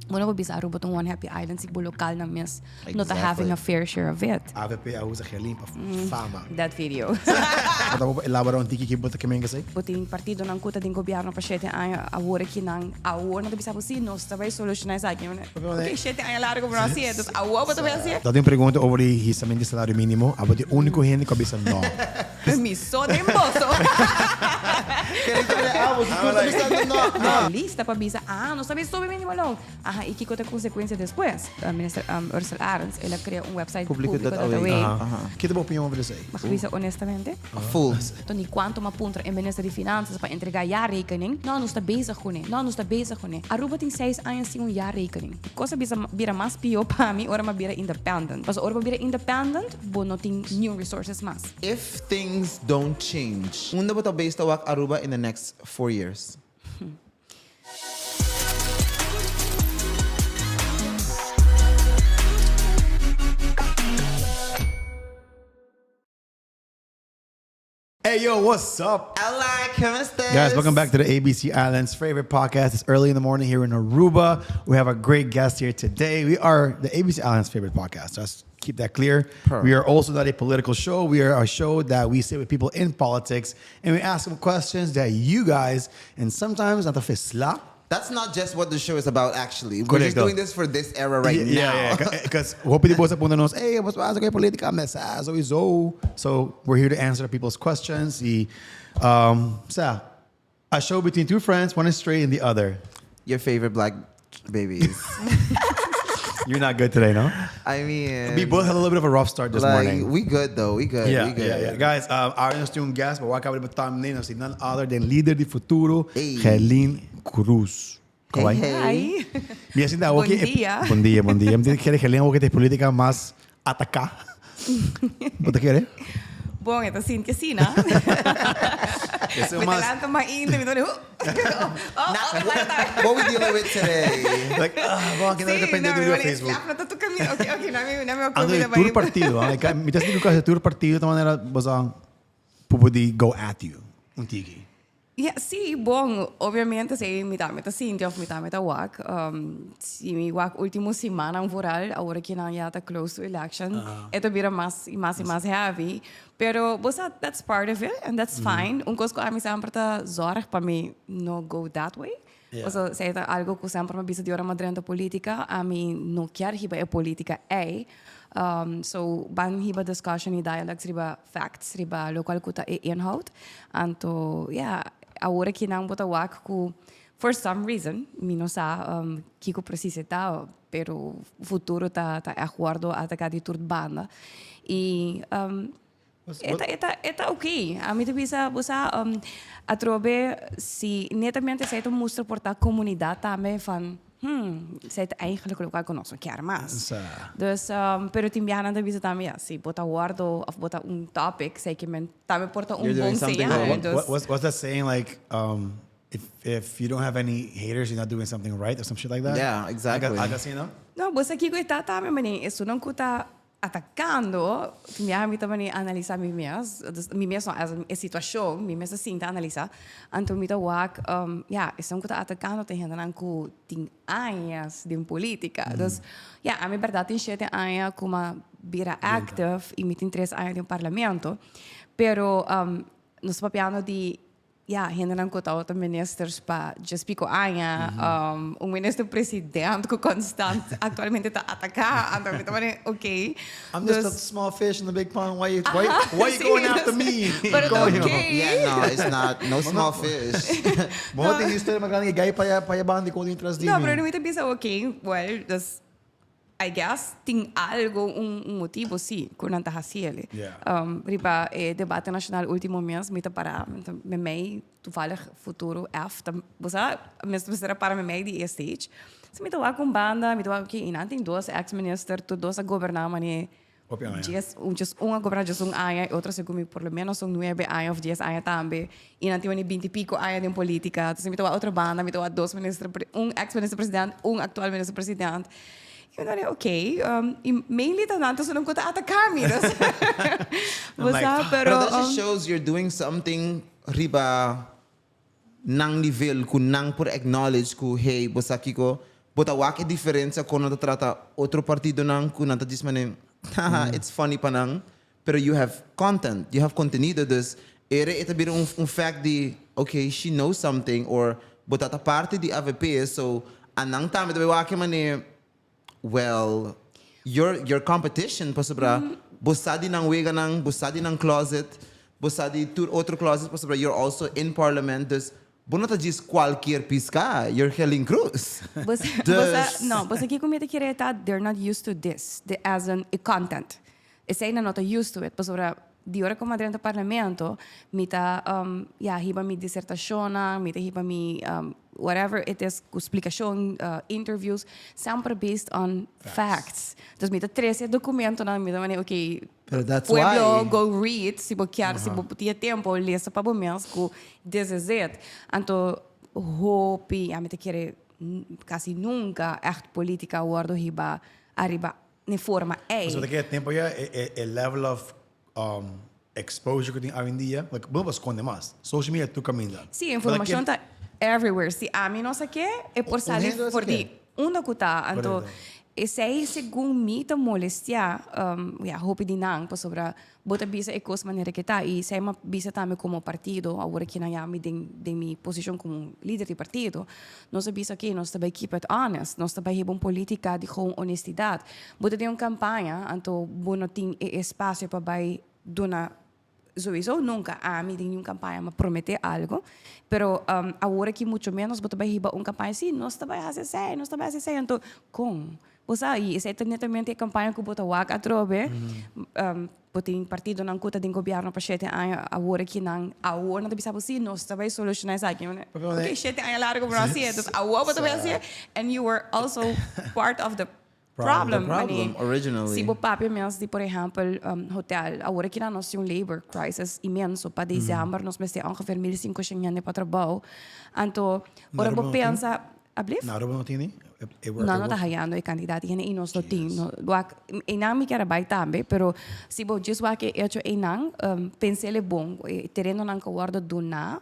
Bo no por bisa Aruba ta un one happy island si bo localnan mes no ta having a fair share of it. Avp a usa Gerlin pa fama. That video. Bo ta por elabora un tiki ki bo ta kemen esey? Bo tin partidonan cu ta den gobierno pa shete aña, awor aki nan awor nan ta bisa bo si nos ta bay soluciona esaki. Ok, shete aña largo bo no haci e, dus awor bo ta bay haci e? Ta tin un pregunta over di hisamento di salario minimo, abo ta e unico hende cu a bisa no. Mi so den boso. Lista pa bisa, ah, nos ta bin subi minimo loon. Aha, y kico ta e consecuencia despues? Minister Ursell Arends, el a crea un website Publico publico dot dot awe. awe. Ki ta bo opinion over esey? Mag bisa honestamente? Full. To ni cuanto m'a puntra e minister di Finanzas pa entrega jaarrekening. No, nos ta bezig cune. No, nos ta bezig cune. Aruba tin seis aña sin un jaarrekening. Cos a bisa bira mas pio pa mi ora m'a bira independent. Pasobra ora bo bira independent, bo no tin niun resources mas. If things don't change, unda bo ta base ta wak Aruba in the next four years? Hey yo, what's up? Hola, ¿cómo estás? Guys, welcome back to the ABC Islands favorite podcast. It's early in the morning here in Aruba. We have a great guest here today. We are the ABC Islands favorite podcast. Let's keep that clear. We are also not a political show. We are a show that we sit with people in politics and we ask them questions that you guys and sometimes not the fisla. That's not just what the show is about, actually. We're just Correcto. doing this for this era right now. Yeah, yeah. Because hopi di bosa punta nos, hey, what's what's okay política mesa sowieso. So we're here to answer people's questions. Y, so, a show between two friends, one is straight and the other. Your favorite black babies. You're not good today, no? I mean, We both had a little bit of a rough start this like, morning. We good though. We good. Yeah, we good. yeah, yeah. Guys, our nos tin un guest, but wak abri thumbnail, nos none other than líder di futuro, Hey. Gerlin Cruz. Hey, Kawaii? hey. Hi. Mi a sinta Bon awo ke- dia. Bon dia, bon dia. Mi tin kere Gerlin awo ke te politica mas ataká. Bo ta kere? Bon, e ta sinti asina. Ese Mi mas- ta lanta mainta, mi ta oh, oh, oh, oh, What we dealing with today? Like, ah, bon, aki no Sí, depende no, di mi riba wale, Facebook. slap na ta tu camino. Ok, ok, na mi, na mi Ando comida di tur bai. partido. ah. Like, mi ta sinti ku kasi tur partido ta manera boso pupu di go at you. Un tiki. Ja, sí, bon, obviamente si mi tambe ta sinti of mi tambe ta wak. Si mi wak ultimo simannan vooral, awor ki nan ya ta close to election, e ta bira mas y mas y mas heavy. Pero bo sa, that's part of it and that's fine. Un cos cu ami semper ta zorg pa mi no go that way. Pasobra esey ta algo cu semper mi a bisa di ora mi a drenta politica, ami no kier hiba e politica ey. So ban hiba discussion y dialogues riba facts, riba locual cu ta e inhoud. Anto ya, awor aki nan bo ta wak cu for some reason, mi no sa kico precies e ta, pero futuro ta ta echt wordo ataca di tur banda. Y e ta e ta e ta ok. Ami ta bisa bo sa atrobe si netamente esey ta mustra por ta comunidad tambe van Hmm, esey ta eigenlijk locual cu nos no kier mas. Dus, pero tin biaha nan ta bisa tambe, ya, si bo ta wordo of bo ta un topic, esey ke men tambe por ta un You're doing bon something señal. right. Dus, What's, what's that saying? Like, if you don't have any haters, you're not doing something right or some shit like that? Yeah, exactly. Algo así, no? No, bo sa kico e ta tambe, mané, esunnan cu ta Atacando, tin biaha mi ta bini analisa mi mes, dus mi mes no, as in e situacion, mi mes ta sinta analisa, anto mi ta wak, ya, esun cu ta atacando ta hendenan cu tin añas den politica. Dus, ya, ami berdad tin shete aña cu mi a bira active y mi tin tres aña den parlamento, pero nos ta papiando di Ya, hendenan ku tabata ministers pa djes piko aña, un minister president ku konstant aktualmente ta ataká, anto mi ta pone ok. I'm just a small fish in the big pond, why you, why, why you going after me? Pero ta ok. Yeah, no, it's not, no small fish. Bo no tin historia mas grandi ke gai pa ya banda ku tin tras di mi. No, pero mi ta bisa ok, well, dus I guess tin algo, un un motibo si cu nan ta haci el'e. Yeah. Riba e debate nacional ultimo mes mi ta para memey toevallig Futuro F ta bo sa mes mester a para memey di e stage. So mi ta wak un banda mi ta wak oke y nan tin dos ex minister tur dos a goberna mane Hopi aña. Dies un djes un a goberna djes un aña y otro segun mi por lo menos un nuebe aña of dies aña tambe y nan tin mane binti pico aña den politica. Entonces mi ta wak otro banda mi ta wak dos minister un ex minister president un actual minister president y mi ta wak ok y mainly ta nan ta esun ku ta ataka mi dus bo sa Pero pero that just shows you're doing something riba nan nivel ku nan por acknowledge ku hey bo sa kiko. Bo ta wak e diferencia con nan ta trata otro partidonan cu nan ta djis mane haha it's funny pa nan pero you have content, you have contenido dus ere e ta bira un un fact di ok she knows something or bo ta ta parti di avp so anan tambe ta bay wak e mane well your your competition pasobra bo sa di nan weganan, bo sa di nan closet, bo sa di tur otro closet pasobra you're also in parliament dus Bo no ta djis cualkier pisca, you're Helene Cruz. Bo sa, bo sa, no, bo sa kico mi ta kere ta, they're not used to this, the as in e content. Esey nan no ta used to it, pasobra di ora cu mi a drenta parlamento, mi ta, ya, hiba mi disertacionnan, mi ta hiba mi, whatever it is, cu splicacion, interviews, semper based on facts. Dus mi ta trece e documentonan, mi ta mane, okay, Pero that's Pueblo why. go read si bo kier, si bo tin e tempo, lesa pa bo mes ku this is it. Anto hopi, ami ta kere casi nunca echt politica wordo hiba ariba n'e forma ey. Pasobra ta kere tempo ya e e e level of um exposure ku tin awendia, like bo no por skonde mas. Social media tur kaminda. Si, informacion ta everywhere. Si ami no sa ke, e por sali for di unda ku ta. Anto esei segun mi ta molestia ya hopi di nan pasobra bo ta bisa e kos manera ke ta i esei mi a bisa tambe komo partido awor aki nan ya mi den den mi posishon komo lider di partido nos a bisa oke nos ta bai keep it honest nos ta bai heba un politica di gewoon honestidad bo ta den un kampaña anto bo no tin e espasio pa bai duna Sowieso nunca ami den niun campaña mi a promete algo, pero awor aki mucho menos bo ta bay hiba un campaña, si nos ta bay haci esey, nos ta bay haci esey, anto con? Bo sa, y esey ta netamente e campaña cu bo ta wak atrobe, bo tin partidonan cu ta den gobierno pa shete aña, awor aki nan, awor nan ta bisa bo si nos ta bay soluciona esaki, ok shete aña largo bo no haci e, entonces awor bo ta bay haci e, and you were also part of the Problem, problem, the problem originally. Si bo papia mes di por ehempel hotel, awor aki nan nos tin un labor crisis inmenso, pa december nos mester ongeveer 1500 hende pa trabou, anto ora bo pensa, ablief? Na Aruba no tin ni? No, no ta hayando e cantidad di hende y nos no tin, wak, eynan mi kier a bay tambe, pero si bo djis wak e hecho eynan, pens'el e bon, e terenonan cu a wordo duna,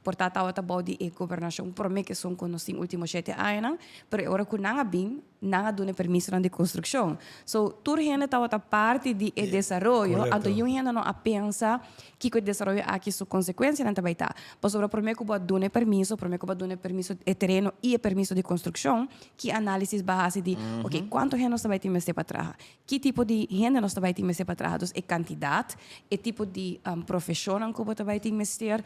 Por ta tabata bou di e gobernashon promé ku esun ku nos tin último shete añanan, pero e ora ku nan a bin, nan a duna e permisonan di konstrukshon. So, tur hende tabata parti di e desaroyo, anto yun hende no a pensa kiko e desaroyo aki su konsekuensianan ta bai ta. Pasobra promé ku bo a duna e permiso, promé ku bo a duna e permiso e tereno i e permiso di konstrukshon, ki análisis bo a hasi di, oke, kuantu hende nos ta bai tin mester pa traha? Ki tipo di hende nos ta bai tin mester pa traha? Dus e kantidat, e tipo di profeshonnan ku bo ta bai tin mester.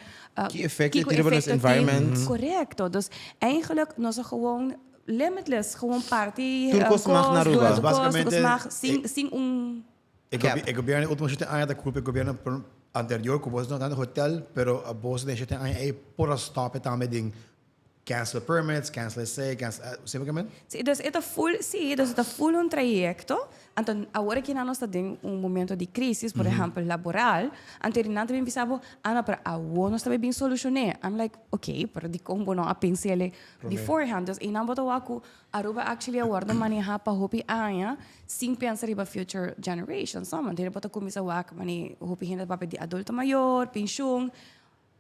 Ki efekto e tin riba nos environment. Korekto. Dus eigenlijk nos a gewoon limitless, gewoon parti Tur kos mag na Aruba. Tur kos, tur kos mag, sin sin un. Cap. E gobierno e ultimo shete aña ta kulpa e gobierno anterior ku bo no ta hotel, pero abos den shete aña ei por a stop e tambe den Cancel permits, cancel esey, cancel, sebe ke men? Sí, dus e ta full, sí, dus e ta full un trayecto. Anto awor aki nan nos ta den un momento di crisis, por ehempel laboral, anto nan ta bin bisa bo, ah no, pero awor nos ta bay bin solucione. I'm like, ok, pero dicon bo no a pens'ele beforehand? Dus einan bo ta wak cu Aruba actually a wordo maneha pa hopi aña sin pensa riba future generations, no? Manera bo ta cuminsa wak, mane hopi hende ta papia di adulto mayor, pensioen.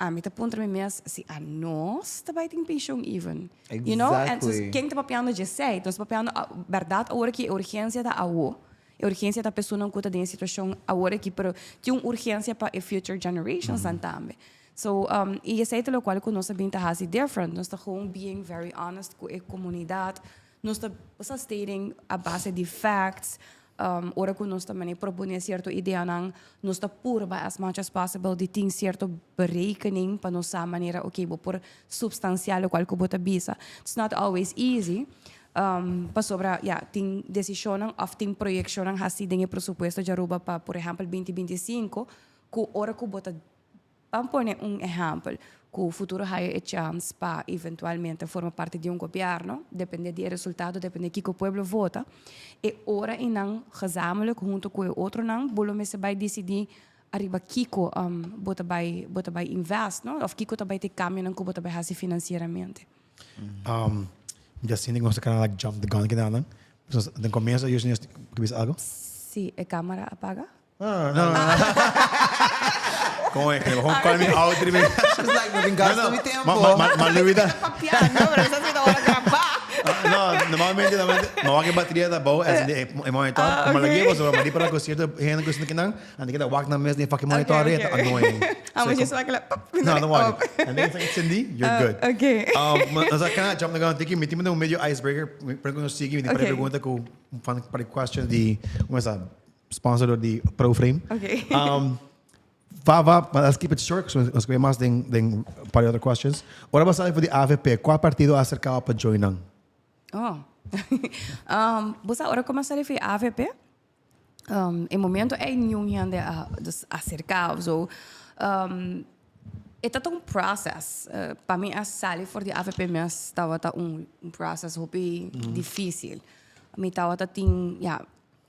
Ami ta puntra mi mes si anos ta bai tin pensioen even. You know? En dus ken ta papiando dje esei? Nos ta papiando bèrdat awor aki e urgensia ta awo. E urgensia ta personan ku ta den e situashon awor aki, pero tin un urgensia pa e future generationsnan tambe. So, i esei ta lokual ku nos a bin ta hasi different. Nos ta gewoon being very honest ku e komunidat. Nos ta stating a base di facts. Ora ku nos ta mane proponé sierto ideanan, nos ta purba as much as possible di tin sierto berekening pa nos sa manera ok bo por supstansiá lokual ku bo ta bisa. It's not always easy, pasobra ya tin desishonnan òf tin proyekshonnan hasi den e presupuesto di Aruba pa por ehèmpel binti 25 ku ora ku bo ta Ban pone un ehèmpel, ku futuro haya e chèns pa eventualmente forma parti di un gobièrnu, dependé di e resultado, dependé kiko pueblo vota, e ora ei nan gezamenlijk hunto ku e otronan bo lo mester bai disidí ariba kiko bo ta bai bo ta bai invest, no, òf kiko ta bai ta e kambionan ku bo ta bai hasi finansieramente. Mi ta sinti ku nos ta kana like jump the gun kinanan. Den komienso a Yusni bisa algu? Si e kamera a paga. No, no, no. Con e crema? Con call me out riba. She's like, no bin gasta mi tempo. Ma, ma, ma Louis ta. Papiando, pero esa si ta ora grabá. Normalmente, normalmente, ma wak e bateria ta bou as in de e monitor. Ah, Como okay. lagi pasobra ma di para cu cierto hende cu sinti kinan, anto keda wak nan mes den e fucking monitor Okay, e ta okay. annoying. Ah, So, maar je com- zwak la pop. No, don't worry. And then it's Cindy, you're Ah, good. okay. Nos a kana jump na gonna tiki, mi tin un medio icebreaker, mi prende cu nos sigui, mi tin para Okay. pregunta cu un fan para questions di, como esa, sponsor di ProFrame. Okay. Va, va, but let's keep it short, so nos mas den, den par de other questions. Ora bo sali for di AVP, cual partido a acercaba pa join nan? Oh. Bo sa ora cu mi a sali for di AVP, e momento ey niun hende a dus acerca of zo. E ta un process. Pa mi a sali for di AVP mes tabata un process hopi dificil. Mi tabata tin, ya,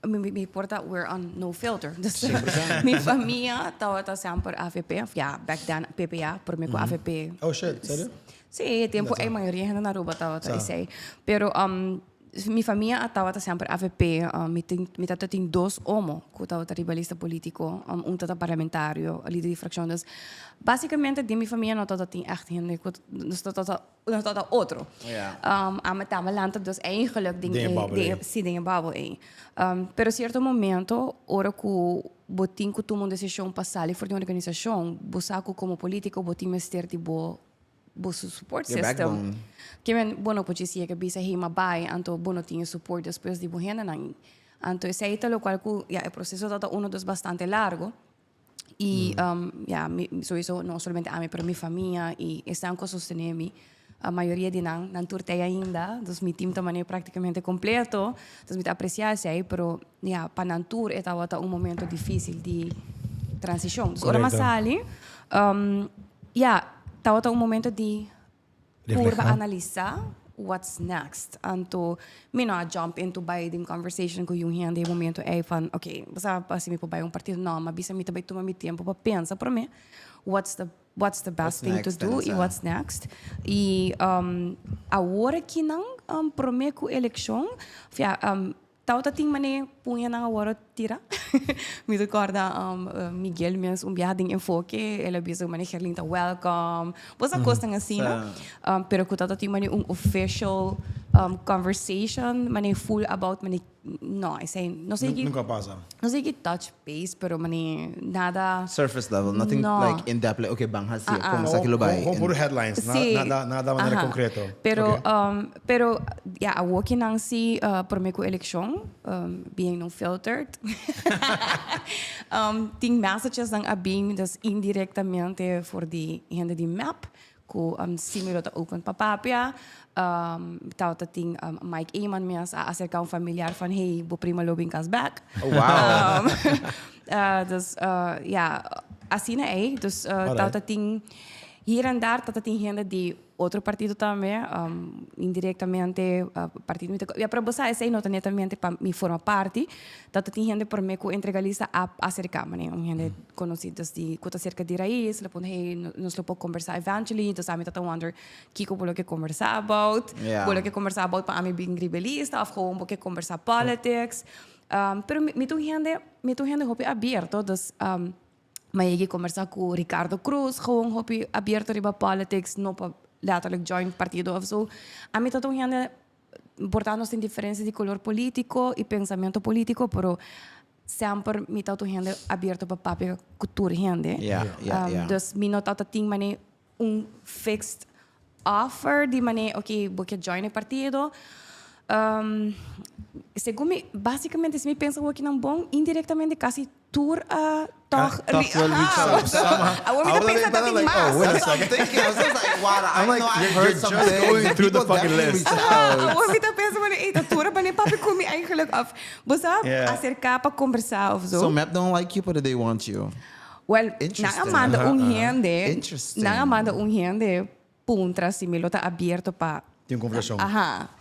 Mi por ta we're on no filter. Dus mi famia tabata semper AVP. Of ja, back then PPA, prome cu AVP. Oh shit, serio? Sí, e tempo ey mayoria hende na Aruba tabata esey. Pero mi famia a tabata semper AVP. Mi tin, mi tata tin dos omo cu tabata riba lista politico. Un tata parlamentario, lider di fraccion. Dus basicamente den mi famia no tabata tin echt hende cu nos tabata Nos tabata otro. Ami taba lanta dus eigenlijk den Den e bubble ei. Si, den e bubble ei. Pero cierto momento, ora cu bo tin cu tuma un decision pa sali for di un organisacion, bo sa cu como politico bo tin mester di bo bo support Your system. backbone. Ke men bo no por djis yega bisa hey ma bai, anto bo no tin e support despues di bo hendenan. Anto esei ta locual cu ya e proceso tabata uno dus bastante largo. Y ja, mi, sowieso no solamente ami, pero mi famia y esnan cu a sostene mi. A mayoria di nan, nan tur t'ey ainda, dus mi team ta manera practicamente completo, dus mi ta aprecia esey, pero ja, pa nan tur e tabata un momento dificil di transicion. Dus ora mi a sali, ja, tabata un momento di Purba analisa what's next. Anto mi no a jump into bai den conversation cu yun hende e momento ey van ok, bo sa pa si mi por bai un partido. No, mi a bisa mi ta bai tuma mi tempo pa pensa prome what's the what's the best thing to do y what's next. Y awor aki nan prome cu eleccion, of ja, Tawata tin mane puñanan a wòrdu tira. Mi ta kòrda Miguel mes un biaha den Enfoke, el a bisa mane Gerlin ta welcome. Bo sa kosnan asina. Pero ku tawata tin mane un official conversation mane full about mane no esei no sé Nunka a pasa. No sé ki touch base pero mane nada. Surface level, nothing like in depth like okay ban hasi kon esaki lo bai. Gewoon puro headlines, nada nada manera concreto. Pero pero ya awoki nan si prome ku elekshon bien no filtered tin messages nan a bin dus indirectamente for di hende di mep ku si mi lo ta open pa papia tabata tin Mike Eman mes a aserka un familiar van hey bo prima lo bin kas bek. Oh wow. Dus ya asina ey dus tabata tin hier en daar tabata tin hende di otro partido tambe indirectamente partido mi ta ya pero bo sa esey no ta netamente pa mi forma parti tabata tin hende prome ku entrega lista a aserka manera un hende conoci dus di cu ta cerca di Raiz, lo pone hey nos lo por conversa eventually, dus ami ta ta wonder kico bo lo ke conversa about, bo lo ke conversa about pa ami bin riba e lista of gewoon bo ke conversa politics, pero mi ta un hende, mi ta un hende hopi abierto, dus mi a yega conversa cu Ricardo Croes gewoon hopi abierto riba politics, no pa letterlijk join partido of zo, ami ta ta un hende por ta nos tin diferencia di color politico y pensamento politico, pero semper mi ta un hende abierto pa papia cu tur hende. Dus mi no ta tin mane un fixed offer di mane ok bo ke join e partido. Segun mi, basicamente si mi pensa hokinan bon, indirectamente casi Tur a toch Toch wel reach out. Awor mi ta pensa ta tin mas. Oh, wait a second. Thank you. I was just like, wow, I I'm like, know I've you're heard just something. going through the People fucking definitely list. reached out. Awor mi ta pensa, bueno, ey, ta tur a bani papia cu mi eigenlijk. Of, bo sa, acerca pa conversa of zo. So MEP don't like you, but they want you. Well, nan a Interesting. manda un hende. Interesting. Nan a manda un hende puntra si mi lo ta abierto pa. Tin un conversacion. Aha.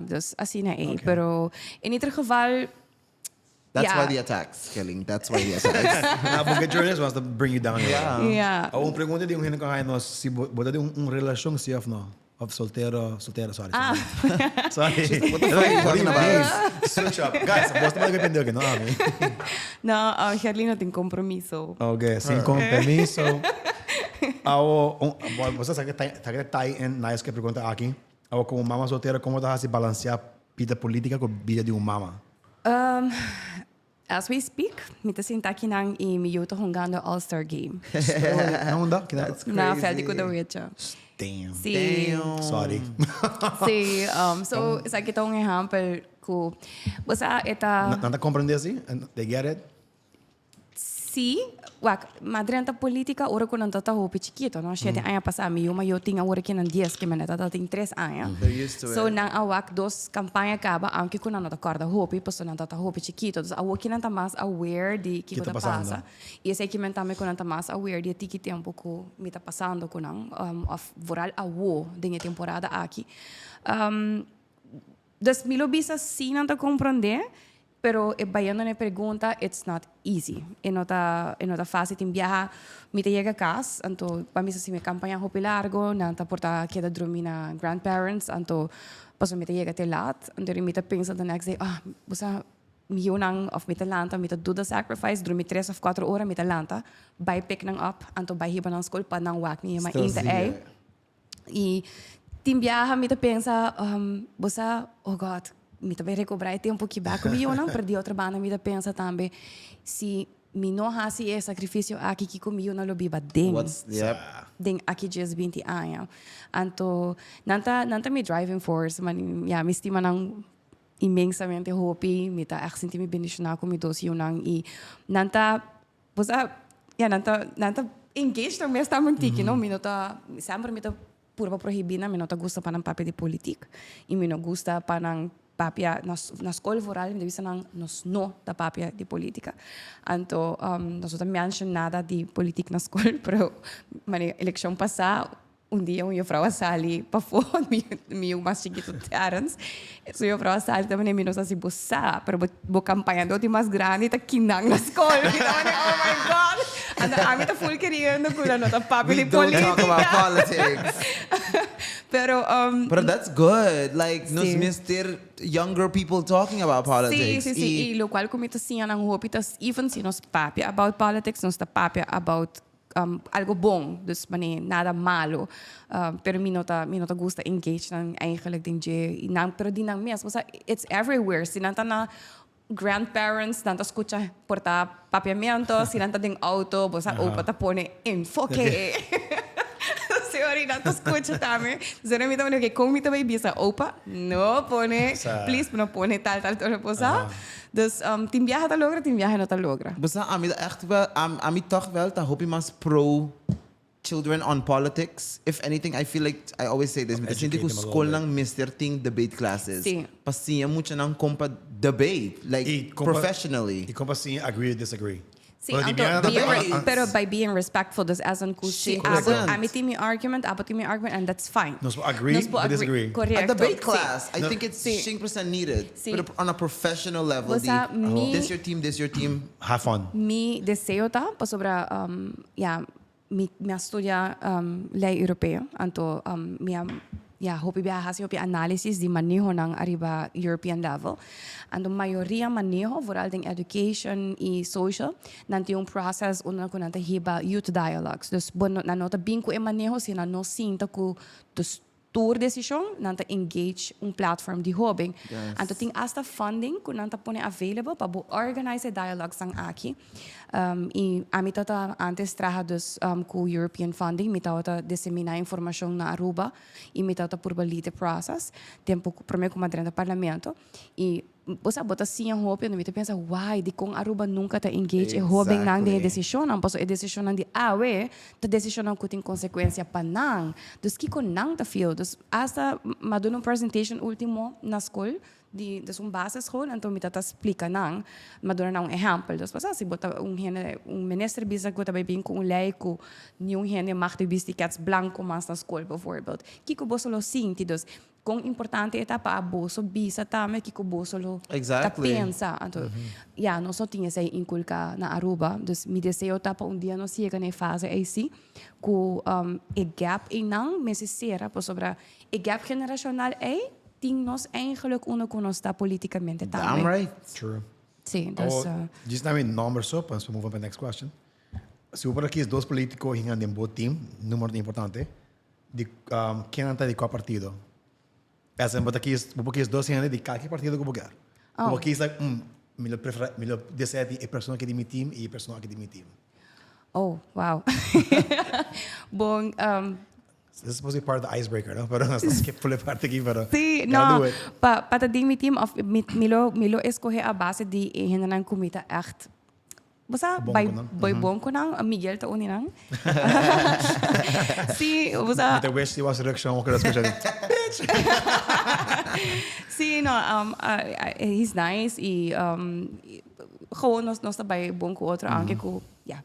Dus asina ey. Pero in ieder geval. That's why the attacks, Kelly. That's why the attacks. Na, porque journalist wants to bring you down. Yeah. Yeah. Un pregunta di un hende ku haña nos si bo bo ta den un relashon si of no? Of soltero, soltera, sorry. Ah. Sorry. What the fuck are you talking about? Switch up. Guys, bos ta bai pendejo no ami. No, Gerlin no tin compromiso. Ok, sin compromiso. Awo, un, bo sa sa ke ta tie in nice ke pregunta aki. Awo como mama soltera como ta haci balancea bida politica cu bida di un mama? As we speak, mi ta sinta akinan y mi yu ta hungando All Star Game. Na unda? That's crazy. Na Veld di Kudawecha. Damn. Sí. Damn. Sorry. Sí, so esaki ta un ehempel cu bo sa e ta. Nan ta comprende asi? They get it? Sí, wak, ma drenta politica ora cu nan ta ta hopi chikito, no? Shete aña pasa mi yu mayor tin awor aki nan dies, ke mende ta ta tin tres aña. They're used to So it. nan a wak dos campaña caba, aunke cu nan no ta corda hopi, pasobra nan ta ta hopi chikito. Dus awor ki nan ta mas aware di Ki kiko ta ta pasando. pasa. Y esey ki men tambe cu nan ta mas aware di e tiki tempo cu mi ta pasando cu nan, of vooral awo den e temporada aki. Dus mi lo bisa si nan ta comprende, pero e bayendo na e pregunta, it's not easy. E no ta, e no ta facil. Tin biaha mi ta yega cas, anto pa mi sa si mi campaña hopi largo, nan ta por ta keda drumi na grandparents, anto pasobra mi ta yega te laat, anto mi ta pensa the next day, ah, bo sa mi yiunan of mi ta lanta, mi ta do the sacrifice, drumi tres of cuatro ora, mi ta lanta, bay pick nan up, anto bay hiba nan school pa nan wak mi Still mainta see ey. it. Y tin biaha mi ta pensa, bo sa, oh God, mi ta bay recobra e tempo ki bek cu mi yonan, pero di otro banda mi ta pensa tambe, si mi no haci e sacrificio aki, kico mi yonan lo biba den, What's, yep. den aki dies, binti aña. Anto, nan ta, nan ta mi driving force, man, ya, mi stima nan inmensamente hopi, mi ta echt sinti mi bendiciona cu mi dos yonan y nan ta, Bo sa, ya, nan ta, nan ta engage nan mes tambe un tiki, no? Mi no ta, semper mi ta purba prohibí nan, mi no ta gusta pa nan papia di politik i mi no gusta pa nan papia na na skol vooral mi ta bisa nan nos no ta papia di politika. Anto nos no ta mention nada di politik na skol, pero manera elekshon pasá Un dia un juffrouw a sali pafó, mi mi yu mas chikitu Terrence, su juffrouw a sali ta manera mi no sa si bo sa, pero bo bo kampañadó di mas grandi ta kinan na skol. Mi ta manera oh my God! Anto ami ta full keriendo ku nan no ta papia We di don't talk about politica. politics. Pero Pero that's good. Like nos Sí. mester younger people talking about Sí, politics. sí, sí. Y I lokual ku mi ta siña nan hopi ta even si nos papia about politics, nos ta papia about algo bon, dus manera nada malo, pero mi no ta mi no ta gusta engage nan eigenlijk den dje y nan pero di nan mes, osea it's everywhere, si nan ta na grandparents nan ta scucha por ta papiamento, si nan ta den auto bo sa opa ta pone enfoke si ora nan ta scucha tambe, dus mi ta pone oke con mi ta bay bisa opa no pone please no pone tal tal tal cosa. Dus tin biaha ta logra, tin biaha no ta logra. Bo sa ami ta echt wel, ami toch wel ta hopi mas pro children on politics. If anything I feel like, I always say this, mi ta sinti ku skolnan mester tin debate classes. Sí. Pa siña muchanan kon pa debate, like professionally. I kon pa siña agree to disagree. Sí, anto, pero by being respectful, dus as een ku si abo, ami tin mi argument, abo tin mi argument, and that's fine. Nos por agree or disagree. Correcto. A debate class, I think it's 100% needed. Sí. Pero on a professional level, di this your team, this your team. Have fun. Mi deseo ta pasobra, ya, Mi mi a studia ley europeo, anto mi a ya hopi bia hasi hopi análisis di manehonan ariba European level. Anto mayoria maneho, vooral den education i social, nan tin un process unda ku nan ta hiba youth dialogues. Dus bo no nan no ta bin ku e maneho si nan no sinta ku dus Tur desishon nan ta engage un platform di hoben. Anto tin asta funding ku nan ta pone available pa bo organize e dialoguesnan aki. I ami tabata antes traha dus ku European funding, mi tabata desemina informashon na Aruba i mi tabata purba lead e process tempu ku prome ku mi a drenta parlamento. I Bo sa, bo ta siña hopi, anto mi ta pensa, why, dikon Aruba nunka ta engage e hobennan den e desishonnan? Pasobra e desishonnan di awe ta desishonnan ku tin konsekuensia pa nan. Dus kiko nan ta feel? Dus asta mi a duna un presentation ultimo na skol, di dus un basisschool, anto mi ta ta splika nan, mi a duna nan un ehèmpel. Dus bo sa, si bo ta un hende, un minister bisa ku ta bai bin ku un lei ku niun hende mag di bisti kèts blanko mas na skol, bijvoorbeeld, kiko boso lo sinti? Dus Kon importante e ta pa boso bisa tambe kiko boso lo ta pensa. Anto, ya, nos no tin esei inculca na Aruba. Dus mi deseo ta pa un dia nos yega na e fase ei si, ku e gap einan mester sera, pasobra e gap generacional ei tin nos eigenlijk unda ku nos ta politicamente tambe. Damn right. True. Si, dus. Awor, djis na mi nomber so, pa nos move on pa e next question. Si bo por a kies dos politico hinga den bo team, numero ta importante, Di ken nan ta di kua partido? As in, bo ta kies, bo por kies dos hende di kalke partido ku bo kier. Oh. Bo kies like, mm, mi lo prefera, mi lo desea di e persona aki di mi team i e persona aki di mi team. Oh, wow. Bon, um, This is supposed to be part of the icebreaker, no? Pero nos ta skip full e parte aki, pero Sí, gotta no. do it. Pa, pa ta den mi team of mi, mi lo, mi lo escoge a base di e hendenan ku mi ta echt Bo sa Bon bai ku nan. bai bon ku nan, Miguel ta un di nan. Sí, bo sa. Mi ta wish si was Rukshan ook dat scucha. Bitch! Sí, no, he's nice y gewoon nos nos ta bai bon ku otro, aunke ku ya,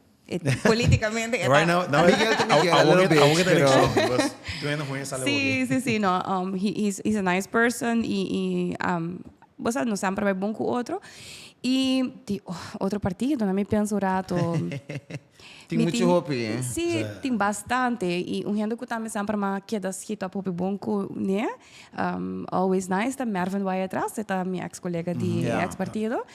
politicamente e ta. Right now, now Miguel ta Miguel, a little bitch, pero. Sí, sí, sí, no, he he's he's a nice person y y bo sa nos semper bai bon ku otro. Y di otro partido, na mi pensa un rato. Tin mucho hopi, eh? Sí, tin bastante. Y un hende cu tambe semper m'a keda schiet op hopi bon cu ne. Always nice ta Mervin Wyatt-Ras, e ta mi ex colega di ex partido.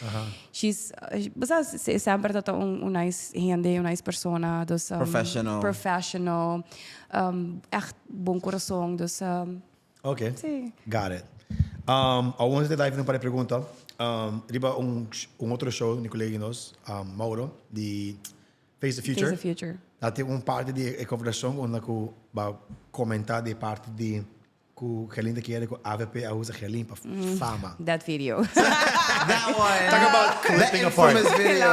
She's, bo sa, semper ta ta un nice hende, un nice persona. Dus, Professional. Professional. Echt bon corazon, dus. Ok. Sí. Got it. Um, awor nos ta dive in un par di pregunta. Um, riba un, un otro show di colega di nos, um, Mauro, di Face the Future. Face the Future. Ta tin un parti di e conversacion unda cu ba comenta di parti di cu Gerlin ta kere cu avp a usa Gerlin pa fama. That video. That one. Talk about That clipping apart. infamous video.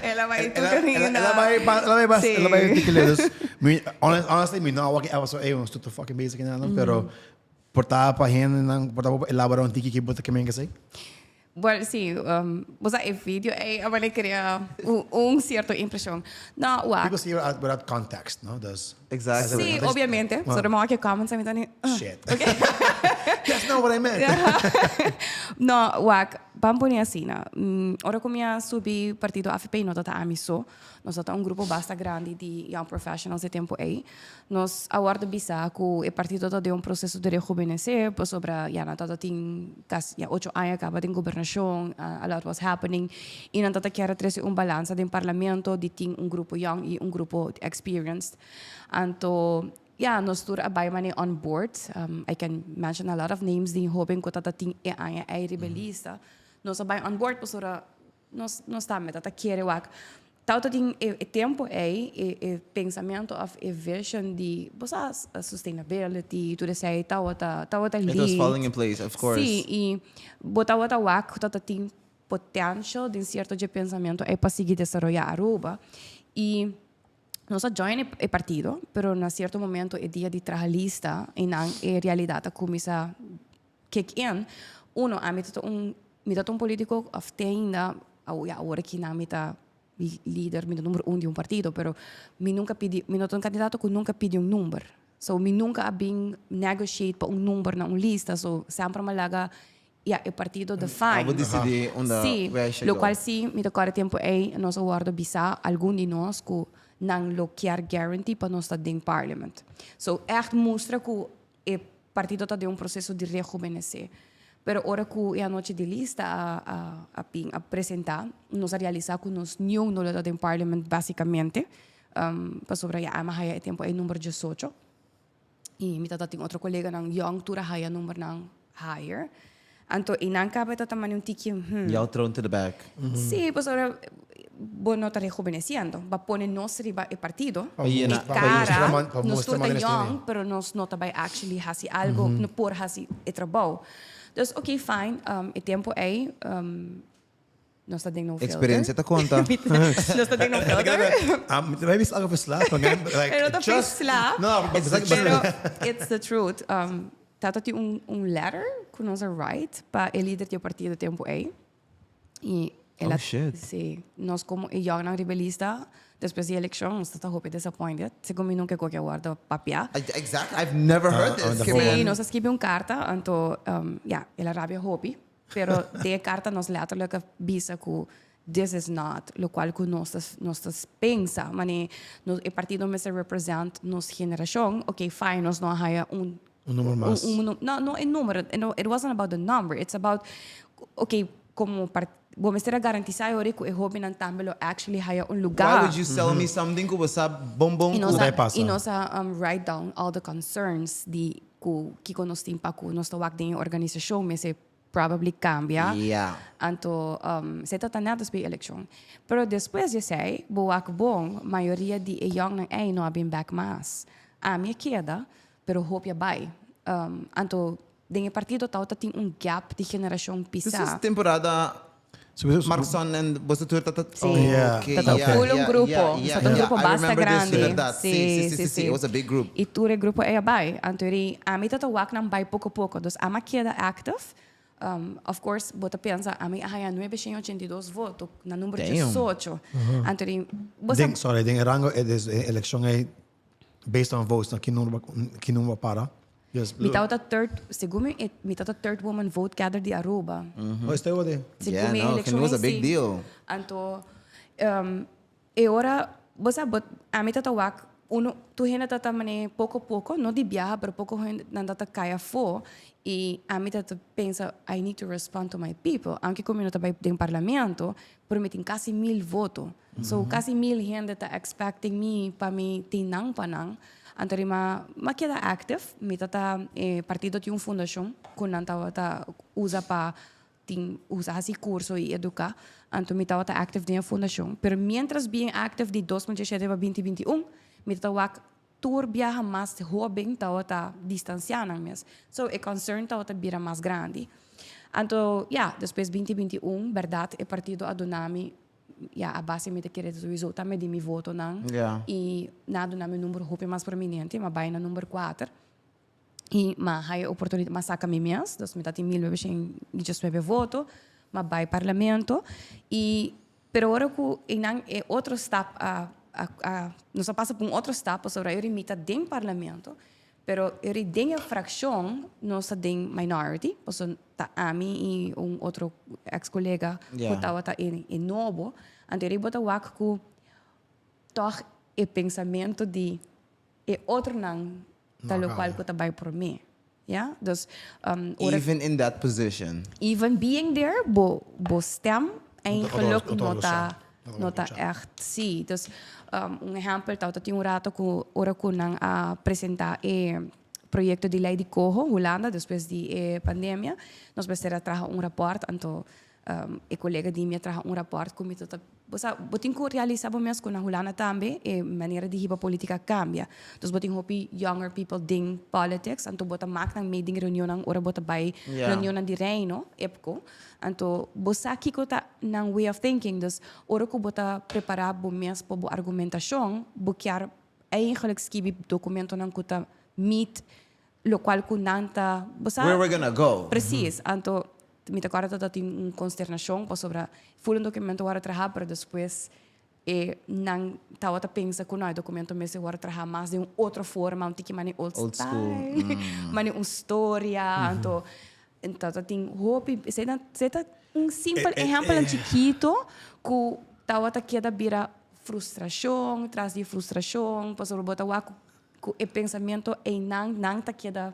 El a bai El a, el a, el a bai, el a bai bas, el a bai tikele. Dus, mi, honest, honestly, mi no a wak e episode, ey, ons tutu fucking bezig en nan, pero por ta pa hendenan, por ta pa elabora un tiki ki bo ta ke men ke esey? Well, sí, bo sa e video ey a wale crea un cierto impresion. No, wak. People see it without context, no? Dus. Exactly. Sí, obviamente. So, de modo que comments a mi ta ni, Shit. That's not what I meant. No, wak, ban pone asina. Ora ku mi a subi partido avp no tabata ami so. Nos tabata un grupo basta grandi di young professionals e tempu ei. Nos a wòrdu bisa ku e partido ta den un proseso di rehubenesé pasobra ya nan tabata tin kasi ya ocho aña kaba den gobernashon, a lot was happening i nan tabata kier a trese un balansa den parlamento di tin un grupo young i un grupo experienced. Anto ya nos tur a bai manera on board. I can mention a lot of names di hoben ku tabata tin e aña ei riba e lista. Nos a bai on board pasobra Nos nos tambe ta ta kere wak. Tawata tin e e tempo ei e e pensamiento of e vision di bo sa sustainability tur esei tawata tawata It was lead. falling in place, of course. Sí, i bo tawata wak ku tawata tin potential den cierto dje pensamiento ei pa sigui desaroya Aruba. I nos a join e partido, pero na cierto momento e dia di traha lista einan e realidad a cuminsa kick in. Uno, ami ta un, mi ta un politico of te ainda, ya awor aki nan mi ta lider, mi ta numero un di un partido, pero mi nunca pidi, mi no ta un candidato cu nunca pidi un number. So mi nunca a bin negotiate pa un number na un lista, so semper mi a laga ya e partido define. Abo dicidi unda Sí, where I should lo go. cual sí, mi ta corda tempo ey nos a wordo bisa, algun di nos, cu nan lo kier guarantee pa nos ta den parliament. So echt mustra cu E partido ta den un proceso di rehubenesé. Pero ora cu e anochi di lista a a a bin a presenta, nos a realisa cu nos niun no lo ta den parliament basicamente, pasobra ya ama haya e tempo ey number diesocho y mi tata tin otro coleganan young tur a haya numbernan higher. Anto eynan caba e ta tama un tiki hmm. Y'all thrown to the back. Sí, pasobra bo no ta rejuveneciendo. Bo a pone nos riba e partido. Pa E pa cara, pa nos mustra tur ta manera young, stene. pero nos no ta bai actually haci algo, no por haci e trabou. Dus oké, fine, e tempo ey, nos ta den no filter. Experiencia ta conta. Nos ta den no filter. Maybe it's algo verslaafd, maar like, Pero no ta just, verslaafd. No, but it's like, Pero it's the truth. Tata tin un, un letter cu nos a write pa e lider di e partido tempo ey. Y el a, Oh, shit. Sí. Nos como e youngnan riba e lista, despues di eleccion, nos ta hopi disappointed. Segun mi nunca koki a wordo papia. Exactly. I've never heard Ah, this. ah, Ke Sí, men. nos a skibi un carta, anto, ja, el a rabia hopi. Pero den e carta nos letterlijk a bisa cu this is not locual cu nos ta, nos ta pensa. Mane nos, e partido mester represent nos generacion. Ok, fine, nos no a haya un Un numero mas. Un, un, no, no e numero. No, it wasn't about the number. It's about, ok, como part, bo mester a garantisa e ora cu e hobennan tambe lo actually haya un lugar. Why would you sell me something cu bo sa bon bon Y cu nos Bai a, pasa. y nos a write down all the concerns di. Ku kiko nos tin pa ku nos ta wak den e organisashon mester probably kambia. Anto esei ta ta nèt despues di elekshon. Pero despues di esei bo wak bon mayoria di e yòngnan ei no a bin bèk mas. Ami a keda pero hopi a bai. Anto den e partido tawata tin un gap di generashon This pisá. is temporada Markson en boso tur ta ta Sí. Oh, okay. Ta ta Yeah, full un yeah, grupo. yeah, Ta un yeah. grupo I basta remember this, grandi. di berdad. Sí, sí, sí, sí, sí. It was a big group. Y tur e grupo ei a bai. Anto eri ami ta ta wak nan bai poco poco. Dus ami a keda active. Of course, bo ta pensa ami a haya 982 voto na number Damn. 18. Anto eri bo sa Den, sorry, den e rango e des e eleccion ei based on votes, no ki number ki number para? Just Mi tabata third, segun mi, e mi tabata third woman vote gather di Aruba. Oh, estou ode. Segun Yeah, mi no, eleccion it was a ei big si. deal. Anto, e ora, bo sa, bo, ami tata wak, uno, tur hende tata mane poco poco, no di biaha, pero poco hende nan tata cay afo, y ami tata pensa, I need to respond to my people, aunke cu mi no ta bay den parlamento, pero mi tin casi 1000 voto. So casi 1000 hende ta expecting mi pa mi tin nan pa nan. Anto ri ma ma keda active. Mi ta ta e partido tin un fundacion cu nan tabata usa pa tin usa haci curso y educa. Anto mi tabata active den e fundacion. Pero mientras bien active di 2017 pa 2021 mi ta ta wak tur biaha mas hoben tabata distancia nan mes. So e concern tabata bira mas grandi. Anto ya despues 2021 berdad e partido a duna mi ya a base mi ta kere sowieso tambe di mi votonan y nan a duna mi un number hopi mas prominente, mi a bay na number kuater y mi a haya oportunidad, mi a saca mi mes, dus mi ta tin 1919 voto, mi a bay parlamento y pero ora cu eynan e otro stap a a nos a pasa pa un otro stap pasobra ora mi ta den parlamento Pero eri den e fraccion nos ta den minority, pasobra ta ami y un otro ex colega cu tabata e nobo. Anto eri bo ta wak cu toch e pensamento di e otronan ta locual cu ta bay prome. Ya, dus ora. Even in that position. Even being there, bo bo stem eigenlijk no ta no ta echt si. Dus un ehempel tabata tin un rato cu ora cu nan a presenta e proyecto di ley di coho Hulanda despues di e pandemia, nos mester a traha un rapport, anto E colega di mi a traha un rapport cu mi ta ta, bo sa, bo tin cu realisa bo mes cu na Hulanda tambe e manera di hiba politica a cambia. Dus bo tin hopi younger people den politics, anto bo ta mak nan mee den reunionnan ora bo ta bay reunionnan di Reino, EPCO. Anto bo sa kico ta nan way of thinking, dus ora cu bo ta prepara bo mes pa bo argumentacion, bo kier eigenlijk skibi documentonan cu ta meet locual cu nan ta, bo sa. Where we're gonna go. Precies. Anto mi ta corda ta tin un consternacion pasobra full un documento worde traha pero despues e nan tawata pensa cu no e documento mester worde traha mas den un otro forma un tiki mane old Old school. style mane un storia anto tawata tin hopi esey ta esey ta un simpel ehempel chikito cu tawata keda bira frustracion tras di frustracion pasobra bo ta wak Cu e pensamento eynan nan ta keda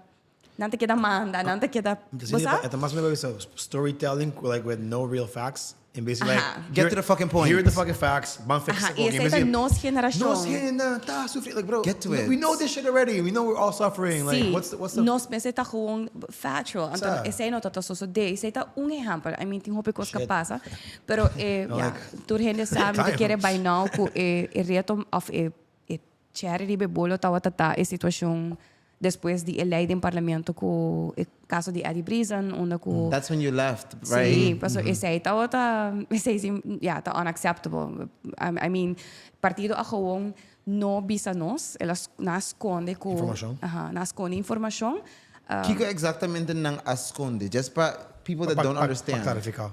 nan ta keda manda, nan ta keda, bo sa? E ta mas o menos bisa storytelling like with no real facts and basically like Get to the fucking point. Here are the fucking facts, ban fix Aha, y esey ta nos generacion. Nos hende ta sufri, like bro, Get to it. we know this shit already, we know we're all suffering, like what's the, what's the. Nos mester ta gewoon factual, anto esey no ta ta sosode, esey ta un ehempel, I mean tin hopi cos ka pasa, pero e, ya, tur hende sa mi ta kere by now cu e reto of e E cherry riba e bolo tabata ta e situacion despues di e ley den parlamento cu e caso di Eddie Briesen unda cu. That's when you left, right? Si, paso esey tabata, esey si, ya, ta unacceptable. I mean, partido a gewoon no bisa nos, el a, nan a sconde cu. Informacion. Aha, nan a sconde informacion. Kico exactamente nan a sconde? Just pa people that don't understand. Pa clarifica.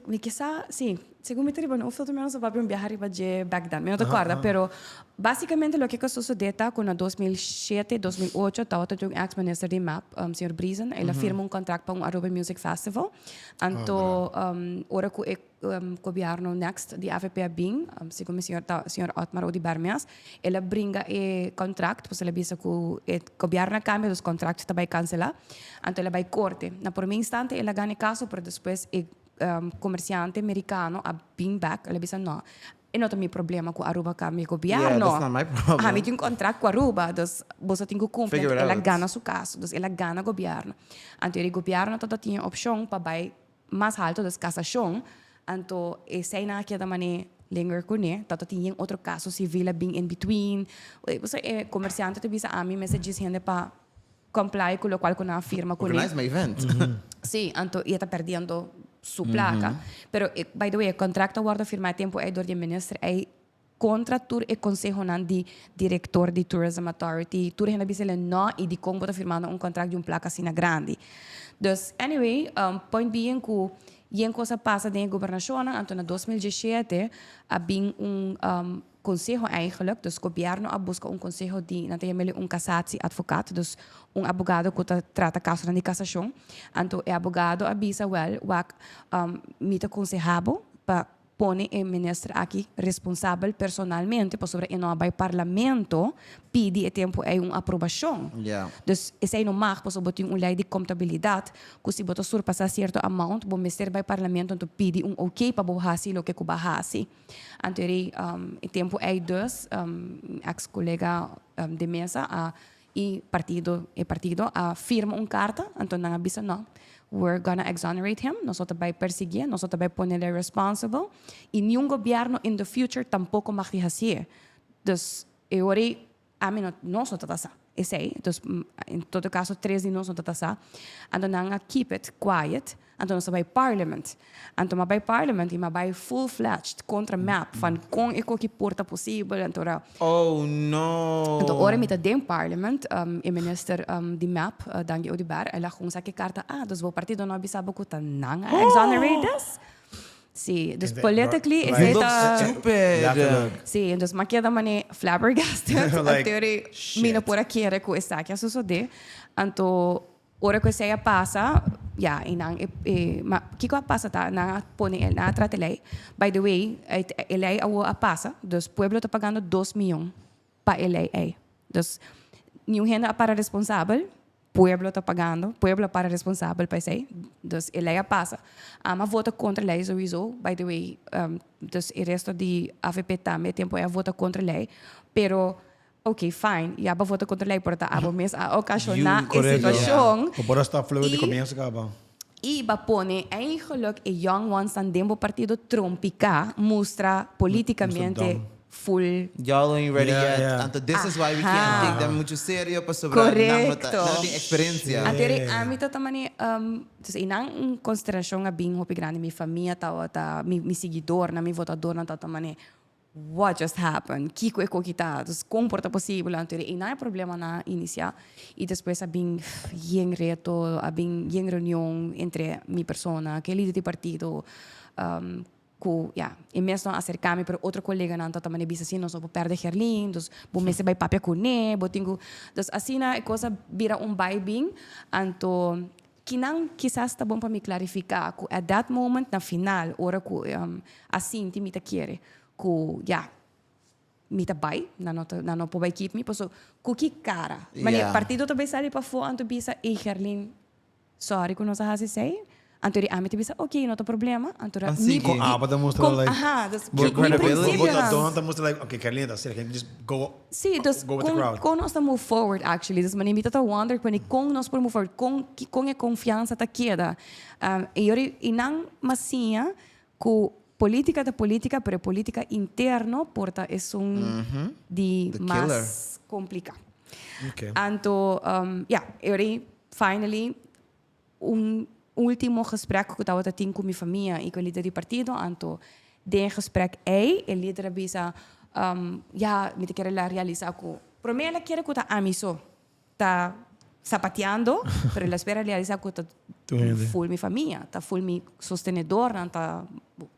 Mi ke sa, si, segun mi ta riba no filter mi no sa papia un biaha riba dje back then, mi no ta kòrda, pero basikamente loke ku a sosodé ta ku na 2007, 2008 tabata tin un ex minister di mep, señor Briesen, el a firma un kontrakt pa un Aruba Music Festival, anto ora ku e gobièrnu next di avp a bin, segun mi señor ta señor Otmar Oduber mes, el a bringa e kontrakt, pasobra el a bisa ku e gobièrnu a kambia, dus kontrakt ta bai kanselá. Anto el a bai korte. Na promé instante el a gana e kaso, pero despues e komersiante merikano a bin bèk, el a bisa no. E no ta mi problema cu Aruba cambia gobierno. Yeah, that's not my problem. Ami tin un contract cu Aruba, dus boso tin cu cumpli. Figure it El a out. gana su caso, dus el a gana gobierno. Anto e gobierno ta tin e opcion pa bay mas halto, dus casacion. Anto esey nan a keda mane linger cune. Ta tin yen otro caso civil a bin in between. Boso e comerciante ta bisa ami mester djis hende pa comply cu locual cu nan a firma cune. Organize my event. Sí, anto e ta perdiendo su placa. Pero, by the way, e contract a wordo firma e tempo ey door di e minister ey contra tur e consehonan di director di Tourism Authority. Tur hende a bisa ele no y dicon bo ta firmando un contract di un placa asina grandi. Dus, anyway, point being cu yen cos a pasa den e gobernacionnan, anto na 2017 a bin un conseho eigenlijk, dus gobierno a busca un conseho di, nan ta yam'ele un cassatieadvocaat, dus un abogado cu ta trata casonan di casacion. Anto e abogado a bisa, wel, wak, mi ta conseha bo pa pone e minister aki responsabel personalmente pasobra e no a bay parlamento pidi e tempo ey un aprobacion. Dus esey no mag pasobra bo tin un ley di comptabilidad cu si bo ta surpasa cierto amount bo mester bay parlamento anto pidi un ok pa bo haci loke cu bo a haci. Anto eri e tempo ey dus mi ex colega de mesa a y partido e partido a firma un carta anto nan a bisa no we're gonna exonerate him, nos no ta bay persiguié, nos no ta bay ponele responsible y niun gobierno in the future tampoco mag di hacié. Dus e ora ey ami no nos no ta sa esey, dus en todo caso tres di nos no ta sa, anto nan a keep it quiet, anto nos a bay parliament, anto mi a bay parliament y mi a bay full fledged contra mep van con e koki por ta posibel, anto ora Oh no! Anto ora mi ta den parliament, e minister di mep, Dangui Oduber, el a gewoon sa ki carta, ah, dus bo partido no a bisa bo cu ta nan a exonerate this? Sí, dus politically You esey look ta. stupid. Letterlijk. Sí, dus m'a keda mane flabbergasted. Like, Anto mi no shit. por a kere cu esaki a sosode. Anto ora cu esey a pasa, ya, y nan e, e, ma kico a pasa ta, nan a pone e, nan a trata e ley. By the way, e ley awo a pasa, dus pueblo ta pagando dos miyon pa e ley ey. Dus niun hende a para responsabel, pueblo ta pagando, pueblo a para responsabel pa esey. Dus e ley a pasa. Ami a vota contra e ley sowieso, by the way, dus e resto di avp tambe e tempo ey a vota contra e ley, pero ok fine, ya bo a vota contra e ley pero ta abo mes a ocasiona e situacion. Bo por a stop fluid di comienzo caba. Y ba pone eigenlijk e young ones nan den bo partido trompica, mustra politicamente full. Y'all ain't ready Yeah, yet. yeah. Anto this is why we can't take them mucho serio pasobra nan no ta, nan no tin experiencia. Anto eri ami ta ta mane, dus einan un consideracion a bin hopi grandi, mi famia tabata, mi siguidornan, mi votadornan tabata mane, What just happened? Kiko e koki ta? Dus kon por ta posibel? Anto e einan e problemanan a inicia y despues a bin yen reto, a bin yen reunion entre mi persona, ku e lider di partido, ku ya, e mes no a acerca mi pero otro coleganan ta ta mane bisa si nos no por perde Gerlin, dus bo mester bai papia kuné, bo tin ku, dus asina e kos a bira un bai bin, anto Kinan kisas ta bon pa mi klarifiká ku at that moment na final ora ku a sinti mi ta kere ku ya mi ta bai, nan no ta nan no por bai keep mi paso ku ki kara? Manera partido ta bai sali pafó anto bisa ey Gerlin sorry ku nos a hasi esei anto di ami ta bisa ok no ta problema anto ra mi Kon abo ta mustra like aha dus bo mi credibility bo prinsipionan ta don ta mustra like ok Gerlin ta asina just go Sí, dus Go with the kon, crowd. kon nos ta move forward actually. Dus mane mi ta ta wonder koni kon nos por move forward, kon, ki- kon e konfiansa ta keda. Um, e yori, i nan mas siña ku politika ta politika, pero e politika interno por ta esun di The mas killer. kompliká. Okay. Anto, um, ja, e yori finally Un ultimo gesprek ku tabata tin ku mi famia i ku e lider di partido, anto den e gesprek ei e lider a bisa, Ya, mi ta kere la realisa ku promé el a kere ku ta ami so ta sapateando, pero el a spera realisa ku ta ful mi famia, ta ful mi sostenedornan, ta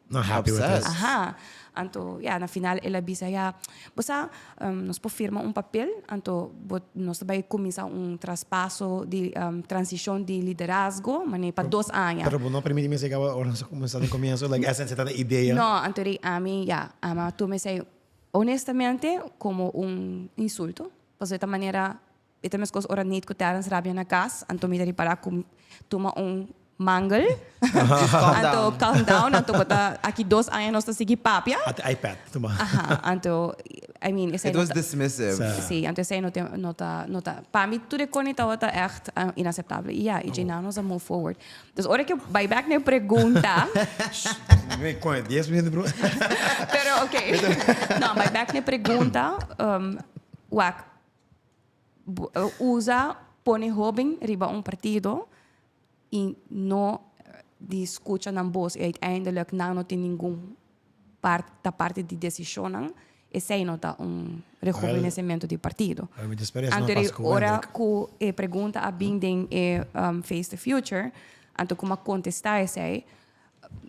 Not happy with this. Aha. Anto, ya, na final el a bisa, ya, bo sa, nos por firma un papel, anto bo, nos ta bai cuminsa un traspaso di transicion di liderazgo, mane pa dos aña. Pero bo no permiti mi esei caba ora nos a cuminsa den comienso, like esa ta e idea. No, anto di ami, ya, ami a tuma esei honestamente como un insulto, pasobra e ta manera E ta meskos ora Nate ku Terrence rabia na kas, anto mi ta ripará ku tuma un Mangel. Calm Anto down. calm down. Anto bo ta aki dos aña nos ta sigui papia. At iPad, tuma. Aha, anto, I mean, esei It no was ta- dismissive. Sa. Sí, anto esei no te, no ta, no ta, pa mi tur e koni tabata echt inaceptable. I ja, i dje nos a move forward. Dus ora ku bai back na e pregunta, Mi kon 10 minuten, bro. Pero oké. No, bai back na e pregunta, wak, usa pone hoben riba un partido y no di scucha nan bos y uiteindelijk nan no tin ningun part ta parti di decisionnan, esey no ta un rejuvenecimento di partido. Anto di ora cu e pregunta a bin den e Face the Future, anto cu mi a contesta esey,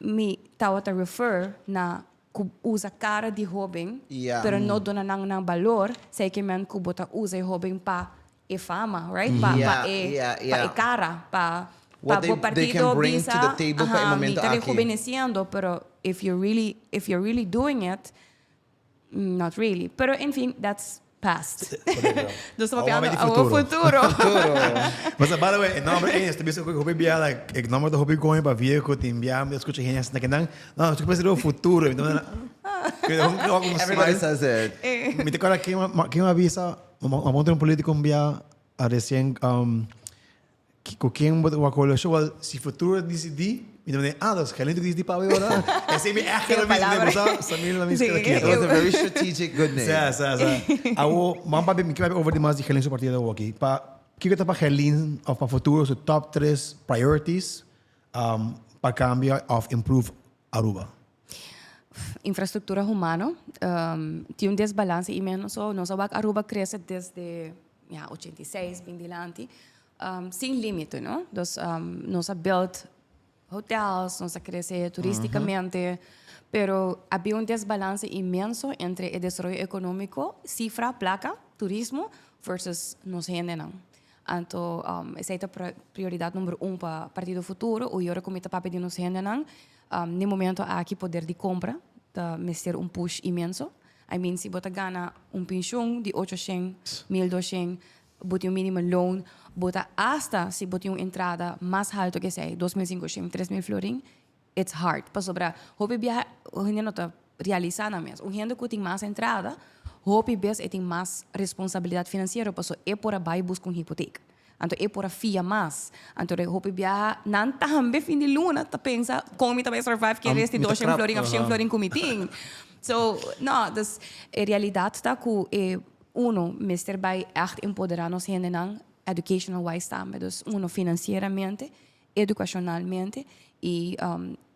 mi tawata refer na cu usa cara di hoben, pero no duna nan nan balor, esey ke men cu bo ta usa e hoben pa e fama, right? Pa, pa e, pa e cara, pa, pa bo partido bisa, aha, mi ta rejuveneciendo, pero if you really, if you're really doing it, not really. Pero en fin, that's past. Nos ta papiando awor futuro. But by the way, e nomber ey, ta bisa cu hopi bia, like, e nomber ta hopi goño pa viejo cu tin bia, mi ta scucha hende asina kinan, no, nos ta pensa riba futuro. Everybody says it. Mi ta acorda ken a bisa, A monta un politico un bia a recien cu ken bo ta wak coalition? Well, si futuro dicidi, mi ta manda, ah, dus Gerlin ta dicidi pa awe ora. Esey mi echt kere bisa, bo sa, Samir la mis kere It was a very strategic good name. Sa, sa, sa. Awo, man papia, mi ke papia over di mas di Gerlin su partido awo aki. Pa, kiko ta pa Gerlin of pa futuro su top tres priorities pa cambia of improve Aruba? Infrastructura humano tin un desbalance inmenso. Nos a wak Aruba crece desde ya 86 bin dilanti sin limite, no? Dus nos a build hotels, nos a crece turisticamente, pero a bin un desbalance inmenso entre e desaroyo economico, cifra, placa, turismo, versus nos hendenan. Anto esei ta prioridat number un pa Partido Futuro. Ui ora ku mi ta papia di nos hendenan, n'e momento aki poder di kompra ta mester un push inmenso. I mean si bo ta gana un penshon di ocho shen, 1200, bo tin un minimum loan, bo ta asta si bo tin un entrada mas halto ke esei, 2500, 3000 florin, it's hard. Pasobra hopi biaha hende no ta realisa nan mes. Un hende ku tin mas entrada, hopi bes e tin mas responsabilidat finansiero paso e por a bai buska un hipotek. Anto e por a fia mas. Anto de hopi biaha nan tambe fin di luna ta pensa kon mi ta bai survive ke rest di 200 florin of 100 florin ku mi tin. So, no, dus e realidat ta ku e uno mester bai ègt empodera nos hendenan educational wise tambe. Dus uno finansieramente, educacionalmente y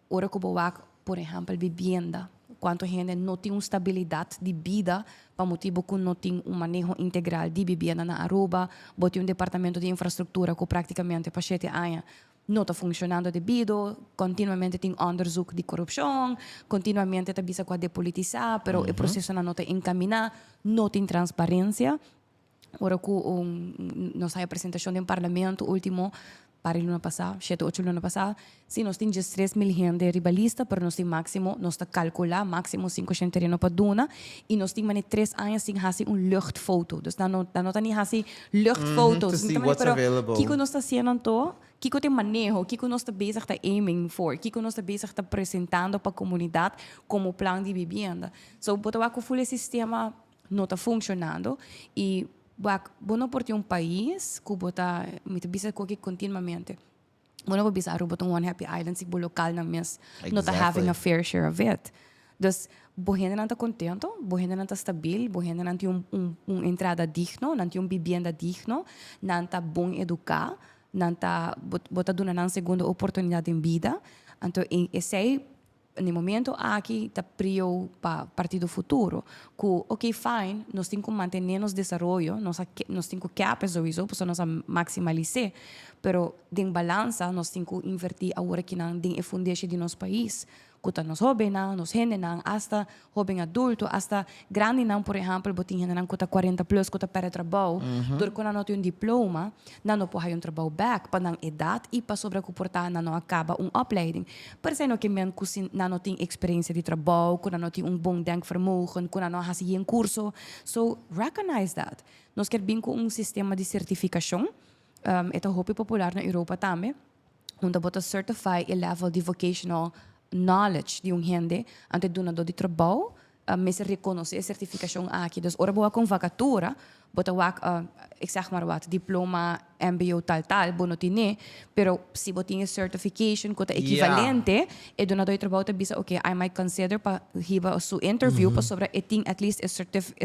ora cu bo wak por ehempel bibienda cuanto hende no tin un stabilidad di bida pa motibo cu no tin un maneho integral di bibienda na Aruba, bo tin un departamento di infrastructura cu practicamente pa shete aña no ta funcionando debido, continuamente tin onderzoek di corupcion, continuamente ta bisa cu a depolitisa pero e procesonan no ta encamina, no tin transparencia. Ora ku un nos haya presentashon den parlamento ultimo par di luna pasá, shete ocho luna pasá, si nos tin 13.000 hende riba lista, pero nos tin máksimo, nos ta kalkulá máksimo 500 tereno pa duna i nos tin manera tres aña sin hasi un luchtfoto. Dus nan no nan no ta ni hasi luchtfoto's. To see what's available. Kiko nos ta hasiendo anto? Kiko ta e maneho? Kiko nos ta bezig ta aiming for? Kiko nos ta bezig ta presentando pa komunidat komo plan di bibienda? So bo ta wak ku ful e sistema no ta funcionando y wak bo no por tin un pais cu bo ta mi ta bisa cu aki continuamente bo no por bisa Aruba ta un one happy island si bo localnan mes no ta having a fair share of it. Dus bo hendenan ta contento, bo hendenan ta stabil, bo hendenan tin un un un entrada digno, nan tin un bibienda digno, nan ta bon educa, nan ta bo bo ta duna nan segundo oportunidad den bida, anto esey Na e momento aki ta prio pa Partido Futuro ku ok fine nos tin ku mantené nos desaroyo, nos a nos tin ku kèp e souiso pasobra nos a maksimalis'é, pero den balansa nos tin ku invertí awor akinan den e fundeshi di nos pais ku ta nos hóbennan, nos hendenan, asta Hoben adulto, hasta grandinan, por ehempel, bo tin hendenan ku ta 40 plus ku ta pèrdè trabou, dor ku nan no tin un diploma, nan no por haya un trabou bèk pa nan edat i pasobra ku por ta nan no a kaba un opleiding. Pero esei no ke men ku si nan no tin eksperensia di trabou, ku nan no tin un bon denkvermogen, ku nan no a hasi yen kurso. So, recognize that. Nos kier bin ku un sistema di sertifikashon, e ta hopi popular na Europa tambe. Unda bo ta certify e level di vocational knowledge di un hende, anto e dunadó di trabou mester rekonosé e sertifikashon aki. Dus ora bo wak un vakatura, bo ta wak, ik zeg maar wat, diploma mbo tal tal, bo no tin'é, pero si bo tin e certification ku ta ekivalente, e dunadó di trabou ta bisa, oke, I might consider pa hiba su interview pasobra e tin at least e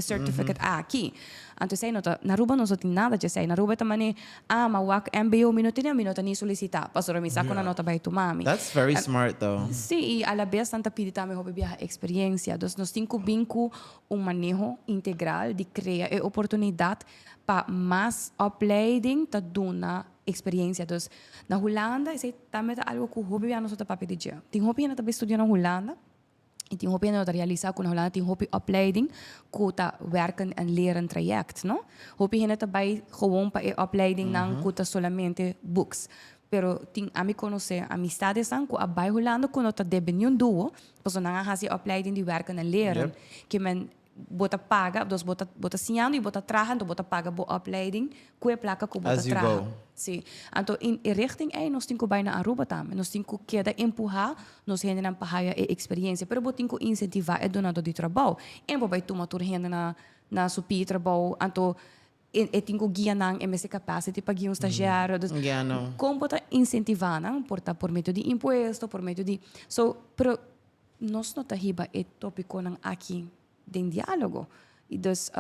certificate aki. Anto esei no ta, na Aruba nos no tin nada dje esei. Na Aruba e ta manera, ah, ma wak mbo mi no tene, mi no ta ni solicita, pasobra mi sa ku nan no ta bai tuma mi. That's very smart though. Sí, i alabes nan ta pidi tambe hopi biaha experiencia. Dus nos tin ku bin ku un maneho integral di krea e oportunidat pa mas opleiding ta duna experiencia. Dus na Hulanda esei tambe ta algo ku hopi biaha nos no ta papia di dje. Tin hopi hende ta bai studia na Hulanda. I tin hopi hende no ta realisa ku na Hulanda tin hopi opleiding ku ta werken en leren traject, no? Hopi hende ta bai gewoon pa e opleidingnan ku ta solamente books. Pero tin ami konosé amistadesnan ku a bai Hulanda ku no ta debe niun duo, pasobra nan a hasi e opleiding di werken en leren. Ke men bo ta paga, dus bo ta bo ta siñando i bo ta traha, anto bo ta paga bo opleiding ku e plaka ku bo ta As you traha. go. Sí. Anto in e richting ei nos tin ku bai na Aruba tambe. Nos tin ku keda empuhá nos hendenan pa haya e eksperiencia. Pero bo tin ku insentivá e dunadó di trabou. En bo bai tuma tur hende na na su pia trabou, anto e e tin ku guia nan, e mester capacity pa guia un stagiario. Dus Yeah, no. kon bo ta insentivá nan? Por ta por medio di impuesto, por medio di, so, pero Nos no ta hiba e topiconan aki den dialogo. Y dus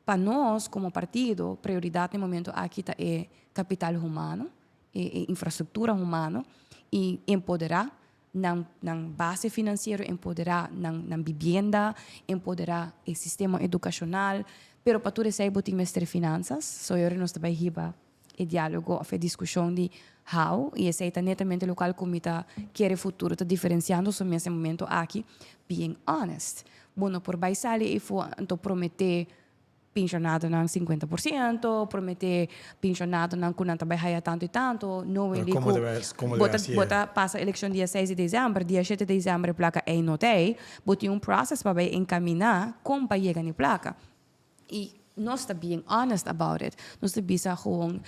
pa nos como partido prioridad na e momento aki ta e capital humano, e infrastructura humano y empodera nan nan base financiero, empodera nan nan bibienda, empodera e sistema educacional. Pero pa tur esey bo tin mester finanzas. So e ora nos ta bay hiba e dialogo of e discusion di how y esey ta netamente locual cu mi ta kere futuro ta diferenciando su mes e momento aki, being honest. Bo no por bay sali eyfo anto promete pensionadonan 50%, promete pensionadonan cu nan ta bay haya tanto y tanto, knowingly Pero cu como debe, como bo debe ta, hacié? bo ta pasa eleccion dia 6 di december, dia 7 di december e placa ey no ta ey, bo tin un process pa bay encamina con pa yega na e placa. Y nos ta being honest about it. Nos ta bisa gewoon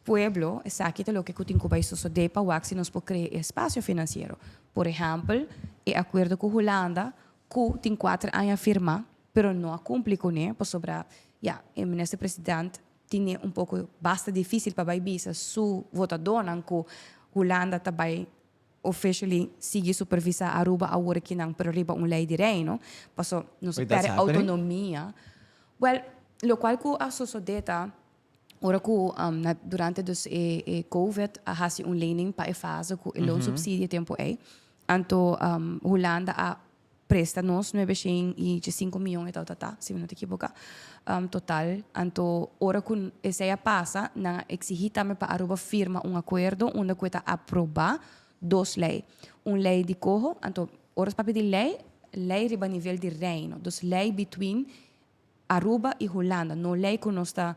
pueblo esaki ta loke cu tin cu bay sosode pa wak si nos por crea e espacio financiero. Por ehempel, e acuerdo cu Hulanda cu tin cuater aña firma pero no a cumpli cune pasobra ya e minister president tine un poco basta dificil pa bay bisa su votadonan cu Hulanda ta bay officially sigui supervisa Aruba awor aki nan pero riba un ley di reino paso nos a Wait, that's perde happening? autonomia. Well, locual cu a sosode ta ora cu na durante dus e e covid a haci un lening pa e fase cu e loonsubsidie tempo ey anto Hulanda a presta nos nuebe shen i diesinco miyon e tabata ta, si mi no ta ekiboká, total. Anto ora ku esei a pasa, nan a eksihí tambe pa Aruba firma un akuerdo unda ku e ta aprobá dos lei. Un lei di koho, anto ora papia di lei, lei riba nivel di reino, dus lei between Aruba i Hulanda, no lei ku nos ta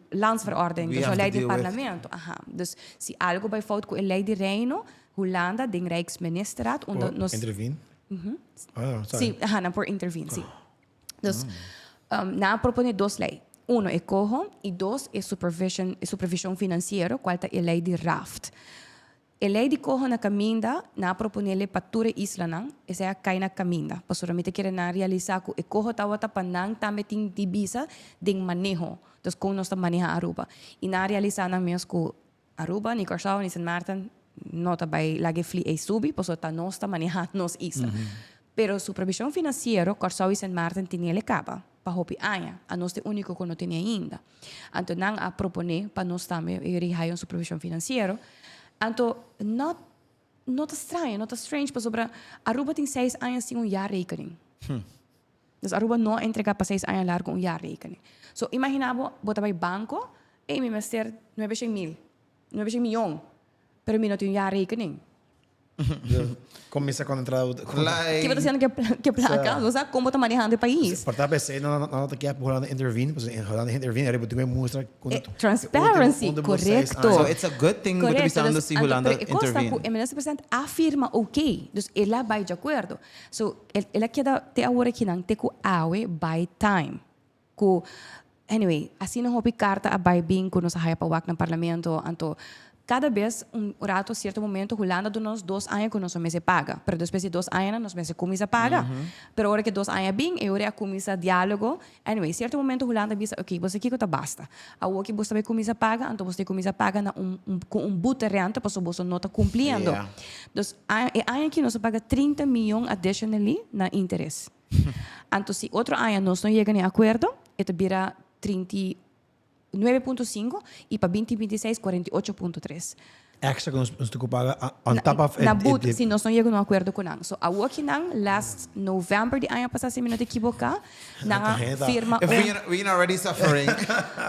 landsverordening, dus no lei di parlamento. Aha. Dus si algo bai fout ku e lei di Reino, Hulanda den Rijksministerraad unda nos. Por intervene? Oh, sorry. Si, aha, nan por intervene, si. Dus nan a propone dos lei. Uno e coho i dos e supervision, e supervision financiero, kual ta e lei di RAFT. E lei di koho na kaminda, nan a proponele pa tur e islanan, esei a kai na kaminda, pasobra mi ta kere nan realisá ku e koho tabata pa nan tambe tin di bisa den maneho, dus kon nos ta manehá Aruba. I nan a realisá nan mes ku Aruba, ni Kòrsou, ni Sint Maarten no ta bai laga e fli ei subi, pasobra ta nos ta manehá nos isla. Pero supervishon finansiero, Kòrsou i Sint Maarten tinele kaba pa hopi aña, anos ta e úniko ku no tene ainda. Anto nan a proponé pa nos tambe haya un supervishon finansiero. Anto no no ta straño, no ta strange pasobra Aruba tin seis aña sin un jaarrekening. Dus Aruba no a entrega pa seis aña largo un jaarrekening. So imagina bo, bo ta bai banco, ey mi mester nuebe shen mil, nuebe shen miyon, pero mi no tin un jaarrekening. Cuminsa con entrada. Like, Ki bo ta haciendo cu e placa? Bo sa con bo ta manehando e pais. Por ta p'esey no no ta kier pa Hulanda intervene, pasobra Hulanda intervene ariba tin cu e mustra cu Transparency, corecto. So it's a good thing bo ta bisando si Hulanda intervene. Pero e cos ta intervene. cu e minister president a firma ok, dus el a bay di acuerdo. So el a keda te awor akinan te cu awe by time. Cu anyway, asina hopi carta a bay bin cu nos a haya pa wak na parlamento, anto. Cada bes un rato cierto momento Hulanda duna nos dos aña cu nos no mester paga, pero despues di dos añanan nos mester cuminsa paga. Pero ora cu e dos aña bin e ora a cuminsa dialogo. Anyway, cierto momento Hulanda bisa ok, bo sa kico ta basta. Awor cu bo ta bay cuminsa paga, anto bo ta bay cuminsa paga na un cu un boete rente pasobra boso no ta cumpliendo. Dus e aña aki nos a paga 30 miyon additionally na interes. Anto si otro aña nos no yega na e acuerdo, e ta bira 39.5 y pa 2026 48.3. Extra cu nos tin cu paga on top of Na boet, si nos no yega na un acuerdo cu nan. So awoki nan last November di aña pasa si mi no ta ekiboca, nan a firma un. We are already suffering.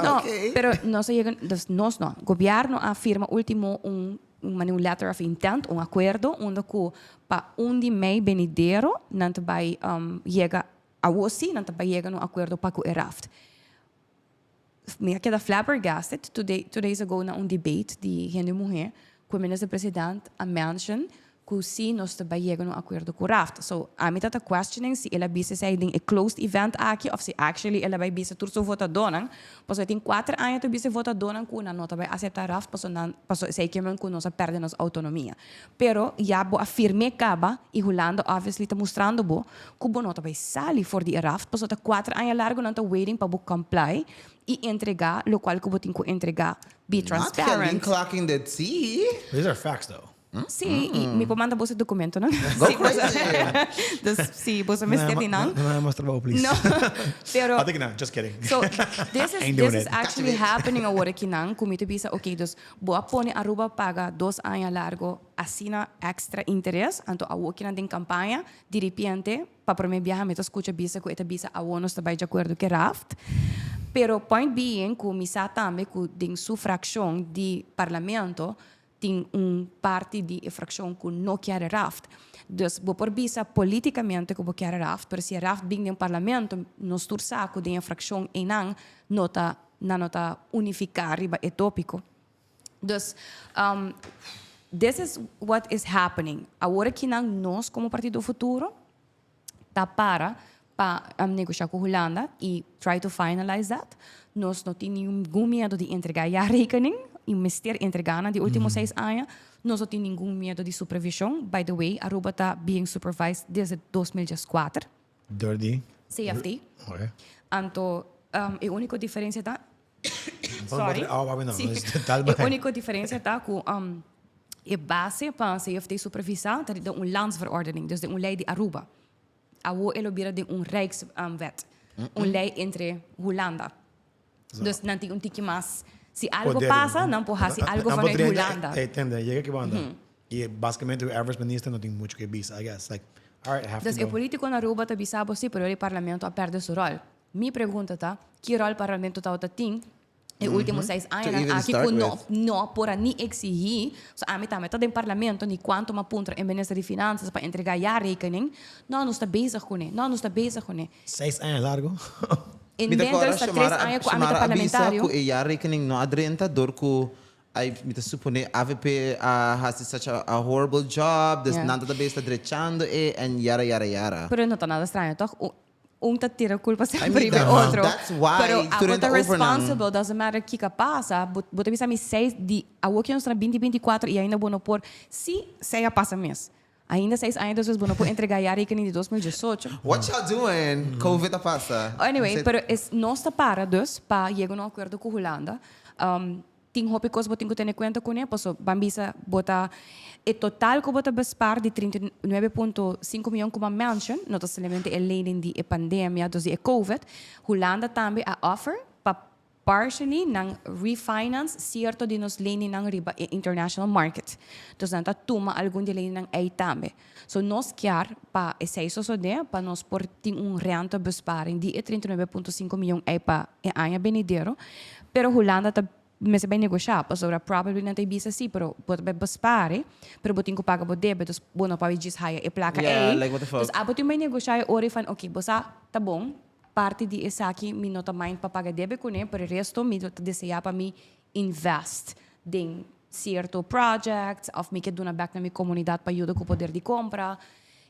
No, pero nos a yega, dus nos no, gobierno a firma ultimo un un letter of intent, un acuerdo unda cu pa un di mei benidero nan ta bay yega, awo si nan ta bay yega na un acuerdo pa cu e raft. Mi a keda flabbergasted 2 days ago na un debate di hende muher cu e minister president a mention cu si nos ta bay yega na un acuerdo cu raft. So, ami ta questioning si el a bisa esey den e closed event aki of si actually el a bay bisa tur su votadonan. Pasobra tin 4 aña ta bisa e votadonan cu nan no ta bay acepta raft pasobra nan pasobra esey kier men cu nos a perde nos autonomia. Pero ya bo a firme caba y Hulanda obviously ta mustrando bo cu bo no ta bay sali for di e raft pasobra ta 4 aña largo nan ta waiting pa bo comply y entrega locual cu bo tin cu entrega, be Not transparent. Kelly clocking the tea. These are facts though. Si, y mi por manda bo e documento, no? Go Si, crazy. Dus, si, bo mester di nan. No, no, mustra bo, please. No, pero I think no, just kidding. So, this is Ain't doing this is it. actually happening awor aki nan, cu mi ta bisa, okay, dus bo a pone Aruba paga 2 aña largo asina extra interes, anto awo aki nan den campaña, di repente, pa prome biaha mi ta scucha bisa cu e ta bisa awo nos ta bay di acuerdo cu raft. Pero point being cu mi sa tambe cu den su fraccion di parlamento tin un parti di e fraccion cu no kier raft. Dus bo por bisa politicamente cu bo kier raft, pero si raft bin den parlamento, nos tur sa cu den e fraccion einan no ta nan no ta unifica riba e topico. Dus this is what is happening. Awor aki nan nos como Partido Futuro ta para pa negocia cu Hulanda y try to finalize that. Nos no tin ningun miedo di entrega jaarrekening y mester entrega na di ultimo 6 aña. Nos no tin ningun miedo di supervision. By the way, Aruba ta being supervised desde 2004. Dirty. CFT. Anto, e unico diferencia ta, sorry. Oh, no, Si. Tal E unico diferencia ta cu e base pa CFT supervisa ta di un landsverordening, dus di un ley di Aruba. Awo el a bira di un rijkswet, un ley entre Hulanda. Dus nan tin un tiki mas. Si algo Poder. pasa, nan por haci algo Nan vanuit podría- Hulanda. Entende, yega aki banda. Y basicamente e average minister no tin mucho cu bisa, I guess. Like, all right, I have Dus to e go. politico na Aruba ta bisa bo si, pero e parlamento a perde su rol. Mi pregunta ta, ki rol parlamento ta tin e ultimo 6 aña To even aki start cu no with. no por ni exigi? So ami tambe ta den parlamento ni cuanto m'a puntra e minister di Finanzas pa entrega jaarrekening. No, nos ta bezig cu ne. No, nos ta bezig cu ne. 6 aña largo. In Mi ta dentro cora sta 3 chamar aña cu ami ta chamar a bisa parlamentario. cu e jaarrekening no a drenta dor cu ay mi ta supone AVP has such a horrible job, dus nan ta bezig ta drechando e and yara yara yara. Pero no ta nada straño, toch? Un ta tira culpa I semper mean, riba otro. that's why Pero tur abo ta over nan. responsible, doesn't matter kico pasa. Bo ta bisa mi seis di awo cu nos ta 2024 y ainda bo no por si sea pasa mes. Ainda 6 aña despues bo no por entrega jaarrekening di 2018. What y'all doing? Covid a pasa. Anyway, Você- pero es nos ta para dus pa yega na un acuerdo cu Hulanda. Tin hopi cos bo tin cu tene cuenta cu ne, paso ban bisa bo ta e total cu bo ta bespaar di 39.5 miyon cu m'a mention, no ta solamente e lening di e pandemia, dus di e COVID. Hulanda tambe a offer pa partially nan refinance cierto di nos lening nan riba e international market. Dus nan ta tuma algun di lening nan ei tambe. So nos kier pa esey sosode pa nos por tin un rentebesparing di e 39.5 miyon ei pa e aña benidero. Pero Hulanda ta mester bay negocia pasobra probably nan ta bisa si, pero bo ta bay bespaar, pero bo tin cu paga bo debe, dus bo no por djis haya e placa Yeah, ei. like, what the fuck? Dus abo tin bay negocia e ora van okay, bo sa ta bon, parti di esaki mi no ta mind pa paga debe cune, pero e resto mi ta desea pa mi invest den cierto projects of mi kier duna back na mi comunidad pa yuda cu poder di compra.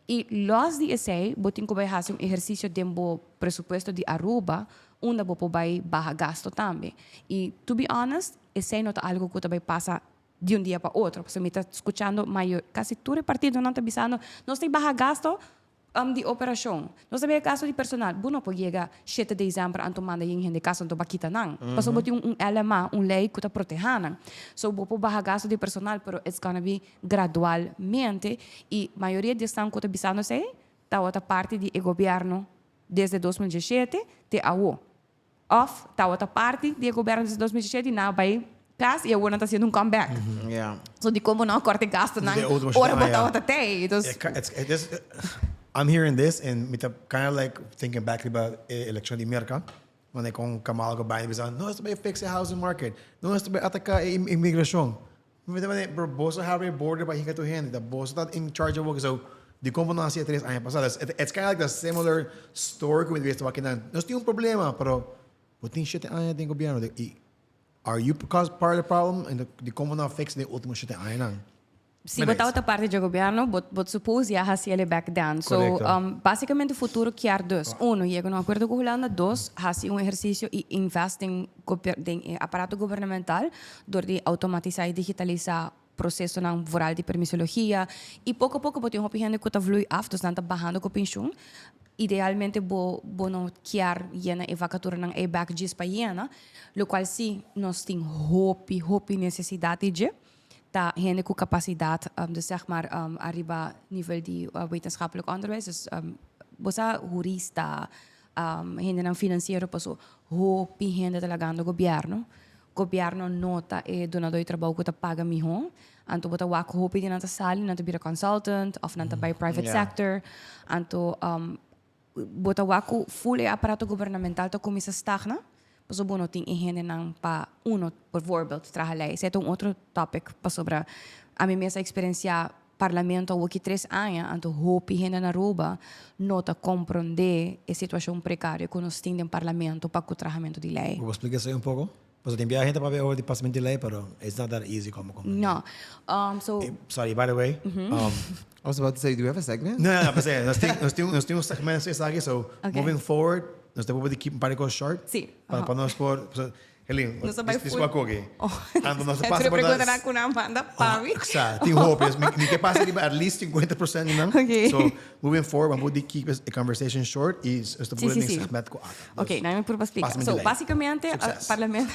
Y los di esey, bo tin cu bay haci un ehercicio den bo presupuesto di Aruba, unda bo por bay baha gasto tambe. Y to be honest, esey no ta algo cu ta bay pasa. Di un dia pa otro. Pasobra mi ta skuchando mayor, kasi tur e partidonan ta bisando, nos ta baha gasto di operashon, nos ta baha gasto di personal. Bo no por yega shete desèmber anto manda yen hende kas anto bo a kita nan. Pasobra bo tin un LMA, un lei ku ta protehá nan. So bo por baha gasto di personal pero it's gonna be gradualmente i mayoria di esnan ku ta bisando esei tabata parti di e gobièrnu desde 2017 te awo. Of tabata parti di e goberno desde 2017 y nan a bay cas y awor nan ta haciendo un comeback. So di como nan a corta e gastonan ora bo tabata tey. Dus. I'm hearing this and mi ta kind of like thinking back riba e eleccion di Merca wanneer con Kamala cu Biden bisa nos ta bay fix e housing market, nos ta bay ataca e inmigracion. Mi ta manda, bro, boso habri e border pa hinka tur hende, ta boso ta in charge awor, so dikon bo no hasi e tres aña pasá? It's kinda like the similar story ku mi ta bisa aki nan. Nos tin un problema, pero bo tin shete aña den gobierno i are you part of the problem? En dikon bo no a fix den ultimo shete añanan? Si bo tabata parti dje gobierno, bo bo suppose ya hasi el e back then. So, basicamente futuro kier dus, uno, yega na un akuerdo ku Hulanda, dos, hasi un ehersisio i invest den den e aparato gubernamental dor di automatisá i digitalisá prosesonan vooral di permisologia i poko poko bo tin hopi hende ku ta vlui af, dus nan ta bahando ku penshun. Idealmente bo bo no kier yena e vakaturanan ei bek djis pa yena, lokual si nos tin hopi hopi nesesidat di dje, ta hende ku kapasidat dus zeg maar ariba nivel di wetenschappelijk onderwijs, dus bo sa hurista, Hendenan financiero paso hopi hende ta lagando gobierno. Gobierno no ta e dunador di trabou cu ta paga miho. Anto bo ta wak hopi di nan ta sali, nan ta bira consultant of nan ta bay private sector. Anto bo ta wak cu full e aparato gubernamental ta cuminsa stagna paso bo no tin e hendenan pa uno bijvoorbeeld traha ley. Esey ta un otro topic pasobra ami mes a experiencia Parlamento awoki tres aña, anto hopi hende na Aruba no ta comprende e situacion precario cu nos tin den Parlamento pa cu trahamento di ley. Bo por splica esey un poco? Pasobra tin bia hende papia over di pasamento di ley, pero it's not that easy como comprende. No. So. Sorry, by the way. I was about to say, do we have a segment? No, no, no, p'esei, nos tin, nos tin, nos tin un segment esaki, so moving forward, nos ta por di keep un par di cos short. Sí. Pa nos por, Helin, Nos a bai dis full. wak oki. Oh, Anto nos a Tur pasa e por pregunta nan ku nan manda pa mi. Sa, tin hopi. Dus mi ke pasa riba at least 50% di nan. Ok. So, moving forward, bo di keep e conversation short i nos ta Sí, pone sí, den sí. segment ku ata. Dus, Ok, nou mi purba splika. pasa mi So, delay. basicamente, Succes. parlamento,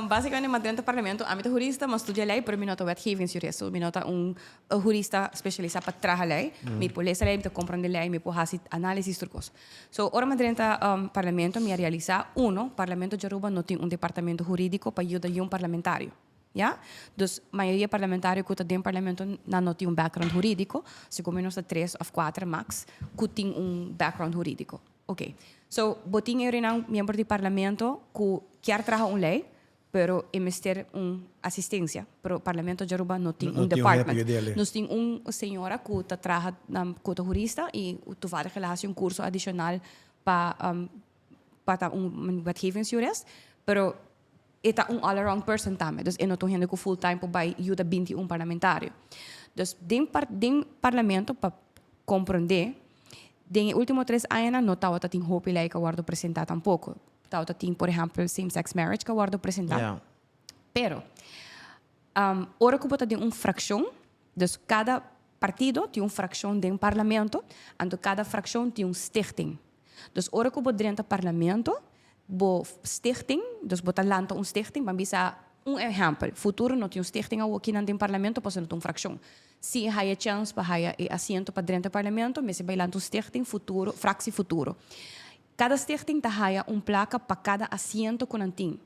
basicamente mi a drenta parlamento, ami ta hurista, mi a studia ley, pero mi no ta wetgevingsjurist. So, mi no ta un hurista specialisa pa traha ley. Mi por lesa ley, mi ta comprende ley, mi por hasi analisis, tur kos. So, ora mi a drenta Parlamento, mi a realisa, uno, Parlamento di Aruba no tin un departamento huridico pa yuda yun parlamentario. Ya? Dus, mayoria parlamentario cu ta den Parlamento, nan no tin un background huridico. Segun mi nos ta tres of cuater max cu tin un background huridico. Ok. So, bo tin e renan miembro di Parlamento cu kier traha un ley, Pero e mester un asistencia. Pero Parlamento di Aruba no tin No un tin un hende pa department. yuda el'e. Nos tin un señora cu ta traha cu ta hurista y toevallig el a haci un curso adicional pa pa ta un wetgevingsjurist. Pero e ta un all around person tambe. Dus e no ta un hende cu full time por bay yuda 21 parlamentario. Dus den den Parlamento pa comprende den e ultimo tres añanan no tawata tin hopi ley cu a wordo presenta tampoco. Tawata tin por ehempel same sex marriage ku a wòrdu presentá. Ja. Pero ora ku bo ta den un frakshon, dus kada partido tin un frakshon den parlamento, anto kada frakshon tin un stichting. Dus ora ku bo drenta parlamento, bo stichting, dus bo ta lanta un stichting, ban bisa un ehempel, Futuro no tin un stichting awokinan den parlamento pasobra no ta un frakshon. Si e haya chèns pa haya e asiento pa drenta parlamento, mester bai lanta un stichting Futuro, Fractie Futuro. Kada stichting ta haya un plaka pa kada asiento ku nan tin.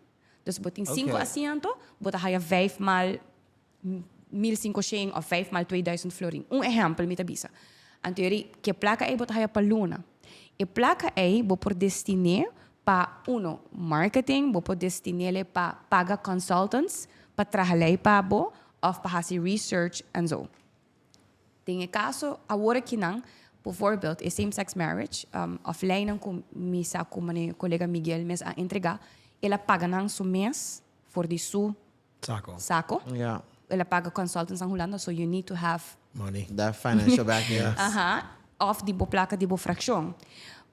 Dus bo tin sinku asiento, bo ta haya vijf maal 1500 òf vijf maal 2000 florin. Un ehèmpel mi ta bisa. Anto yori, ke plaka ei bo ta haya pa luna. E plaka ei bo por destin'é pa, uno, marketing, bo por destin'é pa paga consultants pa traha lei pa bo òf pa hasi research enzo. Den e kaso awor akinan, bijvoorbeeld e same sex marriage of leinan ku mi sa ku mane kolega Miguel mes a entrega, el a paga nan su mes for di su Sako. sako. Ja. El a paga consultants nan Hulanda, so you need to have Money. That financial backing. Aha, of di bo plaka di bo frakshon.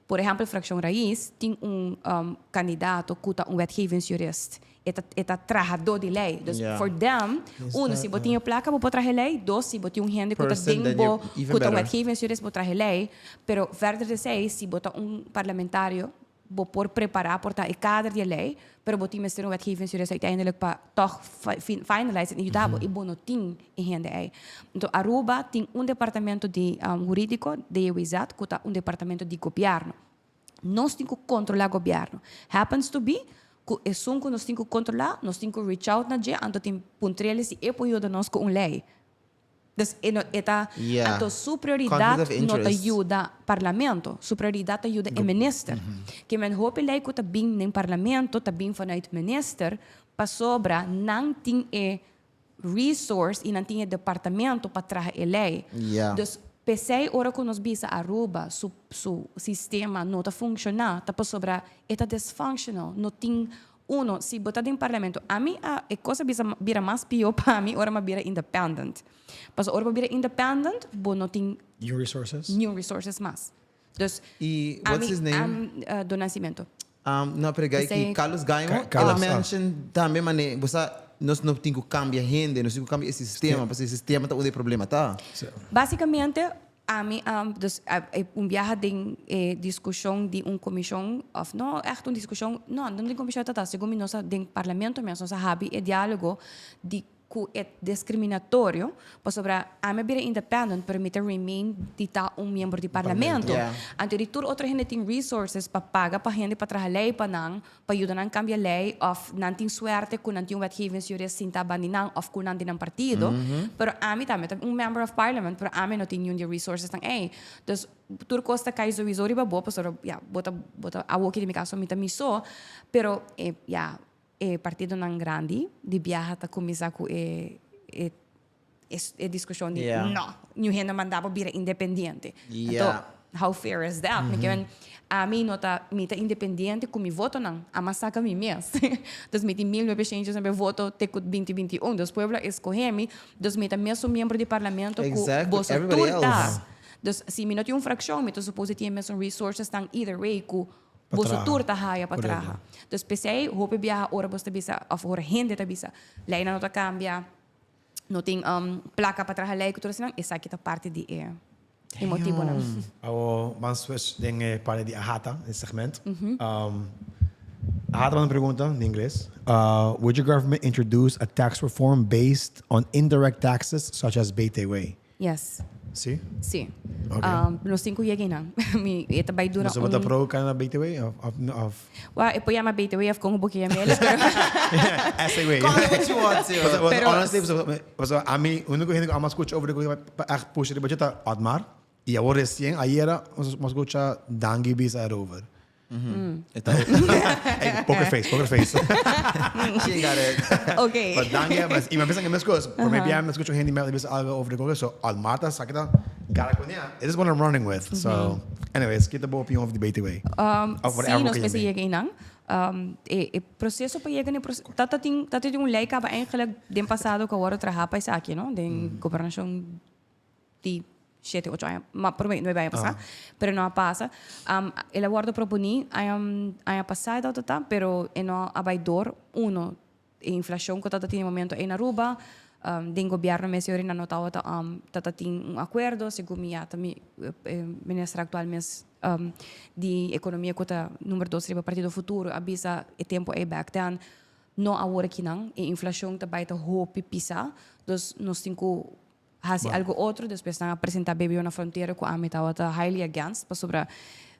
Por ehempel, Fraccion Raiz tin un candidato cu ta un wetgevingsjurist. E ta e ta trahador di ley. Dus for them, uno, si bo tin e placa bo por traha e ley. Dos, si bo tin un hende cu ta den bo cu ta un wetgevingsjurist bo traha e ley. Pero verder di esey, si bo ta un parlamentario bo por prepara por ta e kader di e ley, pero bo tin mester un wetgevingsjurist uiteindelijk pa toch finalize en yuda bo y bo no tin e hende ey. Enton Aruba tin un departamento di huridico, DWZ, cu ta un departamento di gobierno. Nos tin cu controla gobierno. Happens to be cu esun cu nos tin cu controla, nos tin cu reach out na dje, anto tin puntrele si e por yuda nos cu un ley. Dus e no e ta anto su prioridad no ta yuda parlamento, su prioridad ta yuda e minister. Ke men hopi ley cu ta bin den parlamento ta bin vanuit minister pasobra nan tin e resource y nan tin e departamento pa traha e ley. Dus pesey ora cu nos bisa Aruba su su sistema no ta funciona ta pasobra e ta dysfunctional, no tin Uno, si bo ta den parlamento, ami a, e cos a bisa bira mas pio pa mi ora mi a bira independent. Pasobra ora bo bira independent, bo no tin New resources? new resources mas. Dus, Y what's ami, his name? am, do Nascimento. Um, no, pero guy Esey- ki Carlos Gaimo, Ca- el a Carlos, ah. mention tambe mane, bo sa, nos no tin cu cambia hende, nos tin cu cambia e sistema, pasobra e sistema ta unda e problema ta. Sí. Basicamente, Ami a, dus a e un biaha den e diskushon di un komishon òf no ègt un diskushon, no, no den komishon ta ta, segun mi nos a den parlamento mes nos a habi e diálogo di ku e diskriminatorio pasobra ami a bira independent pero mi ta remain di ta un miembro di parlamento. Anto di tur otro hende tin resources pa paga pa hende pa traha lei pa nan, pa yuda nan kambia lei òf nan tin suerte ku nan tin un wetgevingsjurist sinta bandi nan òf ku nan di nan partido, pero ami tambe ta un member of parliament pero ami no tin niun di e resourcesnan ei. Dus tur kos ta kai souiso riba bo pasobra ya bo ta bo ta awoki den mi kaso mi ta mi so, pero e ya e partidonan grandi di biaha ta kuminsá ku e e e discusion di no, niun hende manda bo bira independiente. Anto, how fair is that? Mi kier ami no ta, mi ta independiente cu mi votonan, ama saca mi mes. Dus mi tin 1909 voto te cu 2021, dus pueblo a escoge mi, dus mi ta mesun miembro di parlamento cu boso tur ta. Dus si mi no tin un fraccion, mi ta suppose tin e mesun resources tan either way cu boso tur ta haya pa traha. Dus p'esey hopi biaha ora boso ta bisa, of ora hende ta bisa, leynan no ta cambia, No tin placa pa traha ley cu tur asina, esaki ta parti di e e motibonan. Awo ban switch den e parti di AHATA, e segment. AHATA manda un pregunta den ingles. Would your government introduce a tax reform based on indirect taxes such as BTW? Yes. Si? Si. Ok. Nos tin cu yega einan. Mi, e ta bay dura Boso bo ta un. pro cana BTW of, of, of? Well, e por yama BTW of con bo ke yama el, pero. SAW. Call it what you want to. Paso, Pero. honestly, paso, paso ami, unico hende cu ami a scucha over di pa echt pusha riba dje ta Otmar. Y awor recien ayera nos a scucha Dangui bisa erover. Hey, poker face, poker face. She ain't got it. Ok. But dan ya, mas, y me pensa que mes cosas, por maybe me escucho gente me bisa algo over de cosas, so al mata sakita gara con ya. It is what I'm running with. So, anyways, kita bo opinion over the BTW. Um, Of whatever sí, nos que mester yam'é. yega einan. Um, e, e proceso pa yega na e proce- Tata tin, tata tin un ley kaba eigenlijk den pasado ku a wòrdu trahá pa esaki, no? Den gobernashon di shete, ocho aña, ma prome nuebe aña pasá, pero no a pasa. El a wòrdu proponí aña aña pasá e tabata ta, pero e no a bai dor. Uno, e inflashon ku tabata tin e momento ei na Aruba, den gobièrnu mes e ora no tabata tabata tin un akuerdo, segun mi ya ta mi e minister aktual mes di ekonomia ku ta number dos riba Partido Futuro a bisa e tempu ei back then, no awor akinan, e inflashon ta bai ta hopi pisá, dus nos tin ku Hasi algo otro, despues nan a presenta BBO na frontera cu ami tabata highly against pasobra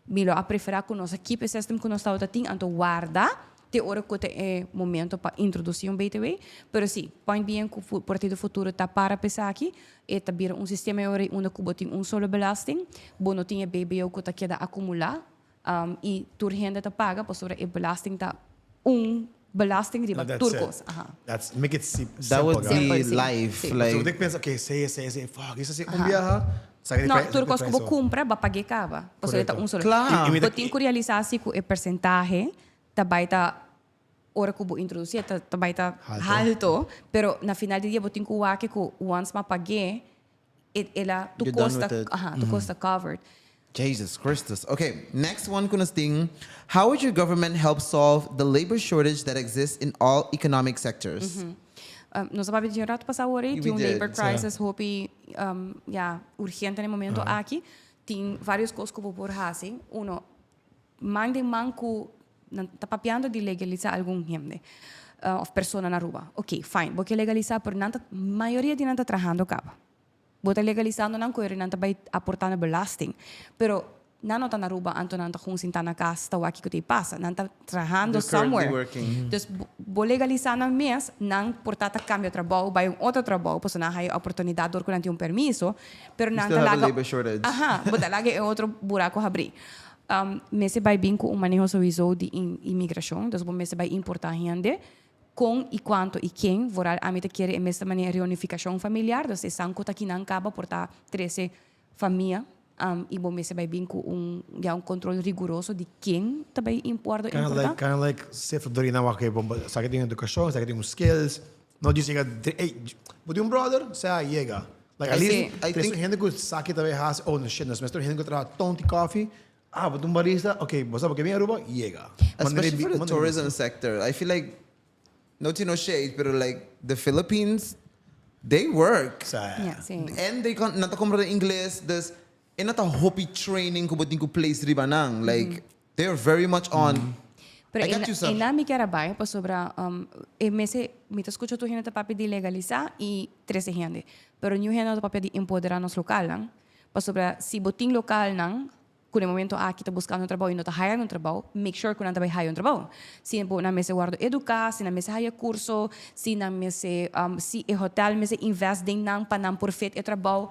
mi lo a prefera cu nos a keep e system cu nos tabata tin anto warda te ora cu ta e momento pa introduci un BTW. Pero si, point being cu Partido Futuro ta para pa esaki, e ta bira un sistema e ora unda cu bo tin un solo belasting, bo no tin e BBO cu ta keda acumula y tur hende ta paga pasobra e belasting ta un belasting riba That's tur it. cos. Aha. That's make it sim That simple, would guys. be Simple, sí. life. Sí. So Like, ik pensa, okay, sei, sei, sei, fuck, is así, un biaha, saca di No, pre- tur cos di cu bo precio. cumpra, bo pag'é caba. Pasobra e ta Correcto. un solo. Claro. Y- y mi ta- Bo tin cu realisa si cu e percentahe ta bay ta ora cu bo introduci'é ta ta bay ta Halto. halto, pero na final di dia bo tin cu wak cu once bo a pag'é, e el a tu You're done cos ta with it. aha, tu cos ta covered. Jesus Christus. Okay, next one ku nos tin, How would your government help solve the labor shortage that exists in all economic sectors? Nos a papia di un rato pasá awor ei, We tin un did. labor crisis hopi ya urgente na e momento aki. Tin varios kos ku bo por hasi. Uno, man den man ku nan ta papiando di legalisá algun hende òf persona na Aruba. Oké, fine, bo ke legalisá pero nan ta mayoria di nan ta trahando kaba. Bo ta legalisando nan ku nan ta bai aportá na belasting. Pero nan no ta na Aruba anto nan ta gewoon sintá na kas ta wak kiko ta pasa. Nan ta trahando They're currently somewhere. working. Dus bo legalisá nan mes, nan por ta ta kambia trabou, bai un otro trabou, pasobra nan haya oportunidat dor ku nan tin un permiso, pero You nan still ta have a laga labor shortage. Aha, bo ta laga e otro buraco habrí. Mester bai bin ku un maneho sowieso di inmigrashon, dus bo mester bai importá hende. Kon i kuantu i ken, vooral ami ta kere e mester manera reunifikashon familiar, dus esan ku ta kinan kaba por ta trese famia i bo mester bai bin ku un ya un kontrol riguroso di ken ta bai wordo Kinda importá. like, kinda like sefra Dorina wak e bon sa ke tin edukashon, sa ke tin un skills, no djis yega ey bo tin un brother? Sea yega. Like at least I trese think hende ku sa ke ta bai hasi, oh no shit nos mester hende ku traha tonti kofi. Ah, bo ta un barista? Ok, bo sa bo ke bin Aruba? Yega. Especially for the tourism sector. I feel like, no tin no shade, pero like the Philippines, they work. Sa. Ja, si. And they kan, nan ta comprende Ingles, dus e no ta hopi training ku bo tin ku place riba nan. Like, they are very much on, Pero I got you, sir. e nan mi kier a bai pasobra e mester, mi ta skucha tur hende ta papia di legalisa i trese hende. Pero niun hende no ta papia di empodera nos lokalnan. Pasobra si bo tin lokalnan ku na e momento aki ta buskando un trabou i no ta haya un trabou, make sure ku nan ta bai haya un trabou. Si bo nan mester wòrdu eduká, si nan mester haya kurso, si nan mester si e hotel mester invest den nan pa nan por fit e trabou,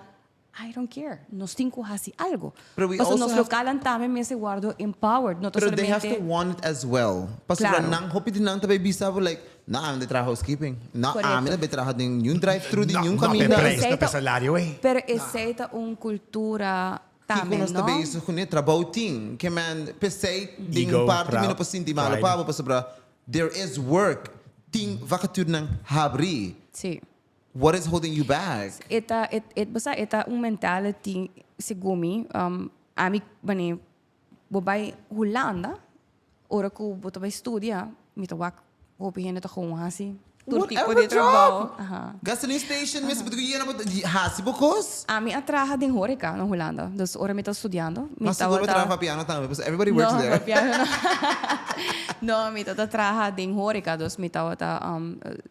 I don't care. Nos tin ku hasi algu. Pero we Pasobra also nos have lokalnan tambe mester wòrdu empowered, no ta Pero they have solamente to want it as well. Pasobra Claro. nan hopi di nan ta bai bisa bo like, No, ami ta traha housekeeping. No, Correcto. ami ta bai traha den niun drive-thru di No, niun no pe kaminda. prijs, no Esei pe ta- salario, ey. Pero esei ta un cultura Kiko tambe, nos ta no? bezig kuné? Trabou tin. Ke men, p'esei den Ego, un parti mi no prou- por sinti malo pride. pa bo pasobra there is work. Tin vacaturenan habrí. Sí. What is holding you back? E ta, e, e, bo sa, e ta un mentality, segun mi, ami, wanneer bo bai Hulanda, Ora ku bo ta bai studia, mi ta wak hopi hende ta gewoon hasi tur tipo Whatever di trabou. job! Aha. Gasoline station mes bo ta yena bo ta hasi bo kos. Ami a traha den horeca na Hulanda, dus ora mi ta studiando mi Mas sigur bo tabata traha papiano tambe, pasobra everybody works No, there. papiano no. No, mi tabata traha den horeca, dus mi tabata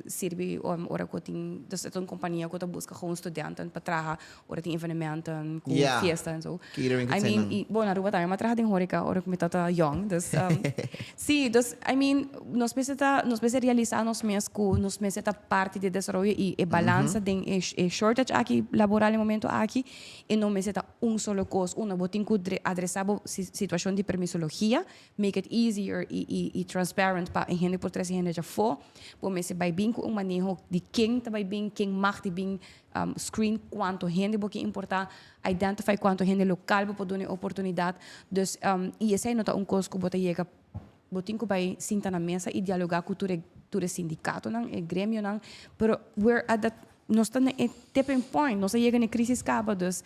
sirbi ora ku tin, dus e ta un kompania ku ta buska gewoon studianten pa traha Ora tin evenementen cu Yeah. fiesta en zo. Catering I cu mean, nan. y, bon, Aruba tambe, m'a traha den horeca ora cu mi tata young. Dus, sí, dus, I mean, nos mester ta, nos mester realisa nos mes cu nos mester ta parti di desaroyo y e balansa den e, e shortage aki laboral e momento aki, e no mester ta un solo cos. Uno, bo tin cu adresa bo situacion di permisologia, make it easier y, y, y transparent pa e hende por trece hende djafó. Bo mester bay bin cu un maneho di ken ta bay bin, ken mag di bin, Screen cuanto hende bo ke importa, identify cuanto hende local bo por duna e oportunidad. Dus, y esey no ta un cos cu bo ta yega, bo tin cu bay sinta na mesa y dialoga cu tur e, tur e sindicatonan, e gremionan, pero we're at that, nos ta na e tipping point, nos a yega na e crisis caba, dus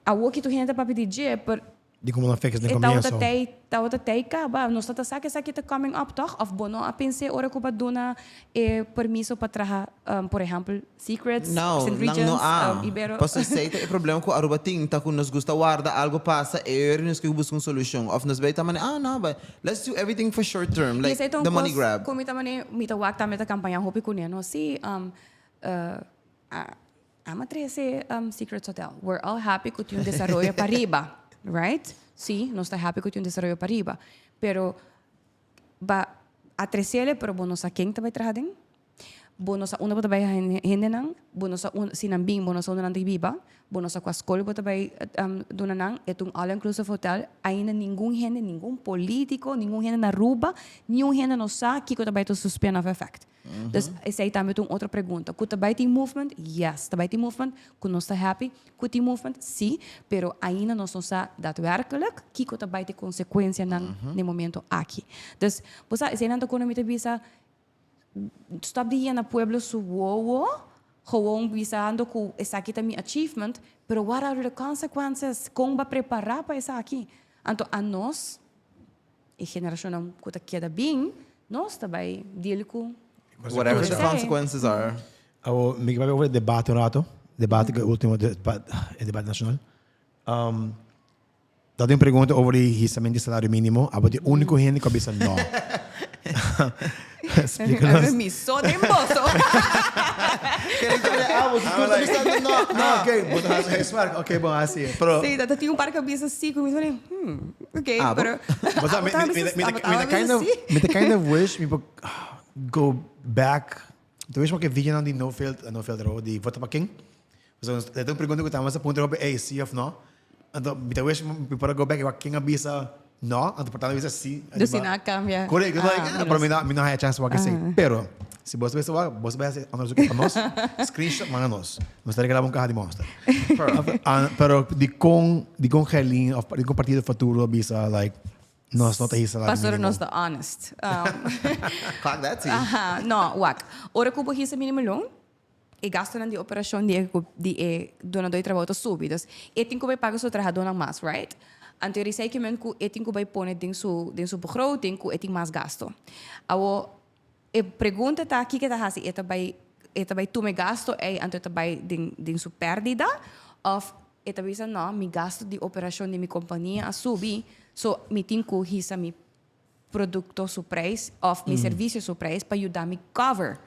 awo ki tur hende ta papia di dje, pero Di como nan fix den E tabata comienzo. tei, tabata tei caba. Nos ta sa cu esaki ta coming up toch? Of bo no a pens'e ora cu bo a duna e permiso pa traha, por ehempel, Secrets, No, Sint nan no Regents, a. Ibero. Pasobra esey ta e problema cu Aruba tin, ta cu nos gusta warda algo pasa e ora nos ke busca un solucion. Of nos bay ta manera, ah no, but let's do everything for short term, Y like esey ta un the money cos grab. cu mi ta manera, mi ta wak tambe ta campaña hopi cune, no? Si, a. Ama trece Secrets Hotel. We're all happy cu tin un desaroyo pariba, right? Si, nos ta happy cu tin un desaroyo pariba. Pero ba a trecele, pero bo no sa ken ta bay traha den. Bo no sa unda bo ta bay haña hendenan. Bo no sa si nan bin, bo no sa unda nan ta biba. Bo no sa cua scol bo ta bay duna nan. E ta un all inclusive hotel. Ainda ningun hende, ningun politico, ningun hende na Aruba, niun hende no sa kico ta bay ta su spin off effect. Dus esei tambe ta un otro pregunta. Ku ta bai tin movement? Yes, ta bai tin movement. Ku nos ta happy ku tin movement? Si, pero ainda nos no sa daadwerkelijk kiko ta bai ta e konsekuensianan den momento aki. Dus, bo sa, eseinan ta kono mi ta bisa, stop di yena pueblo su wowo. Gewoon bisando cu esaki ta mi achievement, pero what are the consequences? Con bo a prepara pa esaki? Anto anos, e generacionnan cu ta keda bin, nos ta bay deal cu Whatever the esey. Consequences are. Awo, mi ke papia over debate un rato. Debate cu e ultimo debate, e debate nacional. Ta tin un pregunta over di hisamento di salario minimo. Abo ta e unico hende cu a bisa no. Splica nos. Mi so den boso. Kere ta bira abo, ki tur ta bisando no, no. Ah, ok, bo ta haci huiswerk. Ok, bon, haci. Pero. Sí, ta tin un par cu a bisa sí, cu mi ta mira, hmm, ok, Abo? pero. Bo sa, mi, Abo ta mi, bisa, mi, abo mi ta ta kind bisa of, sí. mi ta kind of wish mi por go back. Mi ta wish pa ke videonan di No Filter, No Filter, di Vota pa Ken. Pasobra e ta un pregunta ku ta puntra hopi, ey, si of no? Anto mi ta wish mi por a go back i wak ken a bisa no, anto por tanto a bisa si. Dus si nan a cambia. Correcto, Ah, pero mi no haya chance wak esey. Pero si bo ta bisa wak, bo ta bai hasi onderzoek pa nos, screenshot manda nos. Nos ta regala bo un caha di Monster. Pero dikon, dikon Gerlin of dikon Partido Futuro a bisa like nos no ta hisa salario Pasobra minimo? nos ta honest. Clock that tea. Aha, no, wak. Ora ku bo hisa minimo loon, E gastonan di operashon di e di e dunadó di trabou ta subi. Dus e tin ku bai paga su trahadónan mas, right? Anto e reseikiment ku e tin ku bai pone den su den su begroting ku e tin mas gasto. Awor e pregunta ta kiko e ta hasi? E ta bai e ta bai tuma e gasto ei anto e ta bai den den su pèrdida òf e ta bisa nò mi gasto di operashon di mi kompania a subi so mi tin ku hisa mi producto su prijs of mi servicio su prijs pa yuda mi cover.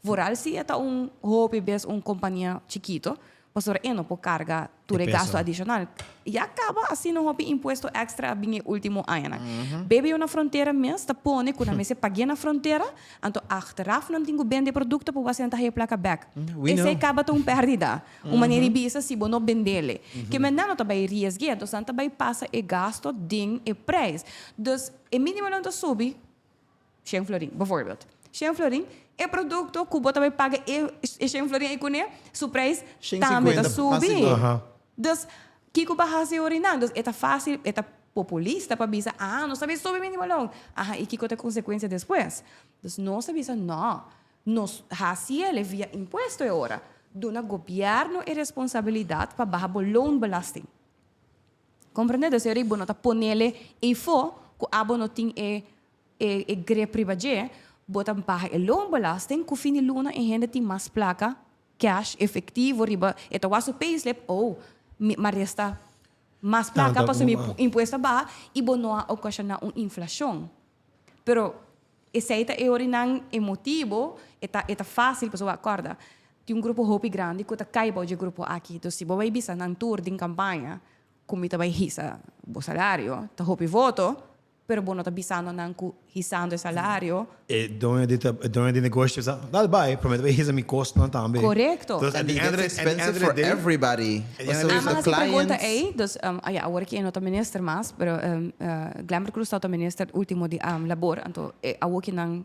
Vooral si e ta un hopi bes un compania chikito, pasobra e no por carga tur e gasto adicional. Ya caba asina un hopi impuesto extra a bin e ultimo añanan. Bebe yo na frontera mes ta pone cu nan mester pagu'e na frontera, anto achteraf nan tin cu bende e producto pa wak si nan ta haya e placa bek. Esey caba ta un perdida. Un manera di bisa si bo no bendele. Ke men nan no ta bai riesgu'é, entonces nan ta bai pasa e gasto den e prijs. Dus e minimo loon ta subi shen florin, bijvoorbeeld. Shen florin, e producto ku bo ta bai paga e e shen florin ei kuné, su prijs Shen tambe ta cincuenta, mas subi. sigur. Dus kiko bo a hasi ora nan? Dus e ta fácil, e ta populista pa bisa, ah, nos ta bai subi minimo loon. Aha, i kiko ta e konsekuensia despues? Dus nos ta bisa, no, Nos haci el via impuesto e ora. Duna gobierno e responsabilidad pa baha bo loonbelasting. Comprende? Dus e ora bo no ta ponele eyfo cu abo no tin e e grip riba dje, bo ta baha e loonbelasting cu fin di luna e hende tin mas placa cash efectivo riba e ta wak su payslip, oh, mi a resta mas placa pasobra mi impuesto a baha y bo no a ocasiona un inflacion. Pero Esei ta e orinan e motibo, e ta e ta fácil pasobra acorda tin un grupo hopi grandi cu ta cay bao dje grupo aki. Entonces si bo bay bisa nan tur den campaña cu mi ta bay hisa bo salario, ta hopi voto, pero bo no ta bisando nan cu hisando e salario. E doño di ta e doño di negoshi ta bisa, dal bay, pero mi ta bay hisa mi costonan tambe. Corecto. Entonces at And the it end gets of the at the end expensive of the for day, everybody. at the end of the So day, Ama the hasi pregunta clients. ei, dus ya awor ki e no ta minister mas, pero Glenbert Croes tabata minister ultimo di labor, anto e awoki nan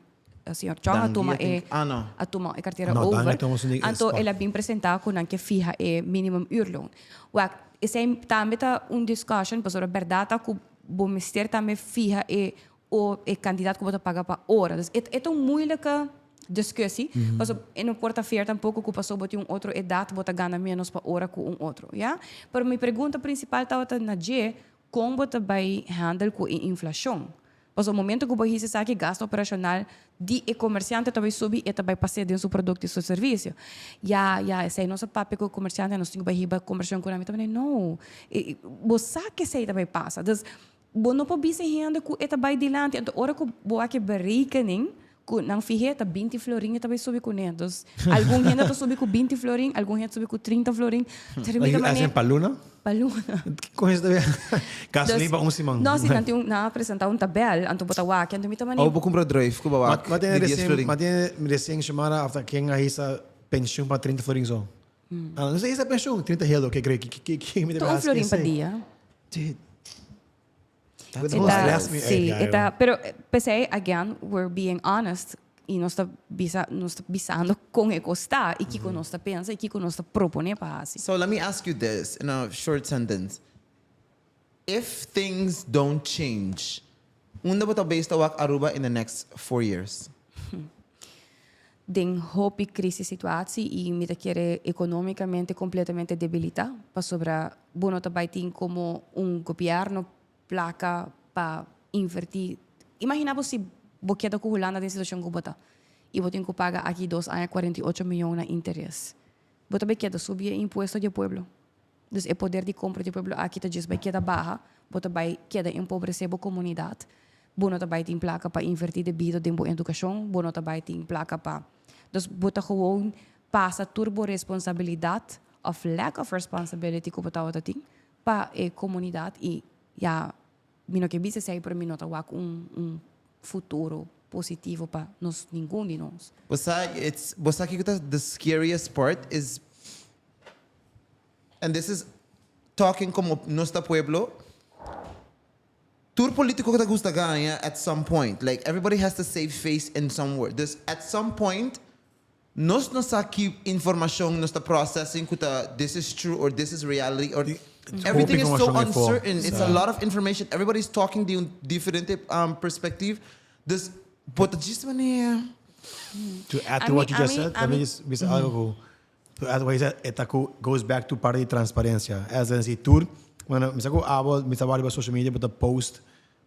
señor Chong a Dangui, tuma I think. e Ah, no. a tuma e cartera No, Dangui over, tuma su ni- anto spot. el a bin presenta cu nan ke fiha e minimum uurloon. Wak, esei tambe ta un discussion, pasobra berdad ta cu bo mester tambe fiha e o e cantidad cu bo ta paga pa ora. Dus e e ta un moeilijke discussie, pasobra e no por ta fair tampoco cu pasobra bo tin un otro edad bo ta gana menos pa ora cu un otro, ya. Pero mi pregunta principal tabata na dje, Kon bo ta bai handle ku e inflashon? Pasobra momento ku bo hisa esaki gasto operashonal di e komersiante ta bai subi e ta bai pas'é den su produkto i su servisio. Ya, ya, esei nos a papia ku e komersiante, nos tin ku bai hiba kombershon ku nan. Mi ta manda, no, bo sa ku esei ta bai pasa. Dus, bo no por bisa e hende ku e ta bai dilanti. Anto ora ku bo wak e berekening Ku nan fih'é ta 20 florin e ta bai subi kuné. Dus algun hende ta subi ku 20 florin, algun hende ta subi ku 30 florin. Pero mi ta Like, as manera. in pa luna? Pa luna. Kon hende ta bai gasolin pa un siman? No, si nan tin un, nan a presentá un tabèl, anto bo ta wak, anto mi ta manera. Abo bo kumpra druif ku bo wak Ma di tin 10 resien, florin. ma tin resien Xiomara of ta ken a hisa penshun pa 30 florin so. Ah, no sé hisa penshun, 30 helo, ke grei, ke ke mi ta Ta bai un hasi florin pa esei? dia. Dude. E ta, sí, e ta, pero p'esei, again, we're being honest i nos ta bisa, nos ta bisando kon e kos ta i kiko nos ta pensa i kiko nos ta proponé pa hasi. So let me ask you this in a short sentence. If things don't change, unda bo ta base ta wak Aruba in the next 4 years? Den hopi crisis situatie y mi ta kere economicamente completamente debilita pasobra bo no ta bay tin como un gobierno placa pa inverti. Imagina bo si bo keda cu Hulanda den situacion cu bo ta y bo tin cu paga aki dos aña 48 miyon na interes. Bo ta bay keda subi e impuesto di e pueblo. Dus e poder di compra di e pueblo aki ta djis bay keda baha, bo ta bay keda empobrece bo comunidad, bo no ta bay tin placa pa inverti debido den bo educacion, bo no ta bay tin placa pa. Dus bo ta gewoon pasa tur bo responsabilidad of lack of responsibility cu bo tabata tin pa e comunidad y ya mi no ke bisa esey pero mi no ta wak un un futuro positivo pa nos ningun di nos. Bo sa it's bo sa kico ta the scariest part is And this is talking como nos ta pueblo, tur politico ta gusta gaña at some point. Like everybody has to save face in some word. Dus at some point nos no sa ki informacion nos ta processing cu ta this is true or this is reality or everything is so uncertain. It's a lot of information. Everybody is talking di un diferente perspectief. Dus bo ta djis manera. To add to what you just said, let me just bisa algo cu E ta ku goes back to parti di transparencia. As in si tur, bueno, mi sa ku abo, mi sa wak riba social media bo ta post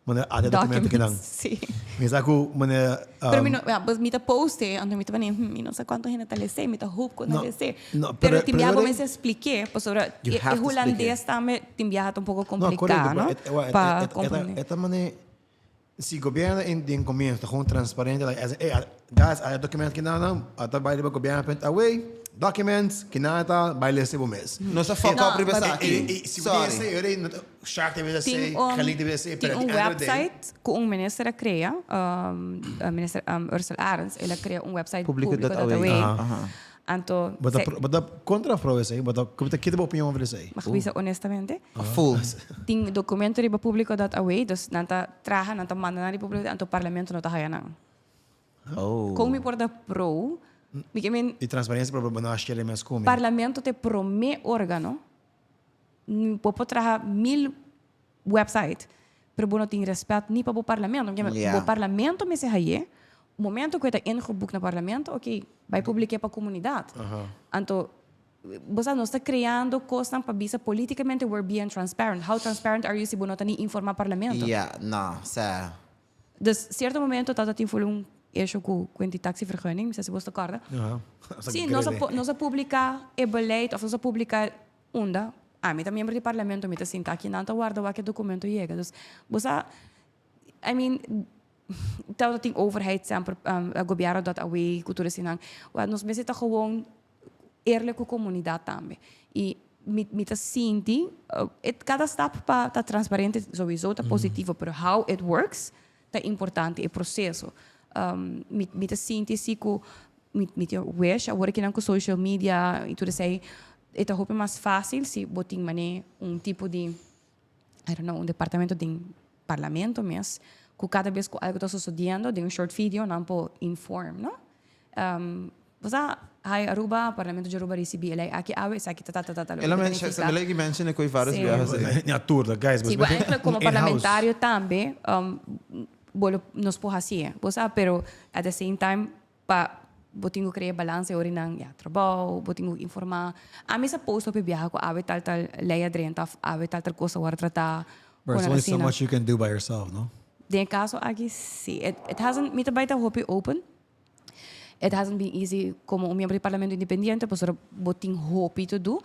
manera ate documento kinan. Documents, si. Mi sa ku manera Pero mi no, ja, pues mi ta post e, anto mi ta pone, hm, mi no sa cuanto hende ta lese, mi ta hoop ku nan No, lese. no, Pero pero tin biaha pero bo mester spliké, pasobra You e have to spliké. hulandes tambe tin biaha ta un poko No, kompliká, korekto, no? pero e, e, Pa e, e, komprende. e ta manera Si gobierno in den comienzo ta gewoon transparente like as hey guys a document kinanan a ta bay riba gobierno punt away documents kinan ta bay lesa bo mes. Nos a fuck No, up riba but- esaki. Y si bo Sorry. tin esey ora no ta Shark debe Tin esey, un, Gelink debe esey tin pero at un the end of the day website ku un minister a krea, minister Ursula Arends, el a krea un website Publico dot publico dot away. away. Aha. Anto, Bo ta se- pro- bo ta kontra of pro esei? Bo ta bo ta kita bo opinion over esei? Mag bisa honestamente? A full. Tin documento riba publico dot away, dus nan ta traha, nan ta manda nan riba publico, anto parlamento no ta haya nan. Oh. Kon mi por ta pro? Mi ke men Di transparencia pero bo no a share mes ku mi. parlamento ta e prome organo, bo por traha mil website, pero bo no tin respet ni pa bo parlamento. Bo parlamento mester haye, momento cu e ta ingeboekt na parlamento, ok, bay publike pa comunidad. Anto, bo sa, nos ta creando cosnan pa bisa politicamente we're being transparent. How transparent are you si bo no ta ni informa parlamento? Yeah, no, sa. Dus, cierto momento tata tin ful un issue cu cu e taxivergunning, mi sa si bo ta corda. Si, nos a nos a publica e beleid of nos a publica Unda? Ami ta miembro di parlamento, mi ta sinta aki nan ta warda wak e documento yega. Dus bo sa, I mean, tabata tin overheid semper, gobierno dat away cu tur eseinan. Wel, nos mester ta gewoon eerlijk cu comunidad tambe. Y mi mi ta sinti, e cada stap pa ta transparente sowieso ta positivo, pero how it works ta importante, e proceso. Mi mi ta sinti si cu mi mi tin wish awor kinan cu social media y tur esei, E ta hopi mas fácil si bo tin manera un tipo di, I don't know, un departamento den parlamento mes, ku kada bes ku algo ta sosodiendo den un short video nan por inform, no? Bo sa, hi Aruba, parlamento di Aruba risibi e lei aki awe, esaki ta ta ta ta ta loke El a ta mention, nifiká. el a mention e koe varios Sí. biaha sí. Ña tur ta, guys, Sí, bo bo eigenlijk komo in-house. parlamentario tambe, bo lo, nos por hasié, bo sa, pero at the same time Pa bo tin ku krea balansa e ora nan ya trabou, bo tin ku informá. Ami sa post hopi biaha ku awe tal tal lei a drenta òf awe tal tal kos a wòrdu tratá. But there's only so much you can do by yourself, no? Den e kaso aki si. It it hasn't, mi ta bai ta hopi open. It hasn't been easy komo un miembro di parlamento independiente pasobra bo tin hopi to do.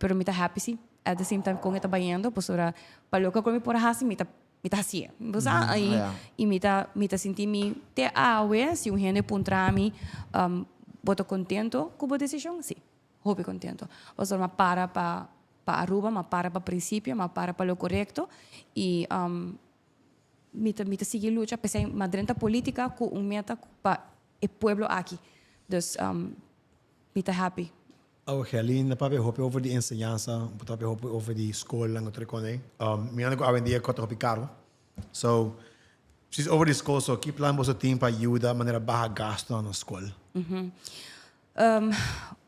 Pero mi ta happy si. At the same time kon e ta bayendo pasobra pa loke ku mi por hasi mi ta Mi ta hacié. Bo sa? I, i mi ta, mi ta sinti mi te awe, si un hende puntra mi, bo ta contento cu bo decision? Si, hopi contento. Pasobra mi a para pa, pa Aruba, mi a para pa principio, mi a para pa lo corecto i mi ta, mi ta sigui lucha. P'esei mi a drenta politica cu un meta pa e pueblo aki. Dus mi ta happy. Awe Gerlin a papia hopi over di enseñansa, bo ta papia hopi over di skolnan ku tur e kos ei. Mirando ku awendia kos ta hopi karu. So, precies over di skol, so ki plan boso tin pa yuda manera baha gastunan na skol?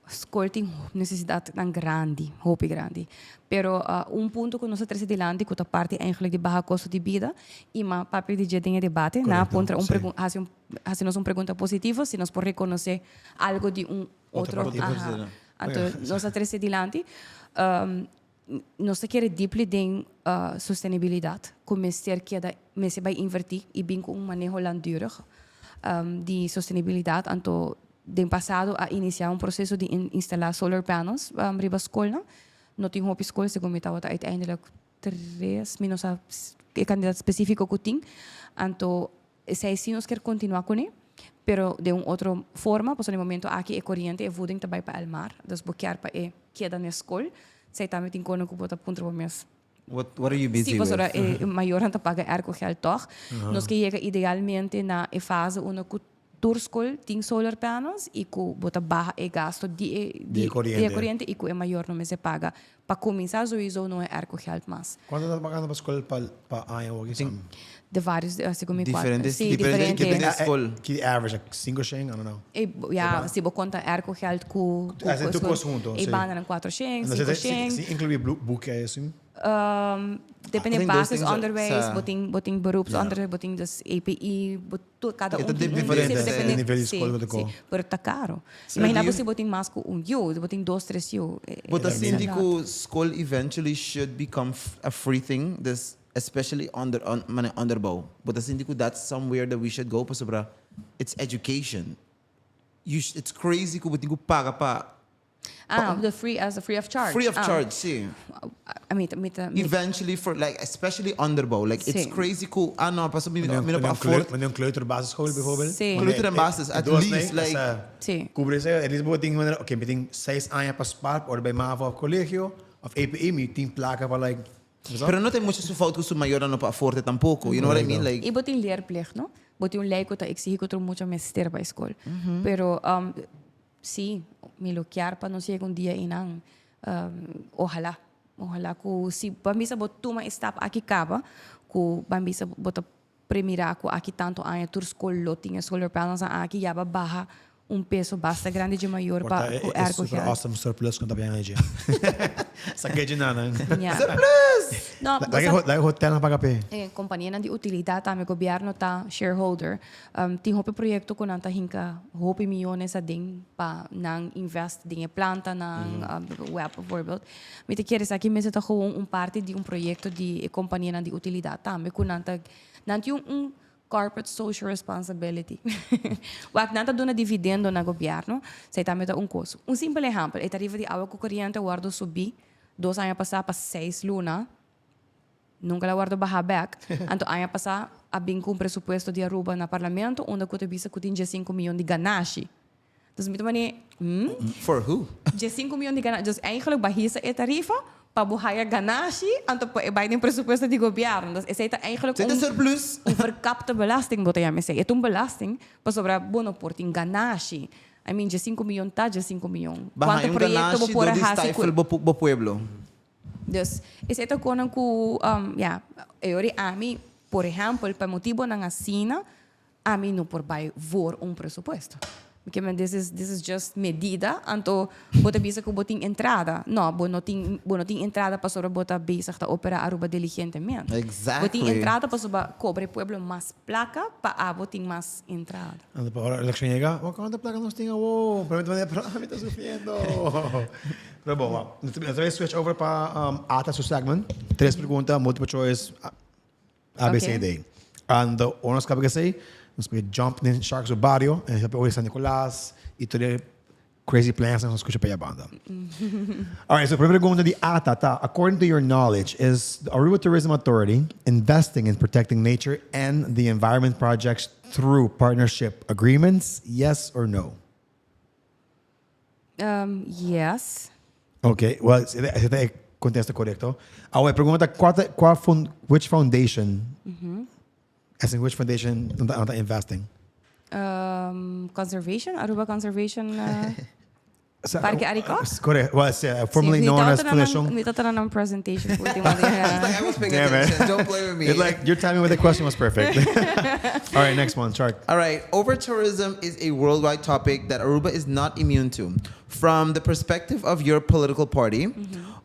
Skol tin nesesidatnan grandi, hopi grandi. Pero un punto ku nos a trese dilanti ku ta parti eigenlijk di baha kosto di bida i ma papia di dje den e debate, nan a puntra un pregun hasi un hasi nos un pregunta positivo si nos por rekonosé algo di un otro aha. Anto nos a trese dilanti nos ta kere deeply den sostenibilidat ku mester keda mester bai invertí i bin ku un maneho langdurig di sostenibilidat. Anto den pasado a inisiá un proseso di instalá solar panels riba skolnan. No tin hopi skol, segun mi tabata uiteindelijk tres, mi no sa e kantidat spesífiko ku tin. Anto esei sí nos kier kontinuá kuné, pero den un otro forma, pasobra den momento aki e koriente, e voeding ta bai pa el mar, dus bo kier pa e keda n'e skol. Esei tambe tin kono ku bo ta puntra bo mes. What what are you busy Sí, pasobra with? e mayornan ta paga airco geld tòg. Nos ke yega idealmente na e fase unda ku tur skol tin solar panels i ku bo ta baha e gasto di e Di e koriente. di e koriente i ku e mayor no mester paga. Pa kuminsá souiso no e airco geld mas. Kuantu ta pagando pa skol pa pa aña awor ki san? De varios, segun mi kual. Diferente, Sí, diferente, diferente. depende skol. Ki average, like sinku shen? I don't know. E, ja, si bo konta airco geld ku ku As in tur kos hunto, E sí. bandanan kuatroshen, No, si, sinku si, shen. si inclui boek esun. Depende I think those basis things are- onderwijs, sa. bo tin bo tin beroepsonderwijs, bo tin dus EPI, bo tur kada E un ta tin un diferente. sí, depende Nivel di sí, skol ku ta sí, ko. pero ta karo. Sí. Imagina bo Do si bo tin mas ku un yu, bo tin dos tres yu. Bo ta e- sinti e- ku skol eventually should become a free thing, dus especially onder on mane onderbouw. Bo ta sinti ku that's somewhere that we should go pasobra it's education. You it's crazy ku bo tin ku paga pa Ah, the free as a free of charge. Free of Ah. charge, sí. I mean, mi ta, mi, Eventually for like especially onderbouw. Like it's Sí. crazy ku ah no, paso mi Wanneer mi no een pa afford. wanneer een kleuterbasisschool bijvoorbeeld. Sí. Kleuter en basis, at least, like- Sí. Cubre ese, at least bo tin wanneer, oké, mi tin 6 aña pa spaar pa ora bij MAVO of colegio of EPI, mi tin placa pa like, Pero no ta mucho su fout ku su mayornan no por afford tampoco. You know what I mean? Like I bo tin leerplicht, no? Bo tin un lei ku ta exigi ku tur mucha mester bai skol. Pero um, sí, mi lo kier pa nos yega un dia einan. Um, ohalá, ohalá ku si ban bisa bo tuma e stap aki kaba, ku ban bisa bo ta premirá ku aki tantu aña tur skol lo tin e solar panels nan aki, ya ba baha un peso basta grandi dje mayor pa Por ta ku e airco super geld. awesome surplus ku ta biaha dje. Sa ke dje nan. Ja. Surplus! No, bo Like sa like hotelnan paga p'e. e kompanianan di utilidat tambe gobièrnu ta shareholder. Tin hopi proyekto ku nan ta hinka hopi miyones aden pa nan invest den e plantanan, web bijvoorbeeld. Mi ta kere esaki mester ta gewoon un parti di un proyekto di e kompanianan di utilidat tambe ku nan ta nan tin un corporate social responsibility. Wak nan ta duna dividendo na gobièrnu, esei tambe ta un kos. Un simpel ehèmpel, e tarifa di awa ku koriente a wòrdu subí dos aña pasá pa seis luna, nunka el a wòrdu bahá bèk. Anto aña pasá a bin ku un presupuesto di Aruba na parlamento unda ku ta bisa ku tin diesinku miyon di ganashi. Dus mi ta mane, hmm? For who? Diesinku miyon di ganashi. Dus eigenlijk bo a hisa e tarifa pa bo haya ganashi, anto pa e bai den presupuesto di gobièrnu. Dus esei ta eigenlijk Esei ta un surplus. un verkapte belasting bo ta yama esei. E ta un belasting pasobra bo no por tin ganashi. I mean, diesinku miyon ta diesinku miyon. Bo haya Kuantu un proyekto bo ganashi por dor a di hasi ku stifel bo bo pueblo. Dus esei ta konan ku, ya, e ora ami, por ehèmpel, pa motibonan asina, Ami no por bai voor un presupuesto. Mi ke men this is this is just medida, anto bo ta bisa ku bo tin entrada. No, bo no tin bo no tin entrada pasobra bo ta bezig ta opera Aruba diligentemente. Bo tin Exactly. entrada pasobra kobra e pueblo mas plaka pa abo tin mas entrada. Anto pa ora elekshon yega, oh kuantu plaka nos tin awo? Pero mi ta manera, pero ami ta sufriendo. Pero bon, wou. Nos ta bai switch over pa Ata su segment. Tres pregunta, multiple choice. A, B, C, D. Anto ora nos kaba ku esei, nos por jump den Sharks su bario en nos por San Nicolas y tur e crazy plans nos skucha pa e banda. Alright, so primer pregunta di Ata ta, according to your knowledge, is the Aruba Tourism Authority investing in protecting nature and the environment projects through partnership agreements, yes or no? Yes. Ok, well, ese ta e contesta correcto. Awe, pregunta ta, cua ta, cua fun, which foundation, as in which foundation nan ta, nan ta investing? Conservation, Aruba Conservation. Parke Arikok? Correct. Well, it's, formerly Sí, known as Fundacion. Mi tata nan presentation último dia. Like, I was paying Damn it. attention. Don't play with me. It's like your timing with the question was perfect. All right, next one, Shark. All right, over-tourism is a worldwide topic that Aruba is not immune to. From the perspective of your political party,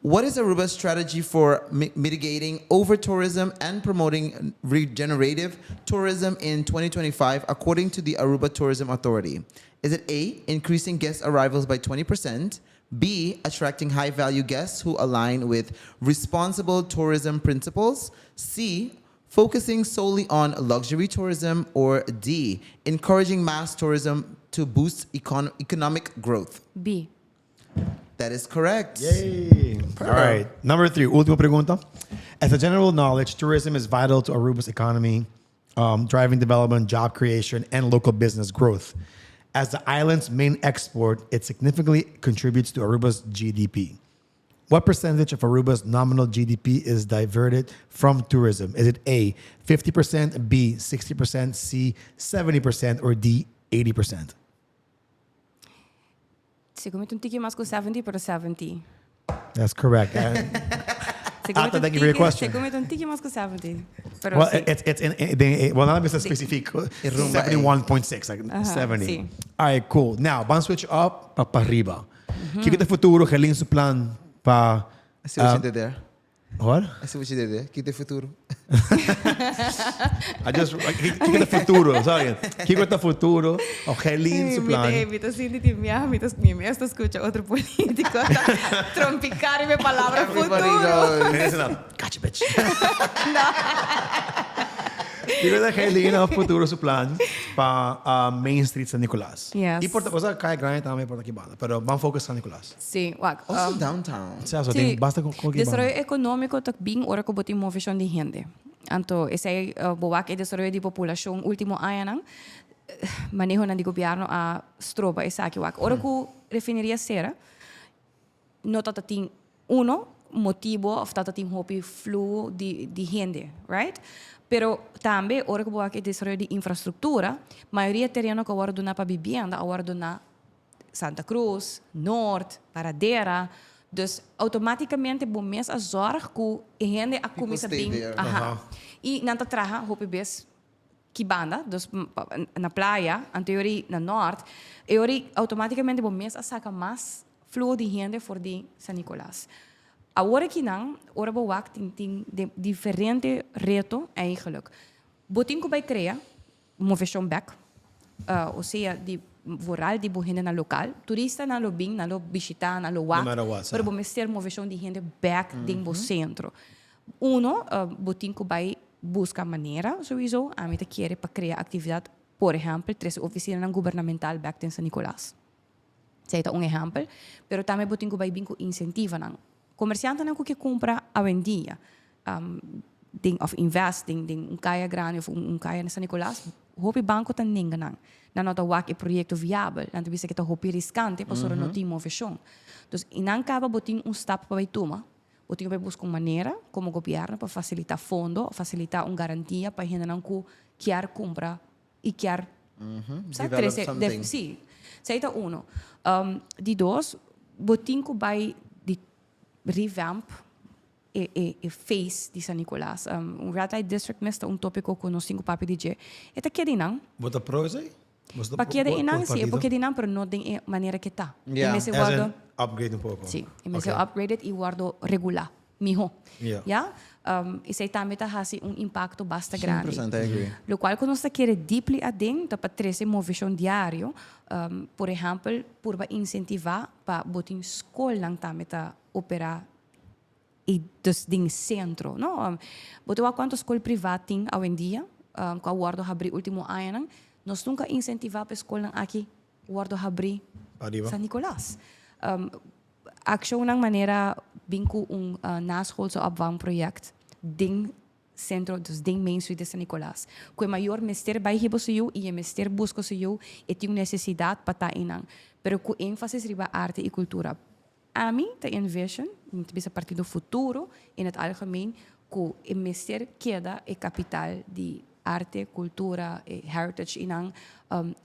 what is Aruba's strategy for mitigating over-tourism and promoting regenerative tourism in 2025 according to the Aruba Tourism Authority? Is it A, increasing guest arrivals by 20%, B, attracting high-value guests who align with responsible tourism principles, C, focusing solely on luxury tourism, or D, encouraging mass tourism to boost economic growth? B. That is correct. Yay. All right. Number three, última pregunta. As a general knowledge, tourism is vital to Aruba's economy, driving development, job creation, and local business growth. As the island's main export, it significantly contributes to Aruba's GDP. What percentage of Aruba's nominal GDP is diverted from tourism? Is it A, 50%, B, 60%, C, 70%, or D, 80%? Segun mi un tiki mas cu 70, pero 70. That's correct. Ata, thank you for your question. Segun mi un tiki mas cu 70. Pero Well, si. it's in, well, not specific. Rumba, 71.6, like 70. Si. All right, cool. Now, ban switch up pa pariba. Kico ta futuro, Gerlien su plan pa I see what you did there. What? I see what you did there. Kico ta futuro. I just kico ta futuro, sorry. Kico ta futuro, o Gerlien su plan. Mi ta sinti di mi ta mi mes ta scucha otro politico trompica riba e palabra Everybody futuro. goes. Listen up. Gotcha, bitch. Kico ta Gerlien of futuro su plan pa Main Street San Nicolas? Yes. Y por ta cosa Caya Grande tambe por aki banda, pero ban focus San Nicolas. Si, wak. Also downtown. Sea, so tin basta con con Desaroyo economico ta bin ora cu bo tin movecion di hende. Anto esey bo wak e desaroyo di populacion ultimo añanan, manehonan di gobierno a stroba esaki wak. Ora cu refineria cera, no tata tin uno motibo of tata tin hopi fluo di di hende, right? Pero tambe ora cu bo wak e desaroyo di infrastructura, mayoria tereno cu a worde duna pa bibienda a worde duna Santa Cruz, Noord, Paradera. Dus automaticamente bo mes a zorg cu e hende a cuminsa stay bin. there. Aha. Y nan ta traha hopi bes ki banda, dus na playa, anto e ora na Noord, e ora automaticamente bo mes a saca mas fluo di hende for di San Nicolas. Awor aki nan, ora bo wak tin tin diferente reto eigenlijk. Bo tin cu bay crea movecion bek, osea di vooral di bo hendenan local. Turistanan lo bin, nan lo bishita, nan lo wak, No matter what, sa. pero bo mester movecion di hende bek den bo centro. Uno, bo tin cu bay busca manera sowiso, ami ta kere pa crea actividad, por ehempel, trece oficinanan gubernamental bek den San Nicolas. Esei ta un ehèmpel, pero tambe bo tin ku bai bin ku insentivanan. Komersiantenan ku ke kumpra awendia den òf invest den den un kaya grandi òf un kaya na San Nicolas, hopi banko ta nenga nan. Nan no ta wak e proyekto viabel, nan ta bisa ke ta hopi riskante pasobra no tin moveshon. Dus i nan kaba bo tin un stap pa bai tuma, bo tin ku bai buska un manera komo gobièrnu pa fasilitá fondo, fasilitá un garantia pa hendenan ku kier kumpra y kier sa Develop trece something. sí esey ta uno. Di dos, bo tin cu bay di revamp e e e face di San Nicolas. Un red light district mes ta un topico cu nos tin cu papia di dje. E ta keda einan. Bo ta pro esey? Bo ta Pa keda einan, sí, e por partido? keda einan, pero no den e manera cu e ta. E Yeah. mester As in wordo upgrade un poco. Sí, e mester Okay. upgraded y wordo regula. Miho. Yeah. Ya? Esei tambe ta hasi un impacto basta grandi. 100% I agree. Locual cu nos ta kere deeply aden ta pa trece movecion diario. Por ehempel, purba incentiva pa bo tin scolnan tambe ta opera y dus den centro, no? Bo ta wak cuanto scol priva tin awendia cu a wordo habri ultimo añanan. Nos nunca incentiva pa e scolnan aki wordo habri Ariba. San Nicolas. Accionnan manera bin cu un naschoolse opvangproject den centro, dus den Main Street di San Nicolas. Cu e mayor mester bay hiba su yu y e mester busca su yu, e tin un necesidad pa ta eynan. Pero cu enfasis riba arte y cultura. Ami ta envision, mi ta bisa Partido Futuro in het algemeen, cu e mester keda e capital di. arte, cultura, e heritage y nan.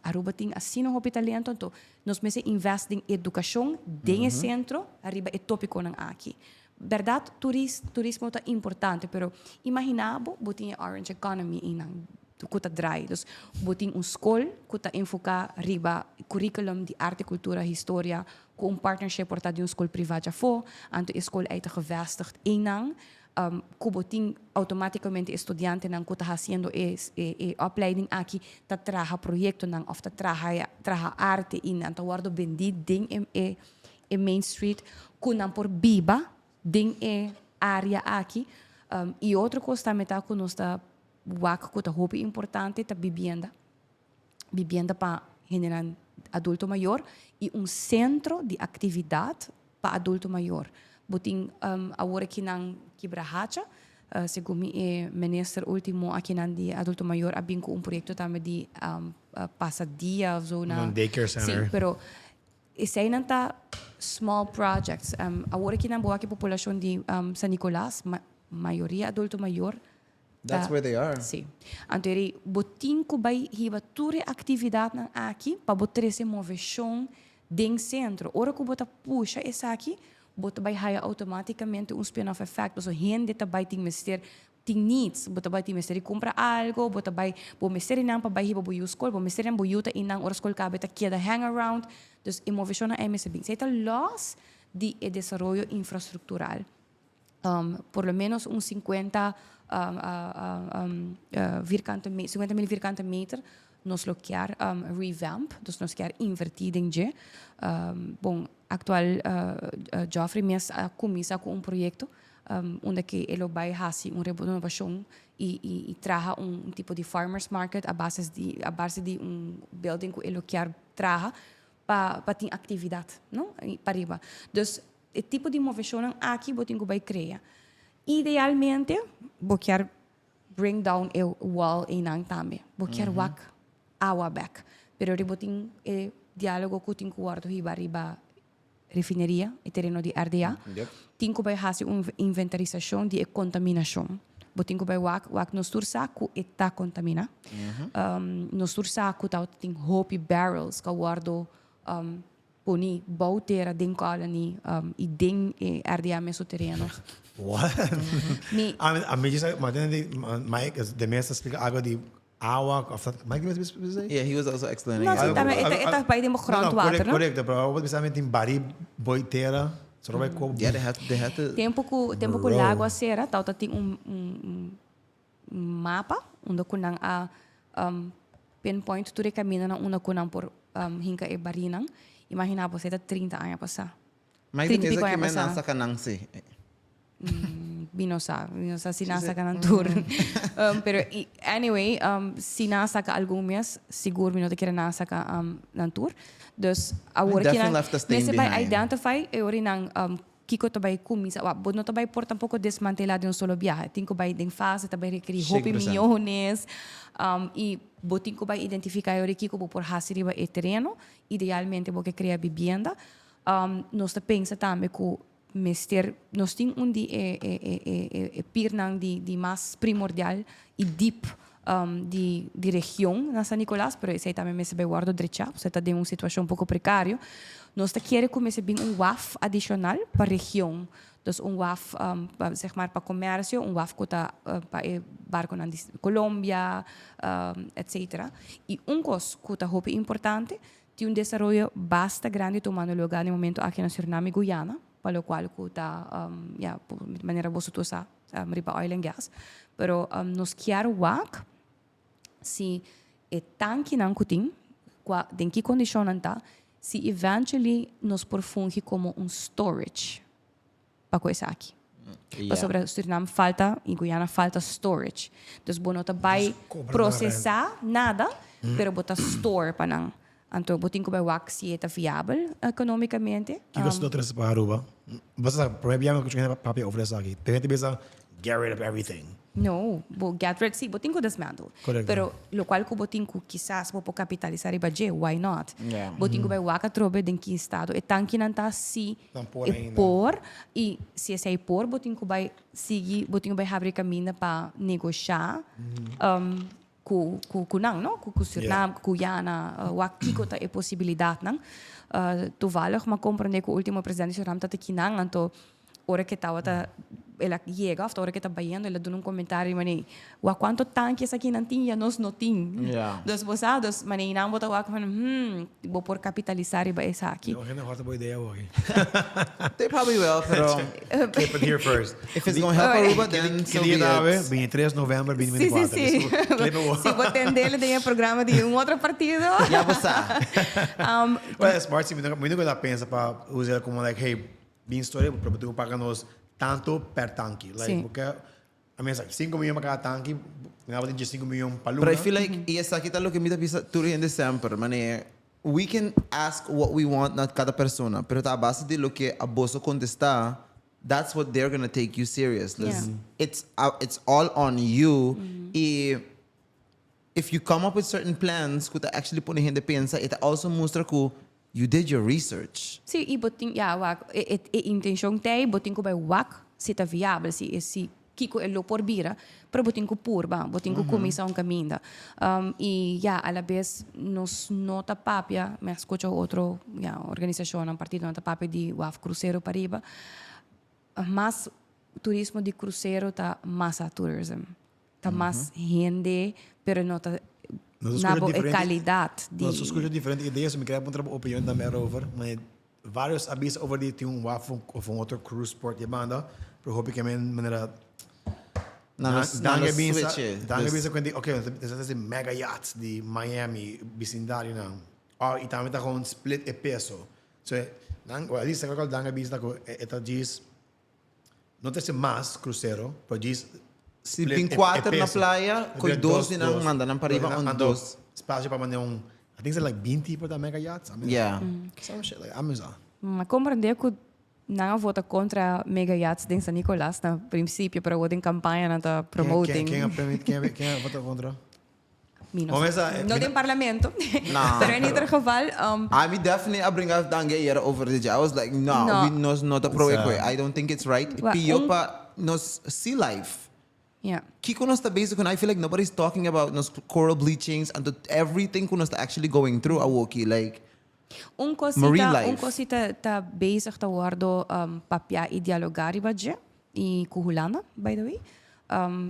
Aruba tin asina hopi talento, anto nos mester invest den educacion den e centro ariba e topiconan aki. Berdad turis turismo ta importante, pero imagina bo, bo tin e orange economy y nan cu ta draai. Dus bo tin un scol cu ta enfoca riba curriculum di arte, cultura, historia cu un partnership por ta di un scol priva djafo, anto e scol ey ta gevestigd eynan. Cu bo tin automaticamente e studiantenan cu ta haciendo e e opleiding aki ta traha proyectonan of ta traha traha arte y nan ta wordo bendi den e e e main street cu nan por biba den e area aki. Y otro cos tambe ta cu nos ta wak cu ta hopi importante ta bibienda. Bibienda pa hendenan adulto mayor y un centro di actividad pa adulto mayor. Bo tin awor akinan Kibrahacha, segun mi e minister ultimo akinan di adulto mayor a bin cu un proyecto tambe di pasa dia of zo na. Un daycare center. Si, pero eseinan ta small projects. Awor akinan bo wak e populacion di San Nicolas, mayoria adulto mayor. That's where they are. Si. Anto eri bo tin ku bai hiba tur e aktividatnan aki pa bo trese moveshon den sentro. Ora ku bo ta pusha esaki, bo ta bai haya outomátikamente un spin-off effect, pasobra hende ta bai tin mester, tin needs. Bo ta bai tin mester di kumpra algo, bo ta bai, bo mester di nan pa bai hiba bo yu skol, bo mester di nan bo yu ta einan ora skol kaba e ta keda hang around. Dus e moveshonnan ei mester bin. Esei ta lòs di e desaroyo infrastruktural. Por lo menos un 50 vierkante 50 mil vierkante meter nos lo kier revamp, dus nos kier inverti den dje. Bon, actual Geoffrey mes a cuminsa cu un proyecto unda cu e lo bay haci un renovacion y traha un tipo di farmers market a base di a base di un building cu e lo kier traha pa tin actividad, no, pariba. Dus E tipo di moveshonnan aki bo tin ku bai krea. Idealmente bo kier bring down e wall einan tambe. Bo kier wak awa bek. Pero ri bo tin e dialogo ku tin ku wòrdu hiba riba refineria, e tereno di RDA. Tin ku bai hasi un inventarisashon di e kontaminashon. Bo tin ku bai wak, wak nos tur sa ku e ta kontaminá. Nos tur sa ku tabata tin hopi barrels ku a wòrdu Poni bou tera den Colony y den e RDA mes su tereno. What? Mi. A mi djis ma tende di Mike de mes ta splika algo di awa of ta Mike de mes a bisa esei? Yeah, he was also explaining No, si tambe e ta bai den bo grondwater, no? Korekto, pero abo bisa mi tin bari bou tera, so bai koop. Yeah, they had they had to. Tempo ku tempo ku lago a sera tawata tin un un mapa unda ku nan a pinpoint tur e kamindanan unda ku nan por hinka e barinan. Imagina bo, esei ta 30 aña pasá. Mike 30 y de pico mesa aña ke men pasá. nan saka nan si. Mi no sa, mi no sa si nan saka nan tur. Pero anyway, si nan a saka algun mes, sigur mi no ta kere nan a saka nan tur. Dus awor They ki nan definitely left a stain mester bai behind. identify e ora nan Kiko ta bai kuminsá? Wak, bo no ta bai por tampoko desmantelá den un solo biaha. Tin ku bai den fase, ta bai rekerí hopi 100%. miyones. I bo tin ku bai identifiká e ora kiko bo por hasi riba e tereno. Idealmente bo ke krea bibienda. Nos ta pensa tambe ku mester, nos tin un di e e e e e pirnan di di mas primordial i dip di di region na San Nicolas, pero esei tambe mester bai wòrdu drechá, pasobra ta den un situashon poko prekario. Nos ta kere ku mester bin un waf adishonal pa region, dus un waf pa zeg maar pa komersio, un waf ku ta pa e barkonan di Colombia, etcetera. I un kos ku ta hopi importante, tin un desaroyo basta grandi tumando lugá na e momento aki na Surinam i Guyana, pa lokual ku ta ya manera boso tur sa. Riba oil and gas. Pero nos kier wak si e tankinan ku tin, kua den ki kondishonnan ta, si eventually nos por fungi komo un storage pa ku esaki. Pasobra Surinam falta i Guyana falta storage. Dus bo no ta bai prosesá nada, pero bo ta store pa nan. Anto bo tin ku bai wak si e ta viabel economicamente. Kiko si no trese pa Aruba? Bo sa prome bia mi a kucha hende papia over esaki. Te hende bisa get rid of everything. No, bo get rid si, bo tin ku dismantle. Korekto. Pero lokual ku bo tin ku kisas bo por kapitalisa riba dje, why not? Yeah. Bo tin ku bai wak atrobe den ki estado e tankinan ta si Nan por e ainda. por i si esei por bo tin ku bai sigui bo tin ku bai habri kaminda pa negoshá. Ku ku ku nan, no? Ku ku Surinam, ku Guyana, wak kiko ta e posibilidatnan. Toevallig m'a komprendé ku último presidente di Surinam ta ta kinan, anto ora ke tabata el a yega òf ta ora ke ta bayendo el a duna un komentario di manera wak kuantu tanki esakinan tin ya nos no tin. Dus bo sa, dus manera nan bo ta wak van hmm, bo por kapitalisá riba esaki. No hende hòrta bo idea awo aki. They probably will, pero Keep it here first. If it's gonna help Aruba, then so be Ki dia ta awe? it. 23 november 2024. Sí, sí, sí. Clip awo. Si bo tendele den e programa di un otro partido. Ya bo sa. Well, smart si mi no mi no ta pensa pa usa como like hey, bin storia pero bo tin cu paga nos tanto per tanki. Like Sí. bo ke I mean it's like 5 miyon pa cada tanki, mi tabata tin 5 miyon pa luna. But I feel like y esaki ta loke mi ta bisa tur hende semper, manera we can ask what we want na cada persona, pero ta a base di loke a boso contesta, that's what they're gonna take you serious. Dus it's it's all on you y if you come up with certain plans cu ta actually pone hende pensa, e ta also mustra cu you did your research. Sí, y bo tin, ya, wak, e e e intencion ta ey, bo tin cu bay wak si ta viabel, si e si kico e lo por bira, pero bo tin cu purba, bo tin cu cuminsa un caminda. Y ya, a la bes nos no ta papia, mi a scucha otro, ya, organisacionnan, partidonan ta papia di waf crucero pariba. Mas turismo di crucero ta massa tourism, ta mas hende, pero no ta Nos na scucha bo e diferente, calidad di. Nos scucha diferente ideas, mi kere puntra bo opinion tambe erover. Ma varios a bisa over di tin un waf of un otro cruise port di banda, pero hopi ke men manera Nan Dan a dan nan a a bisa switch e. dan a Dus bisa kuenti ok esaki ta mega yachts di Miami bisindarionan oh y tambe ta gewoon split e peso so nan well at least loke dan a bisa ta ku e ta djis no ta hasi mas crucero pero djis Si split bin e e kuater na peso playa, koe koe dos dos di nan dos manda nan dos di pariba nan un anto dos. spacio pa manda un I think it's like binti por ta mega yachts I mean Yeah. some shit like Amazon. Ma comprende cu nan a vota contra mega yachts den San Nicolas na principio, pero awor den campaña nan ta Ken promoting. ken ken ken ken a vota contra? Mi no Bon, sa. esa, No mi den no- parlamento. No. Pero en ieder geval, Ami definitely a bringa dange yera over di dje. I was like, no, No. we nos no ta proe Sa. koe. I don't think it's right. Wa, Pio un- pa nos sea life. ja. Kiko nos ta bezig con? I feel like nobody's talking about nos coral bleachings and the, everything ku nos ta actually going through awoki. Like, Un Marine cosita, un life. cosita ta bezig ta wordo papia y dialoga riba dje, y cu Hulanda, by the way,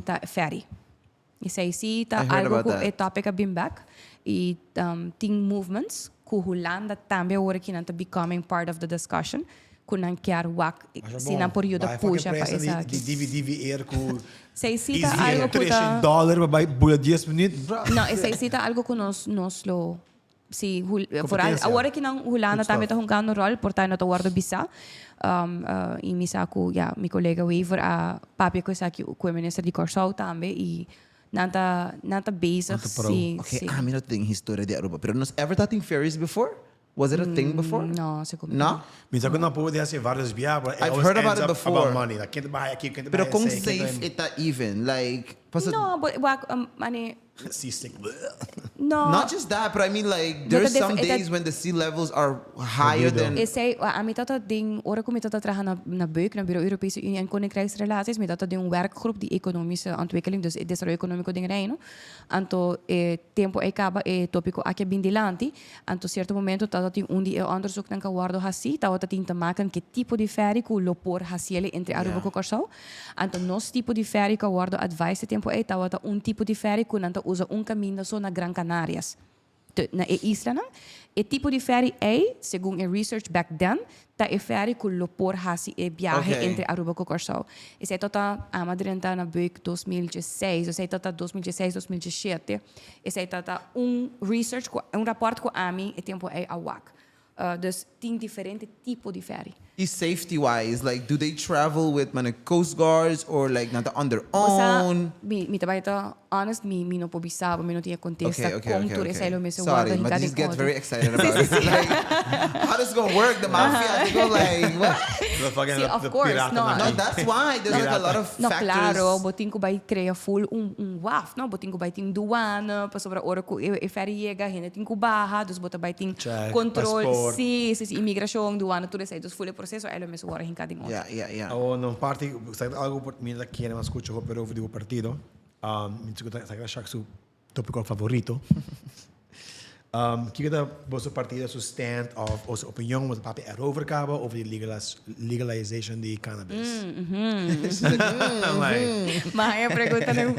ta ferry. Esei sí ta I heard algo about ku that. e topic a bin bek y tin movements ku Hulanda tambe awor aki nan ta becoming part of the discussion ku nan kier wak Masha si bon. nan por yuda Bai fucking pusha pa presa di, esaki. di DVD air ku Esei sí ta Easy algo ku ta 300 dollar pa bai bula 10 minuut. Bra. No, esei sí ta algo ku nos nos lo Si, vooral Competencia. awor aki nan Hulanda Good tambe stuff. ta hungando rol, por ta no ta wordo bisa. Y mi sa cu ya mi colega Wever a papia cu esaki cu e minister di Corsou tambe y nan ta nan ta bezig Nan ta pro. si Okay, si. ami no tin historia di Aruba, pero nos ever ta tin ferries before? Was it a thing before? No, segun mi No? Mi sa cu nan por di haci varios biaha, but it I've always heard about ends it up before. about money. Like, ken ta baha aki, ken ta Pero baha con esey, ken ta safe e ta even? Like, paso No, but wak mane Seasick. No. Not just that, but I mean like No there's ta def- some e ta days when the sea levels are higher than Esei, ami tata den ora ku mi tata traha na na BEUK, na Bureau Europese Unie en Koninkrijksrelaties, mi tata den un werkgroep di economische ontwikkeling, dus e desaroyo economico den Reino. Anto e tempo ei kaba e topico aki a bin dilanti. Anto cierto momento tata tin un di e onderzoeknan ku a wordo hasi, tabata tin te maken ke tipo di ferry ku lo por hasiele entre Aruba ku Kòrsou. Anto nos tipo di ferry ku a wòrdu advised e tempu ei tabata un tipo di ferry ku nan ta usa un kaminda so na Gran Canarias, te na e islanan. E tipo di ferry ei, segun e research back then, ta e ferry ku lo por hasi e biahe entre Aruba ku Kòrsou. Esei tabata ama drenta na buik 2016, esei tabata 2016, 2017. Esei tabata un research ku, un rapòrt ku ami e tempu ei a wak. Dus tin diferente tipo di ferry. Y safety wise, like do they travel with mane coast guards or like nan ta on their Bo sa, own? mi mi ta bai ta honest, mi mi no por bisa bo, mi no tin e contesta Okay, okay, con okay, tur okay. esei lo mester wordo Sorry, but hinca this den gets otro. very excited about it. Like, how does it gonna work? The mafia, they go like, what? The fucking Sí, of the course, pirata no. nan No, aki. that's why there's like a lot of No, factors. claro, bo tin cu bai crea full un un waf, no? Bo tin cu bai tin douane, pasobra ora cu e e ferry yega, hende tin cu baha, dus bo ta bai tin Check, control, paspoort. sí, sí, sí, inmigracion, douane, tur esei. Dus full e proceso ei lo mester worde hinca den otro. Yeah, yeah, yeah. Awor no parti, sa algo por mi ta kere mas scucha hopi over di bo partido. Mi ta scucha Jacques su. topico favorito. Kiko ta boso partido su stand of o su opinion, boso papia erover caba over di legalization di cannabis? Like, Ma e pregunta den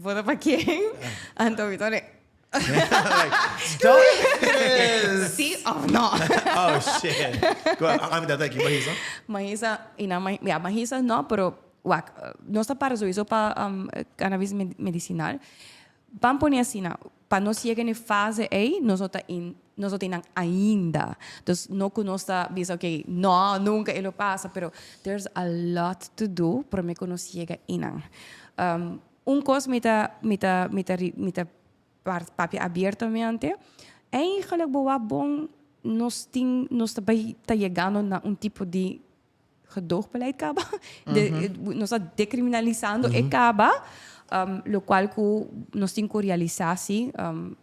vota pa ken? Anto mi ta like, don't Sí of no? Oh shit. Go, ami ta aki, Mahisa. Mahisa, y na, ja, Mahisa no, pero wak, nos ta para sowieso pa cannabis medicinal. Ban pone asina, pa nos yega na e fase ei, nos no ta in, nos no tin nan ainda. Dus no ku nos ta bisa, ok, no, nunka e lo pasa, pero there's a lot to do prome ku nos yega einan. Un kos mi ta, mi ta, mi ta, mi ta papia abiertamente, eigenlijk bo wak bon, nos tin, nos ta bai ta yegando na un tipo di gedoogbeleid kaba. Nos ta decriminalisando e kaba, locual cu nos tin cu realisa si,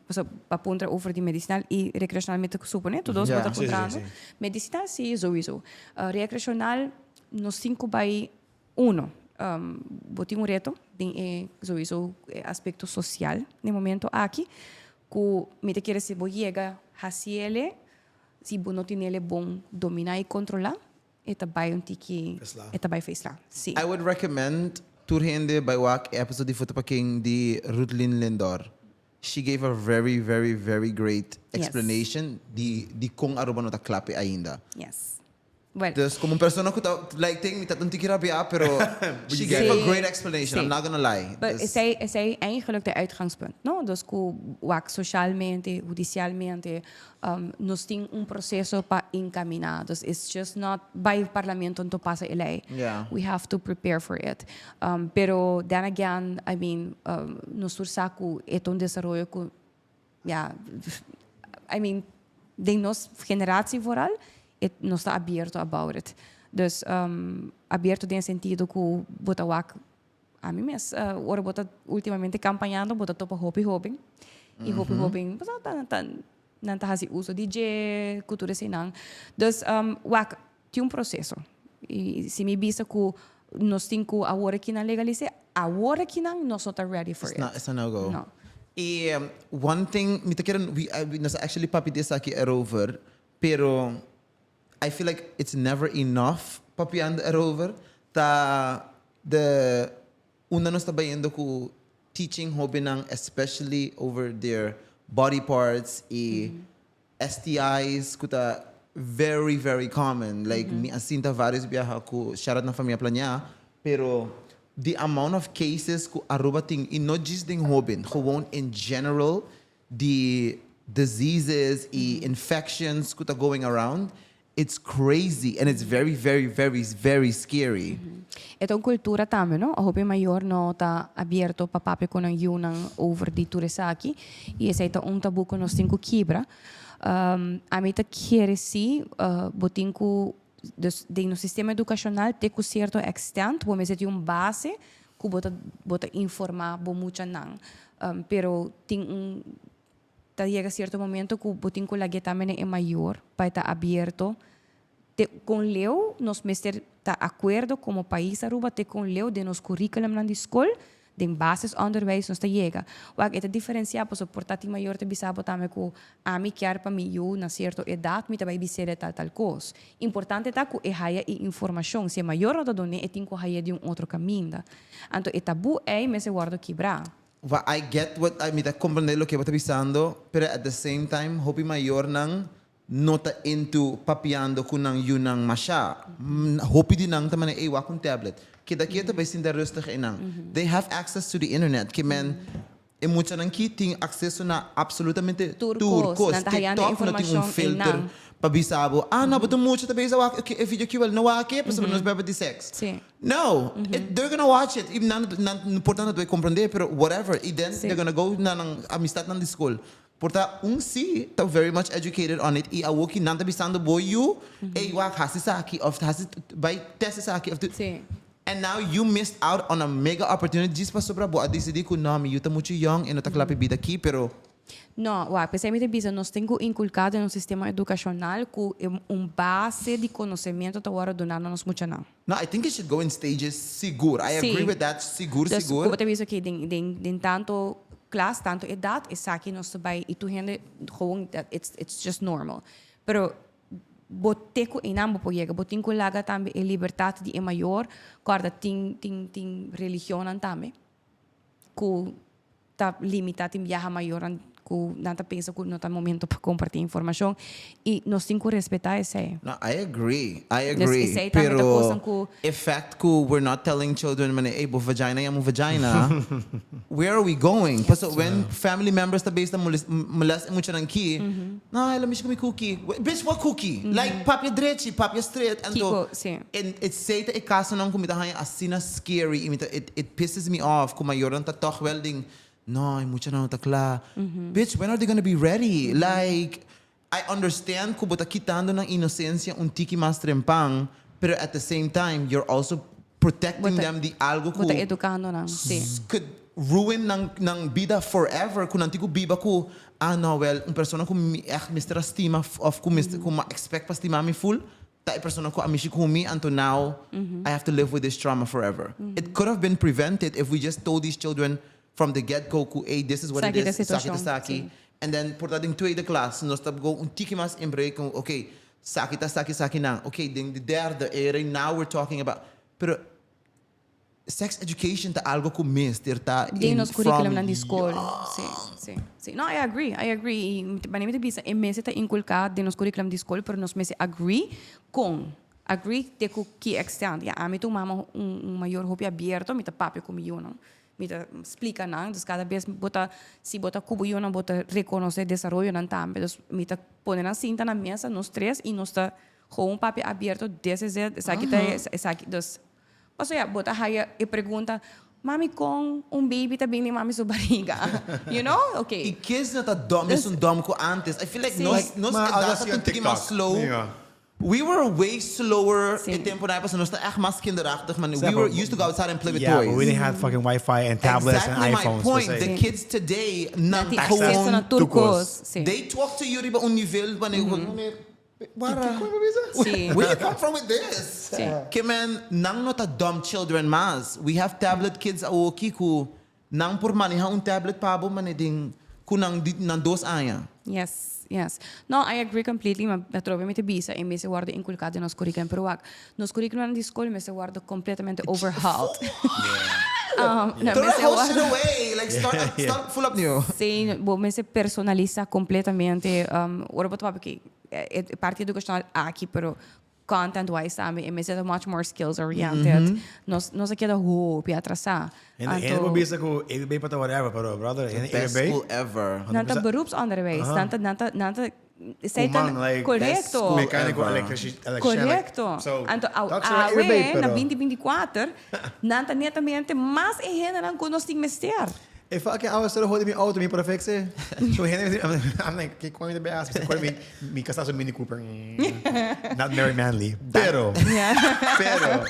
pasobra pa puntra over di medicinal y recreacional mi ta supone, tur dos bo ta puntrando. Medicinal si, souiso. Recreacional nos tin cu bay uno, bo tin un reto den e souiso e aspecto social den momento aki, cu mi ta kere si bo yega haciele, Si bo no tinele bon dominá i kontrolá, e ta bai un tiki, e ta bai feesla. Sí. I would recommend tur hende bai wak e episode di Foto pa Ken di Rutlin Lindor. She gave a very very very great explanation di dikon Aruba no ta kla p'e ainda. Yes. Well. Dus como un persona cu ta like tin mi ta un tiki rabia pero she gave a great explanation I'm not gonna lie. But esey esey eigenlijk de uitgangspunt no dus cu wak socialmente hudicialmente nos tin un proceso pa encamina dus it's just not bay parlamento anto pasa e ley we have to prepare for it pero then again I mean nos tur sa cu e ta un desaroyo cu Ya, I mean, den nos generatie vooral, e nos ta abierto about it. Dus abierto den e sentido ku bo ta wak, ami mes, ora bo ta ultimamente kampañando bo ta topa hopi hoben i hopi hoben ta ta nan ta hasi uso di dje ku tur eseinan. Dus wak, tin un proseso i si mi bisa ku nos tin ku awor aki nan legalis'é, awor aki nan nos no ta ready for it. It's a no go. No. I one thing mi ta kere we nos a actually papia di esaki erover pero I feel like it's never enough papiando erover ta the unda nos ta bayendo ku teaching hobennan especially over their body parts i STI's ku ta very very common like mi a sinta varios biaha ku shout out na famia Plania pero the amount of cases ku Aruba tin y no djis den hoben gewoon in general di diseases y infections ku ta going around it's crazy and it's very very very very scary. E ta un cultura tambe no, hopi mayor no ta abierto pa papia cu nan yiunan over di tur esaki y esey ta un tabu cu nos tin cu kibra. Ami ta kere si bo tin cu, dus den nos sistema educacional te cu cierto extent bo mester tin un base cu bo ta bo ta informa bo muchanan, pero tin un Ta yega cierto momento cu bo tin cu lag'é tambe na e mayor pa e ta abierto te con leu nos mester ta acuerdo como pais Aruba te con leu den nos curriculumnan di scol den basisonderwijs nos ta yega. Wak e ta diferencia pasobra por ta tin mayor ta bisa bo tambe cu ami kier pa mi yu na cierto edad mi ta bay bis'é tal tal cos. Importante ta cu e haya e informacion si e mayor no ta dun'é e tin cu hay'é di un otro caminda. Anto e tabu ey mester wordo kibra. Wa I get what I mi ta comprende loke bo ta bisando pero at the same time hopi mayornan no ta into papiando cu nan yunan masha. Hopi di nan ta mane ey wak un tablet. Keda keto bay sinta rustig eynan. They have access to the internet ke men e muchanan ki tin acceso na absolutamente Tur tur cos. cos. Nan ta hayando TikTok no tin un informacion filter eynan. pa bisa bo ah no bo ta mucha ta bisa wak e video ki wel no wak e pasobra nos bebe di sex. Si. No, it, they're gonna watch it. I nan, nan por ta nan ta comprende, pero whatever. I then Sí. they're gonna go na nan amistadnan di school. Por ta un sí ta very much educated on it. I awo ki nan ta bisando bo yu, ey wak hasi esaki of hasi bai test esaki of tu. Sí. And now you missed out on a mega opportunity djis pasobra bo a dicidi cu no, mi yu ta mucho young e no ta kla pa e bida aki, pero No, wak, p'esei mi ta bisa nos tin ku inkulká den nos sistema edukashonal ku e un base di konosementu ta wòrdu duná na nos muchanan. No, I think it should go in stages, sigur. I agree Sí. with that, sigur, Dus sigur. ku bo ta bisa oké, den, den, den tanto. klas, tantu edat, esaki nos ta bai i tur hende gewoon dat it's it's just normal. Pero bo te ku einan bo por yega, bo tin ku laga tambe e libertat di e mayor, kòrda tin tin tin religionnan tambe ku ta limita tin biaha mayornan ku nan ta pensa ku no ta momento pa komparti informashon i nos tin ku respetá esei. No, I agree, I Dus agree, esei tambe ta pero kosnan ku. e fact ku we're not telling children manera ey bo vagina yama vagina, where are we going? Paso when family members ta bes ta molest e muchanan ki, no, el a mishi ku mi cookie, bitch what cookie? Like papia drechi, papia straight, anto Kiko, si. en esei ta e kasonan ku mi ta haña asina scary i mi ta it it pisses me off ku mayornan ta tòg wèl den No, e muchanan no ta kla. Bitch, when are they gonna be ready? Like, I understand ku bo ta kitando nan inosensia un tiki mas trempan, pero at the same time, you're also protecting them di algo ku Bo ta edukando nan, si. could ruin nan nan bida forever, ku nan tin ku biba ku, ah no, well, un persona ku mi ègt mester a stima òf ku mester ku mi a expect pa stima mi ful, ta e persona ku a mishi ku mi anto now I have to live with this trauma forever. It could have been prevented if we just told these children from the get go ku ey this is what it Esaki ta is, esaki ta situashon, esaki. si. And then por ta den tweede klas nos ta go un tiki mas inbreek ku okay esaki ta esaki esaki nan. Okay den di derde ere now we're talking about pero Sex education ta algo cu mester ta Den in nos from curriculumnan di school. young. Sí, sí, sí. No, I agree, I agree. Y wanneer mi ta bisa e mester ta inculca den nos curriculum di school, pero nos mester agree con, agree te cu ki extent. Ya, ami ta un mama, un, un mayor hopi abierto, mi ta papia cu mi yunan. Mi ta splica nan, dus cada bes bo ta, si bo ta cu bo yunan, bo ta reconoce desaroyonan tambe. Dus mi ta pone nan sinta na mesa, nos tres, y nos ta gewoon papia abierto, this is it, esaki ta e, esaki, dus. Pasobra ya, bo ta haya e pregunta, Mami kon un baby ta bin den mami su bariga? You know? Ok. I kids no ta dom, mesun dom ku antes. I feel like Sí. nos, nos Ma edat algo ta así on un tiki mas TikTok. slow. Ja. We were way slower Sí. e temponan ei pasobra nos ta echt mas kinderachtig, man. Snap, We were but- used to go outside and play with Yeah, toys. but we didn't have fucking Wi-Fi and tablets Exactly and my iPhones. point. per se. The kids today, nan Nan tin Access acceso na gewoon, tur tur kos. kos. Sí. they talk to you riba un nivel wanneer Para. Sí. Where you come from with this? Sí. Ke men, nan no ta dumb children mas. We have tablet kids awoki ku nan por maneha un tablet pa bo mane den ku nan di nan dos aña. Yes, yes. No, I agree completely, ma atrobe mi ta bisa e mester wordo inculca den nos curriculum, pero wak, nos curriculumnan di school mester wordo completamente overhauled. Um, no, Throw the mester whole shit wordo- away! Like start up, start full up new. Sí, bo mester personalisa completamente, um, ora bo ta papia ki e parti educacional aki, pero content wise tambe e mester ta much more skills oriented. Nos nos a keda hopi atrasá. Hende hende Anto por bisa ku EBB por ta whatever, pero brother, hende Best EBB. school ever. nan ta beroepsonderwijs, nan ta nan ta nan ta esei ta Human, like, Best korekto. school Mechanical, ever. electrici- electrician. like, Korekto. so, Anto aw talk to awe EBB, na pero- binti binti kuater nan ta netamente mas e hendenan ku nos tin mester. E fucking awe solo hoorde mi auto, mi por fixe. So hende, I'm like, ke kwam je erbij aan? Ze mi, mi casa su Mini Cooper. Not very manly. Pero, pero,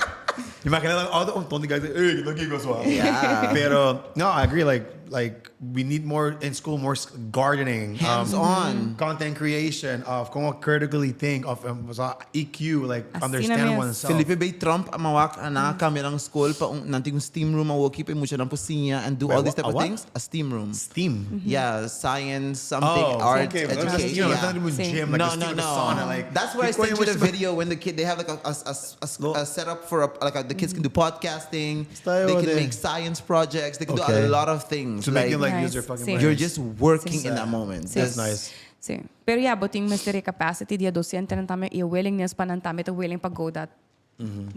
imagina een auto om ton die guy say, hey, no kiko zwa. Yeah. Pero, no, I agree, like, like, we need more in school, more gardening. Hands on. Content creation, of como critically think, of so EQ, like, Asina understand mes. oneself. Felipe bay Trump a mawak a nan a cambia nan school pa un nan tin un steam room awoki pa e muchanan por siña and do Wait, all these type a of what? things. A steam room. Steam. Yeah, science, something, Oh, art, okay. but that's education. steam, Yeah. that's not even Sí. gym, like no, a steam no, with a no. sauna, like That's where I Kiko sent you the yung video when the kid they have like a setup for a, like a, the kids can do podcasting, Style they can de- make science projects, they can do Okay. a lot of things. To make them like Nice. use their fucking Sí. brains. you're just working Sí. in that moment. Sí. That's nice. Sí. Pero ya, bo tin mester e capacity di e docentenan tambe y e willingness pa nan tambe ta willing pa go that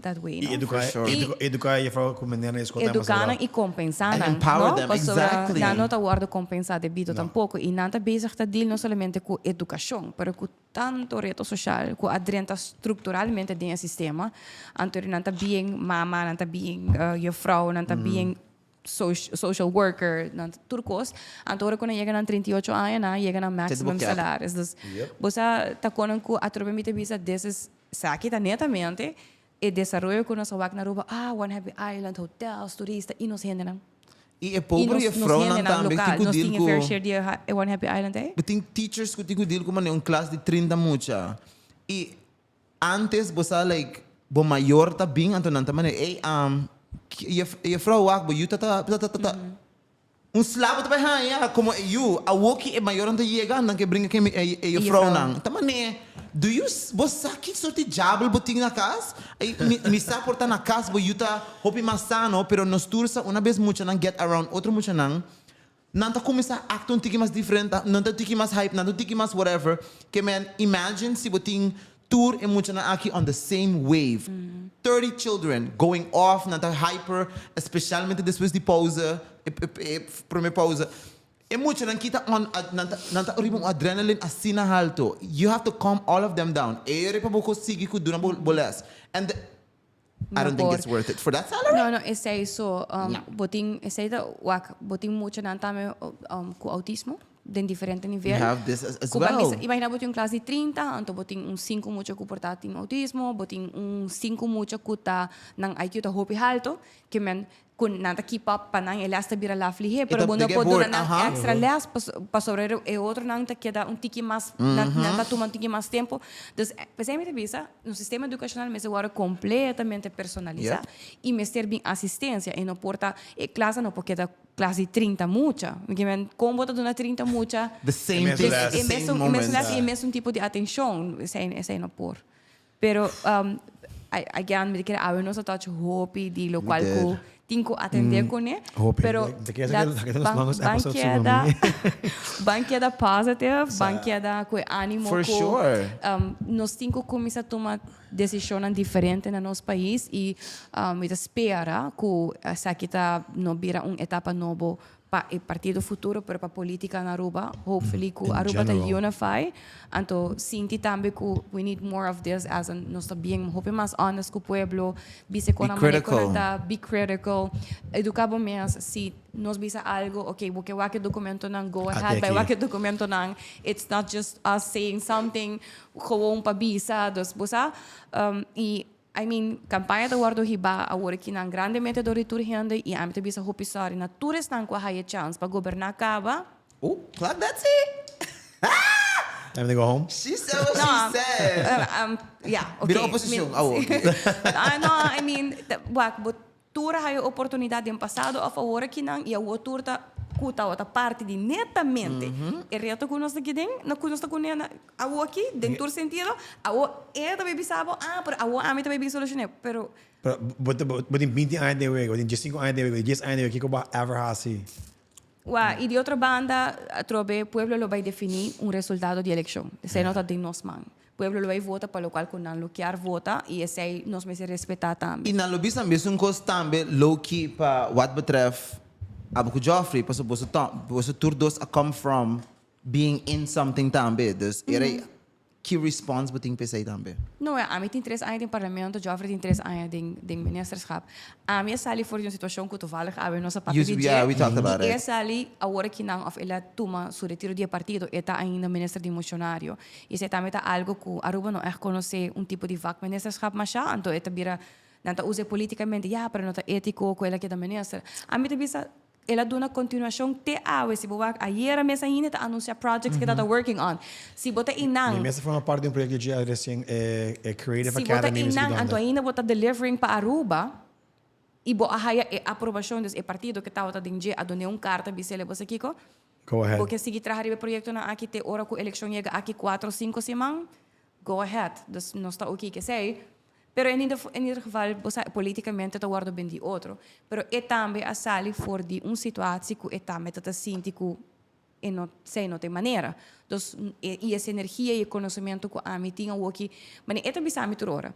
that way, Y no? educa, For sure. educa, educa juffrouw cu meneer na school Educa nan y compensa And nan, empower no? them, Pasobra exactly. nan no ta wordo compensa debido tampoco y nan ta bezig ta deal no solamente cu educacion, pero cu tanto reto social cu a drenta structuralmente den e sistema. Anto nan ta bien mama, nan ta bien juffrouw, nan ta bien social worker, nan tur kos. Anto ora ku nan yega nan 38 aña, nan a yega nan maximum salaris. Dus bo sa ta konan ku atrobe mi ta bisa this is, esaki ta netamente e desaroyo ku nos a wak na Aruba, ah, One Happy Island, hotels, turista i nos hendenan. I e pober I nos juffrouwnan hendenan tambe tin lokal, ku nos deal tin e ku fair share di e One Happy Island ei. Bo tin teachers ku tin ku deal ku manera un klas di 30 mucha. I Antes bo sa like bo mayor ta bin anto nan ta manda ey jef juffrouw wak bo yu ta ta ta ta ta. Un sla bo ta bai haña komo e yu. Awoki e mayornan ta yega, nan ke bringa ku e e yufrounan. Ta manera, do you bo sa ki sort di djabel bo tin na kas? Ey, mi mi sa por ta na kas bo yu ta hopi mas sano, pero nos tur sa una bes muchanan get around otro muchanan, nan ta kuminsá aktua un tiki mas diferente, nan ta un tiki mas hype, nan ta un tiki mas whatever. Ke men imagine si bo tin Tur e muchanan aki on the same wave. 30 children going off, nan ta hyper, especialmente despues di pauze, e e prome pauze. E muchanan ki ta on, nan ta nan ta riba un adrenaline asina halto. You have to calm all of them down. E ora pa bo por sigui cu duna bo bo les. And the, I don't think it's worth it for that salary. No, no, esey so. Bo tin, esey ta, wak, bo tin muchanan tambe cu autismo den diferente nivel. You have this as Cu well. Bisa, imagina bo tin un klas di 30, anto bo tin un 5 mucha cu por ta tin autismo, bo tin un 5 mucha cu ta nan IQ ta hopi halto, ke men Cu nan ta keep up pa nan e les ta bira laf lihe, pero bo no por duna nan extra les pasobra e otronan ta keda un tiki mas, nan ta tuma un tiki mas tempo. Dus, p'esei mi ta bisa, nos sistema educacional mester worde completamente personalisa y mester bin asistencia y no por ta, e klasnan no por keda klas di 30 mucha. Mi ke men, con bo ta duna 30 mucha The same thing at the same moment. E mesun les y e mesun tipo di atencion, esei no por. Pero again mi ta kere awe nos a touch hopi di locual cu tin cu atende cune. Hopi. Pero ban keda ban keda positive, ban keda cu e animo For cu sure. nos tin cu cuminsa tuma decisionnan diferente na nos pais y mi ta spera cu esaki ta no bira un etapa nobo pa e partido futuro pero pa politica na Aruba hopefully cu Aruba ta unify anto sinti tambe cu we need more of this as in nos ta bien hopi mas honest cu pueblo bisa con nan manera cu nan ta be critical educa bo mes si nos bisa algo ok bo ke wak e documentonan go ahead bay wak e documentonan it's not just us saying something gewoon pa bisa dus bo sa y I mean, campaña ta wordo hiba awor akinan grandemente dor di tur hende y ami ta bisa hopi sorry na tur esnan cu a haya chance pa goberna caba. Oh, clap that tea! Time to go home? She said what she said. Yeah, okay. Bira oposicion awor. No, I mean, wak, bo Tur a haya oportunidat den pasado òf awor akinan i awor tur ta ku tabata parti di netamente e reto ku nos ta kiden, ku nos ta kuné awor aki den tur sentido. Awor e ta bai bisa bo, ah, pero awor ami ta bai bin solushoné, pero. Pero bo bo tin binti aña den wega, bo tin diesinku aña den wega, bo tin dies aña den wega, kiko bo a ever hasi? Wak, i di otro banda, atrobe pueblo lo bai definí un resultado di elekshon. Esei no ta den nos man. Pueblo lo bai vota pa lokual ku nan lo kier vota i esei nos mester respetá tambe. I nan lo bisa mesun kos tambe low key pa wat betreft abo ku Geoffrey, pasobra boso ta boso tur dos a come from being in something tambe, dus era Ki response bo tin pa esei tambe? No, ami tin tres aña den parlamento, Geoffrey tin tres aña den den ministerschap. Ami a sali for di un situacion cu toevallig awe nos a papia di dje. Yeah, we talked about I it. e sali awor akinan of el a tuma su retiro di e partido, e ta ainda minister dimisionario. I esei tambe ta algo cu Aruba no echt conoce un tipo di vakministerschap masha, anto e ta bira, nan ta usa e politicamente, ya, pero no ta etico cu el a keda minister. Ami ta bisa, El a duna continuacion te awe. Si bo wak ayera mes ainda ta anuncia projects ke ta ta working on. Si bo ta einan. Mi mes a forma parti di un proyecto dje recien e Creative Si bo ta Academy. einan anto ainda bo ta delivering pa Aruba y bo a haya e aprobacion dus e partido ke tabata den dje a dun'e un carta bis'ele bo sa kico? Go ahead. Bo ke sigui traha riba e proyectonan aki te ora cu eleccion yega aki cuatro o cinco siman? Go ahead. Dus nos ta oki kesey. Pero en ieder en ieder geval, bo sa, politicamente ta wordo bendí otro. Pero e tambe a sali for di un situatie cu e tambe ta ta sinti cu e no, esey no ta e manera. Dus, e, y es energia y e conocemento cu ami tin awoki, mane e ta bisa ami tur ora.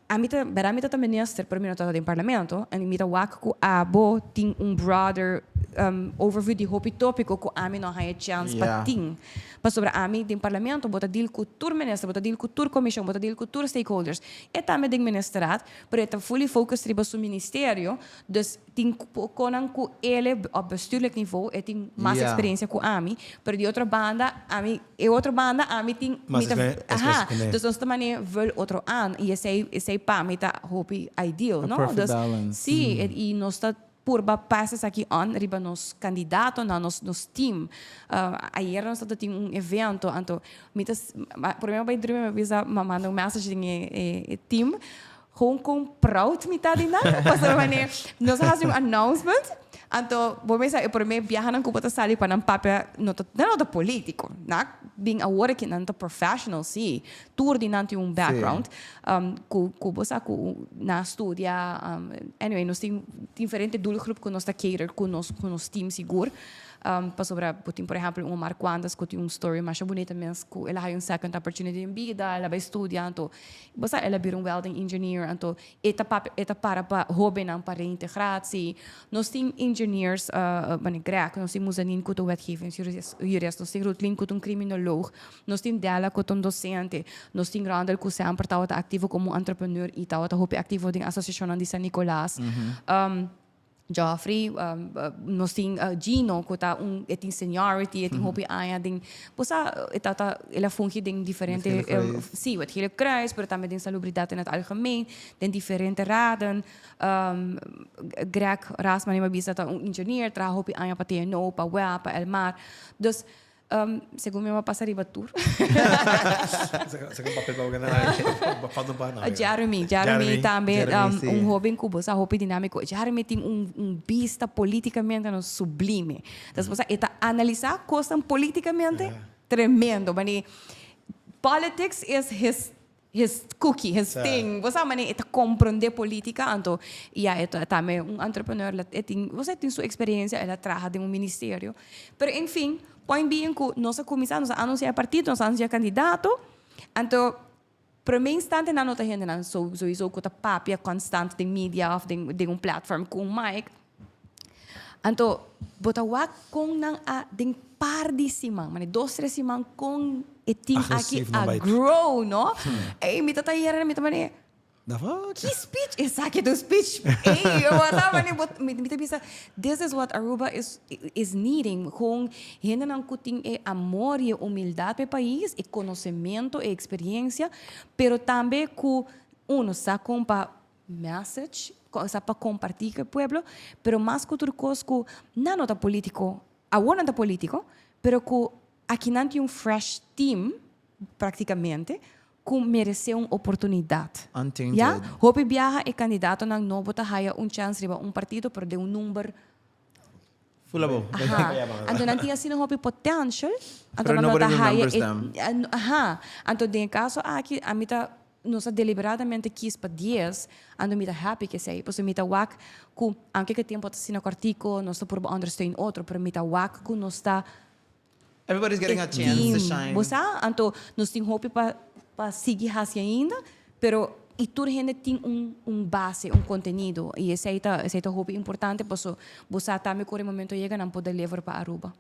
Ami ta, berdad mi ta ta minister, pero mi no ta ta den parlamento, en mi ta wak cu abo tin un broader overview di hopi topico cu ami no a haya chance pa tin. Pasobra ami den parlamento bo ta deal cu tur minister, bo ta deal cu tur comision, bo ta deal cu tur stakeholders. E tambe den ministerat, pero e ta fully focused riba su ministerio, dus tin conan cu ele op bestuurlijk niveau e tin mas experiencia cu ami, pero di otro banda ami, e otro banda ami tin, mi ta, aha, dus nos ta mane vul otro aan y esey, esey pa mi ta hopi ideal, no? Dus, si, y nos ta Purba pasa esaki on riba nos kandidatonan, nos nos team. Ayer nos tabata tin un evento, anto mi ta prome mi bai drumi mi a bisa mi a manda un message den e e team gewoon kon proud mi ta di nan pasobra wanneer nos a hasi un announcement. Anto bo mester e prome biahanan ku bo ta sali pa nan papia no ta nan no ta politico. Nan bin awor aki nan ta professional si. Tur di nan tin un background ku ku bo sa ku nan a studia. Anyway nos tin diferente doelgroep ku nos ta cater ku nos ku nos team sigur. Pasobra bo tin por ehempel un Omar Cuantas ku tin un story masha bunita mes ku el a haya un second opportunity den bida, el a bai studia anto bo sa el a bira un welding engineer anto e ta papia e ta para pa hobennan pa reintegratie. Nos tin engineers mane Greg, nos tin Muzanin ku ta un wetgevingsjurist, nos tin Rutlin ku ta un kriminoloog, nos tin Della ku ta un docente, nos tin Randall ku semper tabata aktivo komo un entrepreneur i tabata hopi aktivo den asosiashonnan di San Nicolas. Geoffrey, nos tin Gino ku ta un e tin seniority, e tin hopi aña den bo sa e ta ta el a fungi den diferente Wit Gele Kruis. Si, Wit Gele Kruis, pero tambe den salubridat in het algemeen, den diferente raden. Greg Rasman mi a bisa ta un ingenier, traha hopi aña pa TNO, pa web, pa Elmar. Dus Segun mi a pasa riba tur. Saca un papel pa bo gana. Falta un par na. Jeremy, Jeremy tambe un hoben cu bo sa hopi dinamico. Jeremy tin un un bista politicamente no sublime. Entonces bo sa e ta analisa cosnan politicamente tremendo. Mane politics is his His cookie, his thing. Bo sa manera e ta comprende politica, anto ya e ta tambe un entrepreneur, e tin, bo sa e tin su experiencia, el a traha den un ministerio. Pero en fin, point being cu nos a cuminsa, nos a anuncia e partido, nos a anuncia e candidato, anto prome instante nan no ta hendenan sowiso cu ta papia constant den media of den un platform cu un mic. Anto bo ta wak kon nan a den par di siman, mane dos tres siman kon e team aki a grow, no? Ey, mi ta ta yera mi ta mane, ki speech? Esaki ta un speech. Ey, bo ta mane bo, mi ta bisa, this is what Aruba is is needing. Kon hendenan ku tin e amor i e humildad pa e pais, e konosemento, e eksperiencia, pero tambe ku uno sa kon pa message, cosa pa comparti cu e pueblo, pero mas cu tur cos cu nan no ta politico, awor nan ta politico, pero cu aki nan tin un fresh team practicamente cu merece un oportunidad. Untainted. Ya? Hopi biaha e candidatonan nobo ta haya un chance riba un partido, pero den un number Full abou. Aha. Anto nan tin asina hopi potential, anto Pero nan no nobody ta haya remembers e them. aha. Anto den e caso aki ami ta nos a deliberadamente kies pa dies, anto mi ta happy cu esey, pasobra mi ta wak cu aunke cu e tempo ta asina cortico, nos ta purba ondersteun otro, pero mi ta wak cu nos ta Everybody's getting e a chance to team. shine. Bo sa? Anto nos tin hopi pa pa sigui haci ainda, pero y tur hende tin un un base, un contenido y esey ta esey ta hopi importante paso bo sa tambe cu ora e momento yega nan por deliver pa Aruba.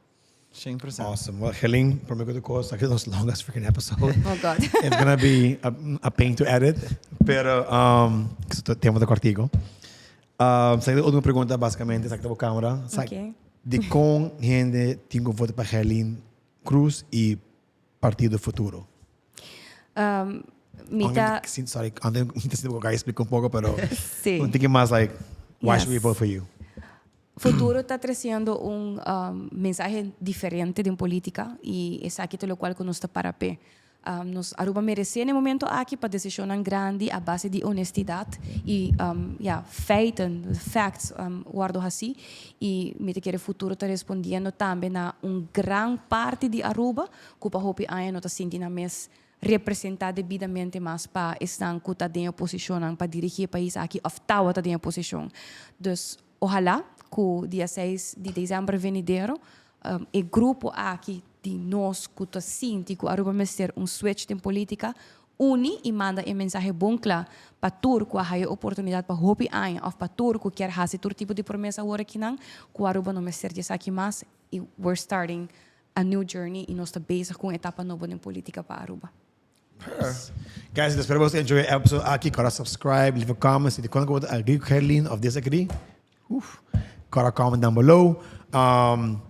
100%. Awesome. Well, Gerlien, prome cu tur cos, aki ta nos longest freaking episode. Oh God. It's gonna be a, a pain to edit, pero um, tempo ta cortico. Um, sa último pregunta, basicamente, sa ta bo camera. Sa, Ok. Di con hende tin cu vota pa Gerlien Cruz y Partido Futuro? Um, mi ta... Sorry, antes mi ta sinti cu explica un poco, pero Sí. un tiki mas like, why should we Yes. vote for you? Futuro ta treciendo un um, mensahe diferente den politica y esaki ta locual cu nos ta para p'e. Nos Aruba merece n'e momento aki pa decisionnan grandi a base di honestidad y ya, feiten, facts, wordo haci y mi ta kere Futuro ta respondiendo tambe na un gran parti di Aruba cu pa hopi aña no ta sinti nan mes representa debidamente mas pa esnan cu ta den e posicionnan pa dirigi e pais aki of tawata den e posicion. Dus ohala cu dia seis di december venidero E grupo aki di nos cu ta sinti cu Aruba mester un switch den politica, uni y manda e mensahe bon cla pa tur cu a haya oportunidad pa hopi aña of pa tur cu kier haci tur tipo di promesa awor akinan cu Aruba no mester di esaki mas y we're starting a new journey y nos ta bezig cu un etapa nobo den politica pa Aruba. Guys, espero boso enjoy e episode aki. Kora subscribe, leave a comment. Si di kon ku bo agree ku Gerlien of disagree, uf, kora comment down below. Um,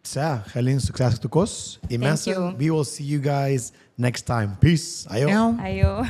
sa, Gerlien, succes ku tu kos. Thank Imense, you. we will see you guys next time. Peace. Ayo. Ayo.